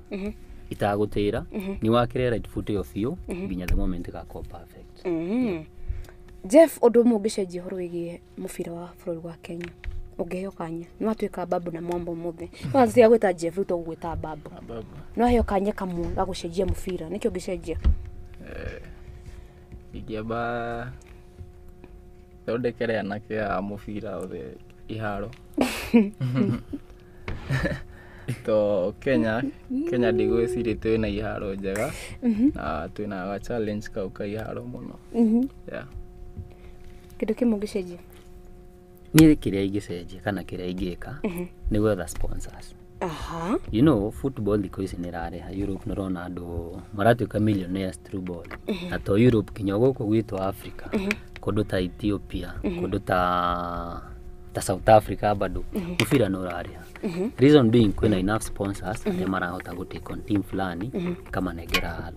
S10: itagũtĩra nĩ wakĩre right foot ĩyo biũ nginya the moment ĩgakorwo perfect.
S2: Jeff, ũndũ ũmwe ũngĩcenjia ũhoro wĩgiĩ mũbira wa bũrũri wa Kenya ũngĩheo kanya, nĩ watuĩka babu na mwamba ũmũthĩ, no watiga gwĩta Jeff rĩu tũgũgwĩta babu, no waheo kanya kamwe ga gũcenjia mũbira, nĩkĩ ũngĩcenjia?
S11: Ingĩamba thondekere anake a mũbira othe iharo. To Kenya Kenya ndigwĩciria twĩna iharo njega na twĩna ga challenge kau ka iharo mũno. Yeah.
S2: Kĩndũ kĩmwe ũngĩcenjia?
S10: Niĩ kĩrĩa ingĩcenjia kana kĩrĩa ingĩka nĩ gwetha sponsors.
S2: Aha.
S10: You know, football thikũ ici nĩ ĩrareha Europe, nĩ ũrona andũ maratuĩka millionaires through ball. Na to Europe, kinya gũkũ gwitũ Africa, kũndũ ta Ethiopia, kũndũ ta South Africa, bado mũbira nĩ ũrarĩha. Reason being, kwĩna enough sponsors arĩa marahota gũ take on team fulani kamanengera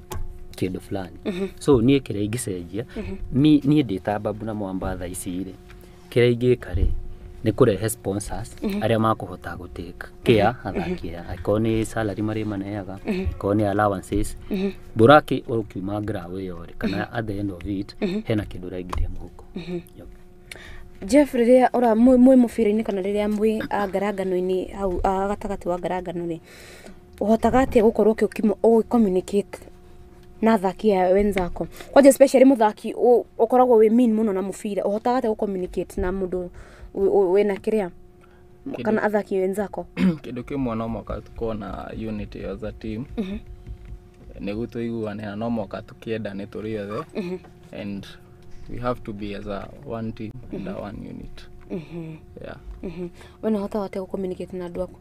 S10: kĩndũ fulani. So niĩ kĩrĩa ingĩcenjia, niĩ ndĩ ta Babu na Mwamba thaa ici rĩ, kĩrĩa ingĩka rĩ nĩ kũrehe sponsors arĩa makũhota gũ take care athaki aya, angĩkorwo nĩ salary marĩmaneaga, angĩkorwo nĩ allowances, borake ũkiuma ground ĩyo rĩ, kana at the end of it hena kĩndũ ũraingĩria mũhuko. Yep.
S2: Jeff, rĩrĩa ũra mwĩ mũbira-inĩ kana rĩrĩa mwĩ ngarangano-inĩ hau gatagatĩ wa ngarangano rĩ, ũhotaga atĩa gũkorwo ũgĩ communicate na athaki aya wenzako, kwanja especially mũthaki ũkoragwo wĩ mean mũno na mũbira? Ũhotaga atĩa gũ communicate na mũndũ wĩna kĩrĩa kana athaki wenzako?
S11: Kĩndũ kĩmwe, no mũhaka tũkorwo na unity as a team nĩguo tũiguane, na no mũhaka tũkĩendane tũrĩ othe, and we have to be as a one team and a one unit. Yeah.
S2: We nĩ ũhotaga atĩa gũ communicate na andũ aku?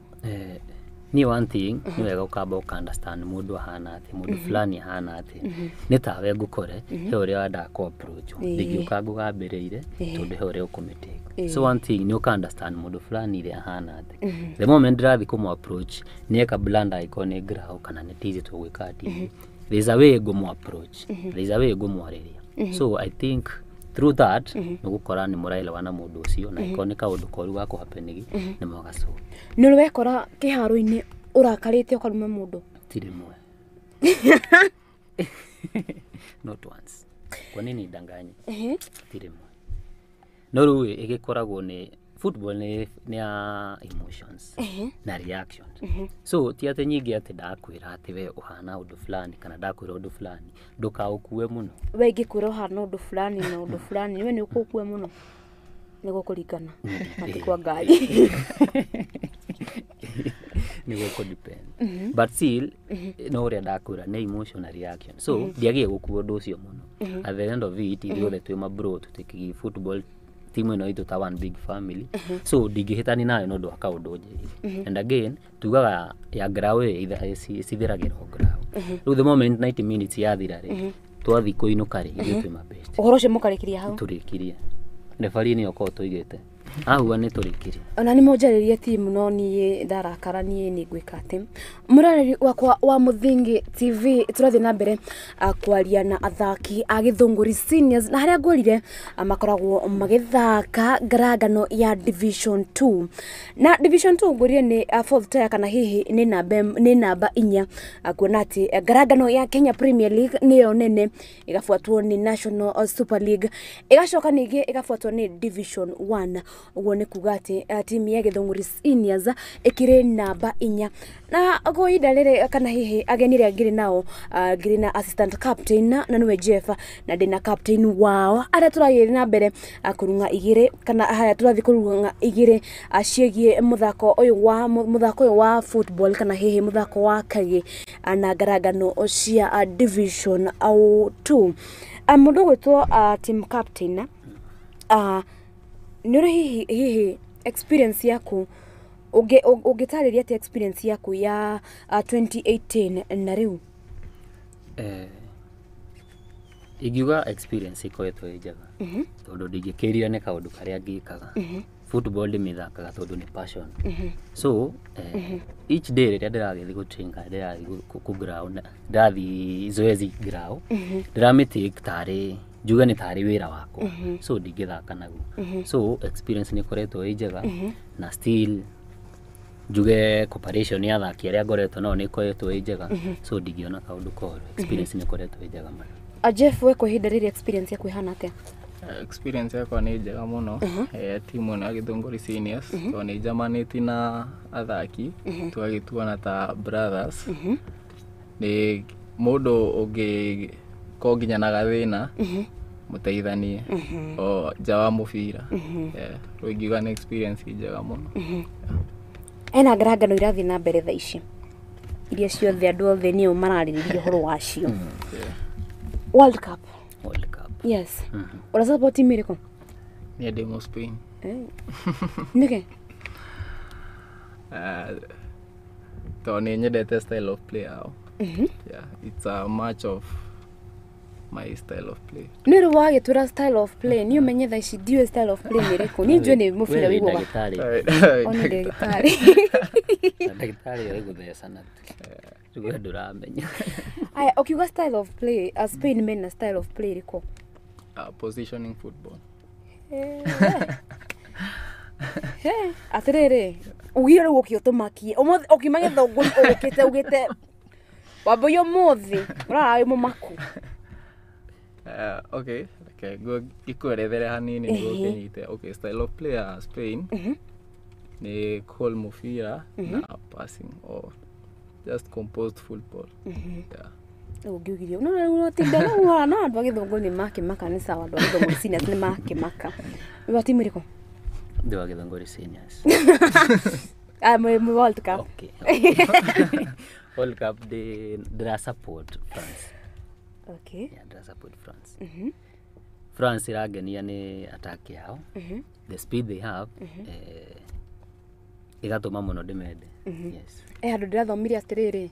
S10: Niĩ one thing, nĩ wega ũkamba ũka understand mũndũ ahana atĩa, mũndũ fulani ahana atĩa. Nĩ tawe ngũkore he ũrĩa wendaga kũ approach, ndingĩũka ngũgambĩrĩire tondũ he ũrĩa ũkũmĩtake. So one thing nĩ ũka understand mũndũ fulani rĩ ahana atĩa. The moment ndĩrathiĩ kũmũ approach, nĩ eka blunder, angĩkorwo nĩ ground kana nĩ tizi tũgwĩka tizi, there's a way ngũmũ approach, there's a way ngũmwarĩria. So I think through that nĩ gũkora nĩ mũraelewana mũndũ ũcio, na angĩkorwo nĩ kaũndũ koru gakũ happening nĩ mũgasolve.
S2: Nĩ ũrĩ wekora kĩharo-inĩ ũrakarĩte ũkaruma mũndũ?
S10: Ti rĩmwe, not once. Kwa nini ndanganye? Ti rĩmwe. No rĩu ĩgĩkoragwo nĩ football nĩ ya emotions na reactions, so ti atĩ nyingĩ atĩ ndakwĩra atĩ we ũhana ũndũ fulani kana ndakwĩra ũndũ fulani ndũkaũkue mũno.
S2: We ingĩkwĩra ũhana ũndũ fulani na ũndũ fulani, we nĩ ũkũũkua mũno? Nĩ gũkũringana na ti kwa Ngai.
S10: Nĩ gũkũ depend, but still no ũrĩa ndakwĩra nĩ emotion na reaction, so ndiagĩe gũkua ũndũ ũcio mũno. At the end of it, ithuothe twĩ mabro, tũtĩkigi football team ĩno itũ ta one big family, so ndingĩhĩtani nayo nĩ ũndũ wa kaũndũ njĩrire. And again, tugaga ya ground ĩcithiragĩra o ground. Rĩu the moment 90 minutes yathira rĩ, twathiĩ kũinũka rĩ, ithuĩ twĩ mabest.
S2: Ũhoro ũcio mũkarĩkĩria hau?
S10: Tũrĩkirie. Referee nĩyo ũkoragwo tũigĩte ahua nĩ tũrĩkirie.
S2: Ona nĩ mũnjarĩrie timu, no niĩ ndarakara, niĩ nĩ ngwĩka atĩ mũroreri wakwa wa Mũthingi TV, tũrathiĩ na mbere kwaria na athaki a Gĩthũngũri Seniors, na harĩa ngwĩrire makoragwo magĩthaka ngarangano ya Division 2, na Division 2 ngwĩrire nĩ fourth tier, kana hihi nĩ namba 4, kuona atĩ ngarangano ya Kenya Premier League nĩyo nene, ĩgabuatwo nĩ National Super League, ĩgacoka ningĩ ĩgabuatwo nĩ Division 1. Ũguo nĩ kuga atĩ timu ya Gĩthũngũri Seniors ĩkĩrĩ namba 4. Na kwa ihinda rĩrĩ, kana hihi ageni arĩa ngĩrĩ nao, ngĩrĩ na assistant captain na nĩwe Jeff, na ndĩna captain wao, arĩa tũrathiĩ na mbere kũrung'a igĩrĩ, kana haya tũrathiĩ kũrung'a igĩrĩ ciĩgiĩ mũthako ũyũ wa football, kana hihi mũthako wa kagĩ na ngarangano cia Division 2. Mũndũ ũgwĩtwo team captain, nĩ ũrĩ hihi experience yaku ũngĩtarĩria atĩa experience yaku ya 2018 na rĩu?
S10: Ingiuga experience ĩkoretwo ĩ njega, tondũ ndingĩkĩrira nĩ kaũndũ karĩa ngĩkaga. Football ndĩmĩthakaga tondũ nĩ passion, so each day rĩrĩa ndĩragĩthiĩ gũ-train kana ndĩrathiĩ kũ ground, ndĩrathiĩ zoezi ground, ndĩramĩtake tarĩ njuge nĩ tarĩ wĩra wakwa, so ndingĩthaka naguo. So experience nĩ ĩkoretwo ĩ njega, na still njuge cooperation ya athaki arĩa ngoretwo nao nĩ ĩkoretwo ĩ njega, so ndingĩona kaũndũ koru. Experience nĩ ĩkoretwo ĩ njega mũno.
S2: Jeff, we kwa ihinda rĩrĩ experience yaku ĩhana atĩa?
S11: Experience yakwa nĩ njega mũno timu ĩno ya Gĩthũngũri Seniors, tondũ nĩ njamanĩtie na athaki tũgagĩtuana ta brothers. Nĩ mũndũ ũngĩkorwo nginya na gathĩna mũteithanie o nja wa mũbira. Rĩu ingiuga nĩ experience njega mũno.
S2: Ena ngarangano irathiĩ na mbere thaa ici iria ciothe andũ othe nĩo mararĩrĩria ũhoro wacio. World Cup.
S10: World Cup.
S2: Yes. Ũra support team ĩrĩkũ?
S11: Niĩ ndĩ mũ Spain.
S2: Nĩkĩ?
S11: Tondũ nĩ nyendete style of play yao. Yeah, it's a match of my style of play.
S2: Nĩ rĩ wagĩtwĩra style of play, niĩ ũmenye thaa ici ndiũĩ style of play nĩ ĩrĩkũ. Niĩ njũĩ nĩ mũbira
S10: We wĩ
S2: wĩiguaga.
S10: ndagĩtarĩ.
S2: O nĩ ndagĩtarĩ.
S10: Na ndagĩtarĩ oĩ gũthecana tu. Rĩu we ndũramenya.
S2: Aya, ũkiuga style of play, a Spain mena style of play ĩrĩkũ?
S11: Positioning football.
S2: He, atĩrĩrĩ, ugire rĩu ũke ũtũmakie. Ũmũthĩ ũkiuma Gĩthũngũri ũgũkĩte ugĩte wambũi ũmũthĩ ũrara wĩ mũmaku.
S11: Okay, okay, go ngĩkwerethere hanini nĩguo ũkĩnyite. Okay, style of play ya Spain nĩ call mũbira na passing or just composed football. Yeah.
S2: Rĩu ũngiugirie no rĩu ũtinda no no no andũ a Gĩthũngũri nĩ makĩmaka nĩ sawa andũ a Gĩthũngũri seniors nĩ makĩmaka. Wĩ wa timu ĩrĩkũ?
S10: Ndĩ wa Gĩthũngũri seniors.
S2: Ah, mwĩ World Cup.
S10: Okay. World Cup ndĩra support France.
S2: Okay.
S10: Yeah, ndĩra support France. France ĩrangenia nĩ attack yao. The speed they have ĩgatũma mũno ndĩmende. Yes.
S2: Handũ ndĩrathomire atĩrĩrĩ,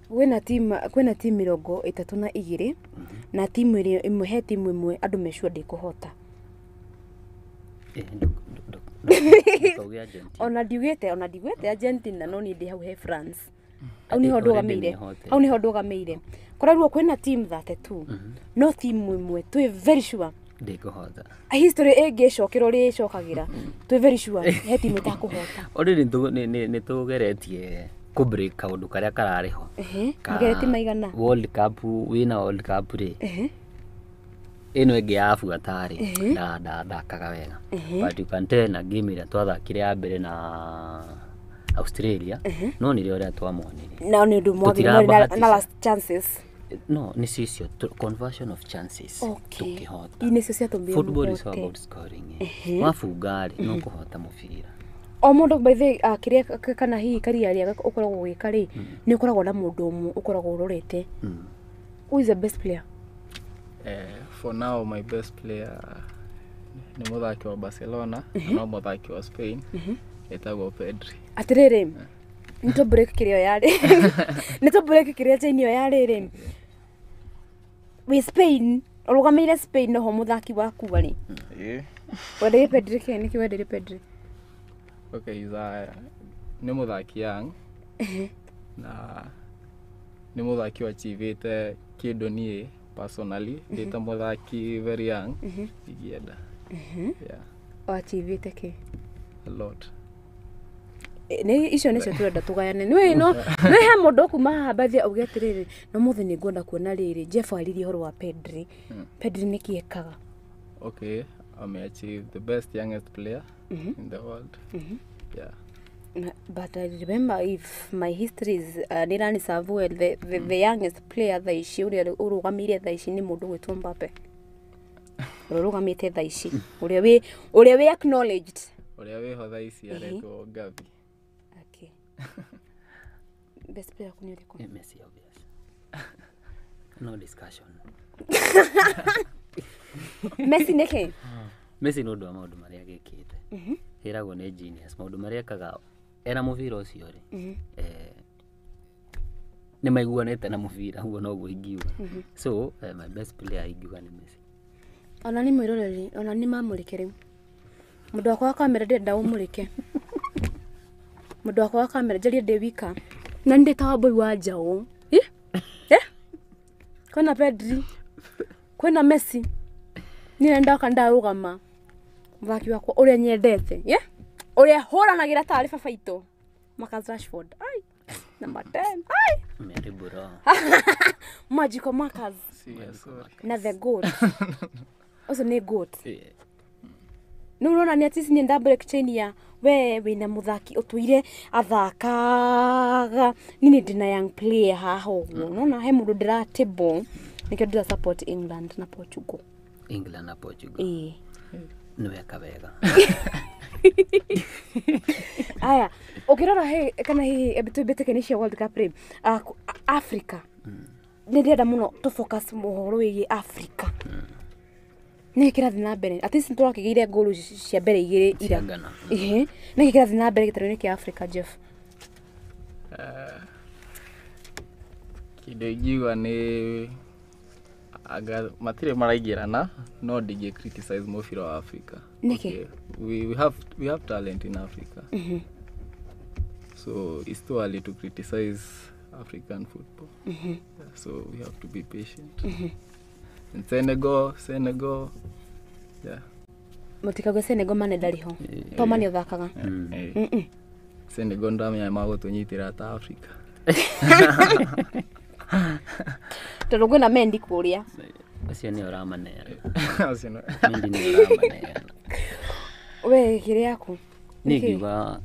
S2: kwĩna timu 32 na timu ĩrĩa ĩmwe he timu ĩmwe andũ me sure ndĩkũhota.
S10: Ndũkauge Argentina.
S2: Ona ndiugĩte Argentina no niĩ ndĩ hau he France. Hau nĩho
S10: Already
S2: ndũgamĩire.
S10: nĩĩhotete.
S2: Hau nĩho ndũgamĩire. Koraruo kwĩna team 32 no timu ĩmwe twĩ very sure
S10: Ndĩkũhota.
S2: history ĩngĩcokera ũrĩa ĩcokagĩra twĩ very sure he timu ĩtakũhota.
S10: Already nĩ tũgeretie kũ break kaũndũ karĩa kararĩ ho.
S2: Mũgeretie maigana?
S10: World Cup wĩna World Cup rĩ ĩno ĩngĩ yabuata rĩ ndakaga wega. But you can tell na game ĩrĩa twathakire ya mbere na Australia no nĩrĩo ũrĩa twamonire.
S2: Na nĩ ũndũ mwagire na last chances.
S10: No, nĩ cicio conversion of chances. Tũkĩhota.
S2: Nĩcio ciatũmire
S10: Football is all about scoring. Wabunga rĩ no kũhota mũbira.
S2: O mũndũ by the way kĩrĩa kana hihi career ĩrĩa ũkoragwo ũgĩka rĩ nĩ ũkoragwo na mũndũ ũmwe ũkoragwo ũrorete. Who is the best player?
S11: For now my best player nĩ mũthaki wa Barcelona na mũthaki wa Spain etagwo Pedri.
S2: Atĩrĩrĩ, nĩ tũ break kĩrĩa yarĩ. Nĩ tũ break kĩrĩa chain ĩyo yarĩ rĩ. Wĩ Spain, ũrũgamĩire Spain noho mũthaki waku arĩ. Wendeire Pedri kĩ? Nĩkĩ wendeire Pedri?
S11: Okay, he's a nĩ mũthaki young na nĩ mũthaki wachivĩte kĩndũ niĩ personally ndĩ ta mũthaki very young ingĩenda. Yeah.
S2: Wachivĩte kĩ?
S11: A lot.
S2: Nĩ icio nĩcio tũrenda tũgayane. Nĩ no nĩ he mũndũ kuma haha bathi auge atĩrĩrĩ no mũthĩ nĩ ngwenda kuona rĩrĩ Jeff aririe ũhoro wa Pedri. Pedri nĩkĩ ekaga?
S11: Okay, ame achieve the best youngest player in the world. Yeah.
S2: But I remember if my history is nĩrani serve well the youngest player thaa ici ũrĩa ũrũgamĩire thaa ici nĩ mũndũ gwĩtwo Mbappe. Ũrĩa ũrũgamĩte thaa ici ũrĩa wĩ acknowledged.
S11: Ũrĩa wĩho thaa ici aretwo Gavi.
S2: Okay. Best player waku nĩ ũrĩkũ?
S10: Messi obvious. No discussion.
S2: Messi nĩkĩ?
S10: Messi nĩ ũndũ wa maũndũ marĩa agĩkĩte. Ĩragwo nĩ genius maũndũ marĩa ekaga ena mũbira ũcio rĩ nĩ maiguanĩte na mũbira ũguo noguo ingiuga. So my best player ingiuga nĩ Messi.
S2: Ona nĩ mwĩroreri, ona nĩ mamũrĩke rĩu. Mũndũ wakwa wa kamera ndĩrenda ũmũrĩke. Mũndũ wakwa wa kamera njarie ndĩ wika. Na nĩ ndĩ ta Wambũi wa Njaũ. Kwĩna Pedri, kwĩna Messi. Niĩ ndoka ndarũgama. Mũthaki wakwa ũrĩa nyendete, yeah? Ũrĩa hũranagĩra tarĩ baba itũ. Marcus Rashford. Ai, number 10. Ai.
S10: Mary Bro.
S2: Magical Marcus. Na the goat. Ũcio nĩ goat. Nĩ ũrona nĩ atĩ ici nĩ break chain ya we wĩna mũthaki ũtũire athakaga niĩ nĩ ndĩna young player haha ũguo. Nona he mũndũ ndĩratĩbwo nĩkĩo ndĩra support England na Portugal.
S10: England na Portugal.
S2: Ĩĩ.
S10: Nĩ weka wega.
S2: Aya, ũngĩrora he kana hihi twĩmbĩtĩke nĩ cia World Cup rĩ, Africa nĩ ndĩrenda mũno tũ focus ũhoro wĩgiĩ Africa. Nĩ kĩrathiĩ na mbere at least nĩtũrakĩgĩire ngolu cia mbere igĩrĩ ira.
S10: Cia Ghana.
S2: Ĩhĩ, nĩ kĩrathiĩ na mbere gĩtarũ-inĩ kĩa Africa, Jeff?
S11: Kĩndũ ingiuga nĩ anga matirĩ maraingĩrana, no ndingĩ criticize mũbira wa Africa.
S2: Nĩkĩ?
S11: Okay. We have talent in Africa. So it's too early to criticize African football. Yeah, so we have to be patient. And Senegal, yeah.
S2: Mũtikauge Senegal Mane ndarĩ ho. To Mane ũthakaga.
S11: Eh, Senegal ndamenya magũtũnyitĩra ta Africa.
S2: Tondũ kwĩna Mendy kũrĩa.
S10: Ũcio nĩ ũramaneana.
S11: Ũcio
S10: Mendy nĩ ũramaneana.
S2: We kĩrĩ yaku.
S10: Niĩ ngiuga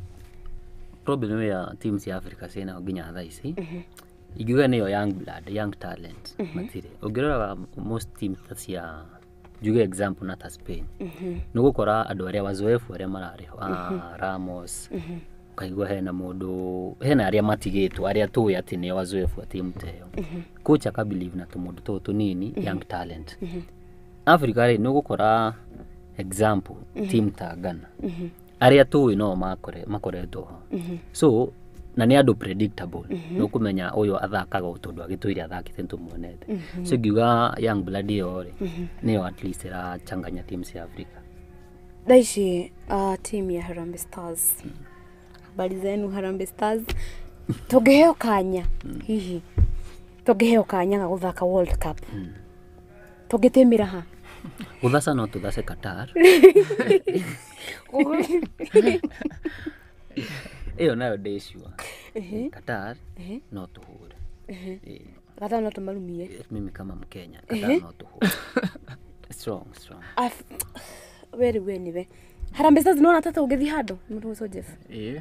S10: problem ya team cia Africa ciĩnayo nginya thaa ici, ingiuga nĩyo young blood, young talent matirĩ. Ũngĩrora most team ta cia, njuge example na ta Spain, nĩ ũgũkora andũ arĩa wazoefu arĩa mararĩ ho, Ramos, ũkaigua hena mũndũ, hena arĩa matigĩtwo arĩa tũĩ atĩ nĩo wazoefu a timu ta ĩyo. Coach aka believe na tũmũndũ tũtũ tũnini, young talent. Africa rĩ, nĩ ũgũkora example team ta Ghana, arĩa tũĩ no makoretwo ho, so na nĩ andũ predictable, nĩ ũkũmenya ũyũ athakaga o tondũ agĩtũire athakĩte, nĩ tũmuonete. So ingiuga young blood ĩyo rĩ, nĩyo at least ĩrachanganya team cia Africa.
S2: Thaa ici team ya Harambee Stars, habari zenu Harambee Stars? Tũngĩheo kanya, hihi tũngĩheo kanya ga gũthaka World Cup, tũngĩtĩmĩra ha?
S10: Gũthaca no tũthace Qatar. Ĩyo nayo ndĩ sure Qatar no tũhũre. Ĩĩ.
S2: Qatar no tũmarumie?
S10: Mimi kama Mkenya, Qatar no tũhũre, strong strong.
S2: We rĩu we nĩwe Harambee Stars, nĩwona ta tũngĩthiĩ handũ mũndũ ũcio, Jeff?
S11: Ĩĩ,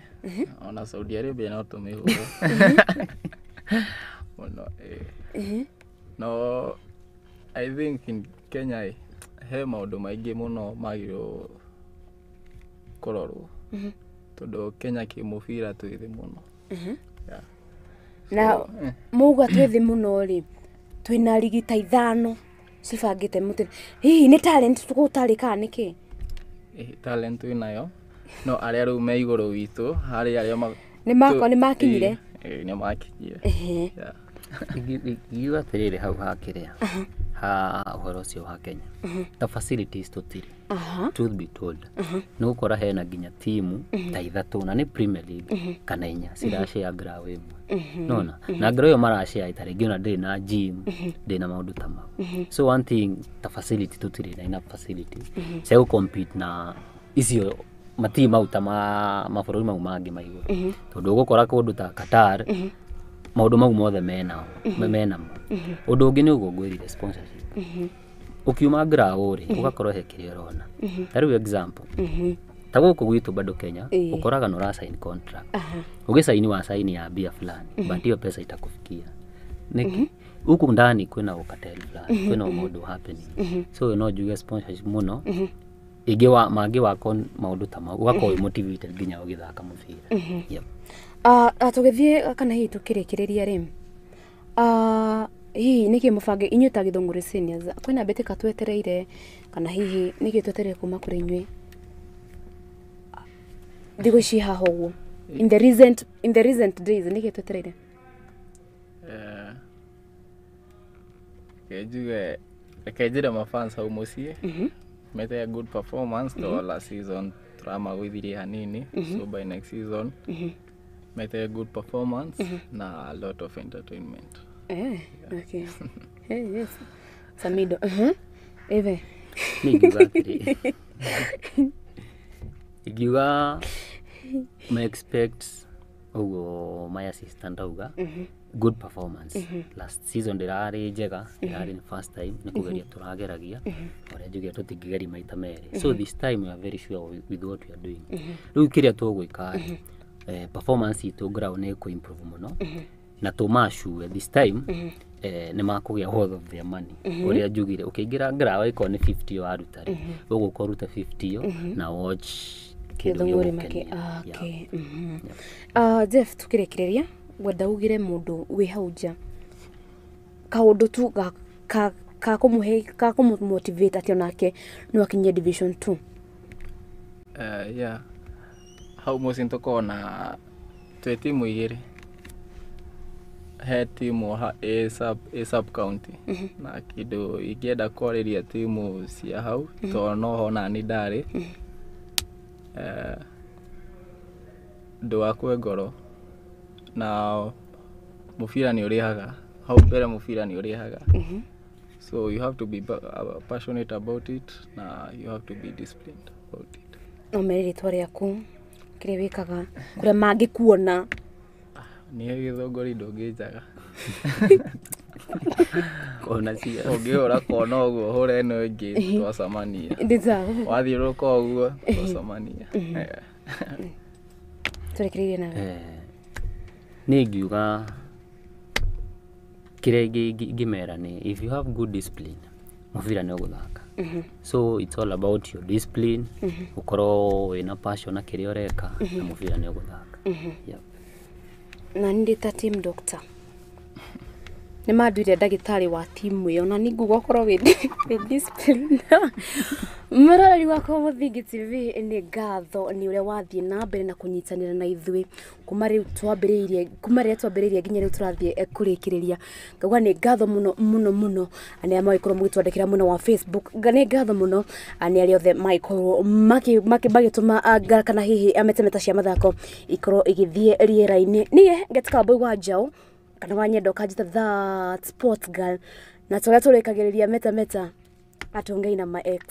S11: ona Saudi Arabia no tũmĩhũre mũno, ĩĩ. No I think in Kenya ĩ, he maũndũ maingĩ mũno magĩrĩirwo kũrorwo tondũ Kenya kĩmũbira twĩ thĩ mũno. Yeah.
S2: Na mauga twĩ thĩ mũno rĩ, twĩna rigi ta ithano cibangĩte mũtĩ, hihi nĩ talent gũtarĩ kana nĩkĩ?
S11: Ĩĩ, talent twĩ nayo, no arĩa rĩu me igũrũ witũ harĩ arĩa
S2: Nĩ makinyire?
S11: Ĩĩ, nĩ makinyire. Yeah.
S10: Ingiuga atĩrĩrĩ, hau hakĩrĩa ha ũhoro ũcio wa Kenya, ta facilities tũtirĩ. Truth be told, nĩ gũkora hena nginya timu ta ithatũ na nĩ Premier League kana inya cirashare ground ĩmwe, nona na ground ĩyo marashare ta rĩngĩ ona ndĩrĩ na gym, ndĩrĩ na maũndũ ta mau. So one thing, ta facility tũtirĩ na enough facilities cia gũ compete na icio matimu mau ta mabũrũri mau mangĩ ma igũrũ, tondũ ũgũkora kũndũ ta Qatar maũndũ mau mothe menao, menamo. Ũndũ ũngĩ nĩ ũguo ngwĩrire, sponsorship. Ũkiuma ground rĩ, ũgakorwo he kĩrĩa ũrona. Ta rĩu example, ta gũkũ gwitũ bado Kenya, ũkoraga nĩ ũra sign contract, ũgĩsaini wa saini ya mbia fulani, but hiyo pesa itakufikia nĩkĩ? Huku ndani kwĩna ũcartel fulani, kwĩna maũndũ happening. So no njuge sponsorship mũno ĩngĩ wa mangĩ wako maũndũ ta mau, ũgakorwo wĩ motivated nginya ũgĩthaka mũbira. Yep.
S2: Tũgĩthiĩ kana hihi tũkĩrĩkĩrĩria rĩ, hihi nĩkĩ mũbange inyuĩ ta Gĩthũngũri Seniors? Kwĩna mbĩtĩka twetereire kana hihi nĩkĩ twetereire kuma kũrĩ inyuĩ thikũ ici haha ũguo, in the recent days, nĩkĩ twetereire?
S11: Reke njuge, reke njĩre mafans hau mũciĩ mete a good performance to last season tũramagũithirie hanini, so by next season mete a good performance na a lot of entertainment.
S2: Okay. Hey, yes. Samido. Eve.
S10: Nĩ ingiuga atĩrĩ, ingiuga ma expect ũguo my assistant auga, good performance. Last season ndĩrarĩ njega, ĩrarĩ nĩ first time, nĩ kũgeria tũrageragia. Ũrĩa njugire, tũtingĩgeria maita merĩ, so this time we are very sure with what we are doing. Rĩu kĩrĩa tũgwĩka rĩ, performance itũ ground nĩ ĩkũ improve mũno na tũmacue this time, nĩ makũgĩa worth of their money. Ũrĩa njugire, ũkĩingĩra ground ĩkorwo nĩ 50 waruta rĩ, ũgũka ũrute 50 ĩyo na watch kĩndũ
S2: Gĩthũngũri
S10: gĩgũkenia.
S2: make.
S10: Yeah.
S2: Okay. Jeff, tukĩrĩkĩrĩria ngwenda ugire mũndũ wĩ hau nja kaũndũ tu ga kũmũhe, ga kũmũ-motivate atĩ onake no akinye division 2.
S11: Yeah, hau mũciĩ tũkoragwo na twĩ timu igĩrĩ, he timu ĩ sub county, na kĩndũ ingĩenda kwarĩria timu cia hau, tondũ noho nani ndarĩ, ndũgakue ngoro, na mũbira nĩ ũrĩhaga. Hau mbere mũbira nĩ ũrĩhaga, so you have to be passionate about it, na you have to be disciplined about it.
S2: No mere rĩtwa rĩaku, kĩrĩa wĩkaga, kũrĩa mangĩkuona.
S11: Niĩ Gĩthũngũri ndũngĩnjaga.
S10: Kona cia
S11: Ũngĩhũra kona ũguo, hũre ĩno ĩngĩ, twacemania.
S2: Ndĩ sawa.
S11: Wathiũrũrũka ũguo, twacemania.
S2: Tũrĩkĩrĩrie nawe.
S10: Niĩ ingiuga kĩrĩa ingĩmera nĩ, if you have good discipline, mũbira nĩ ũgũthaka. So it's all about your discipline, ũkorwo wĩna passion na kĩrĩa ũreka, na mũbira nĩ ũgũthaka. Yep.
S2: Na nĩ ndĩ ta team doctor, nĩ manduire ndagĩtarĩ wa timu ĩyo, na nĩ nguga ũkorwo wĩ discipline. Mũroreri wakwa Mũthingi TV, nĩ ngatho nĩ ũrĩa wathiĩ na mbere na kũnyitanĩra na ithuĩ kuma rĩu twambĩrĩirie, kuma rĩrĩa twambĩrĩirie nginya rĩu tũrathiĩ kũrĩkĩrĩria. Ngauga nĩ ngatho mũno mũno mũno nĩ arĩa magĩkorwo mũgĩtwandĩkĩra mwena wa Facebook. Nĩ ngatho mũno nĩ arĩa othe magĩkorwo magĩtũma kana hihi metameta cia mathako ikorwo igĩthiĩ rĩera-inĩ. Niĩ ngetika Wambui wa Njaũ kana wa nyenda ũkanjĩta that sports girl, na tũrĩa tũrĩkagĩrĩria metameta atũngai na ma ex.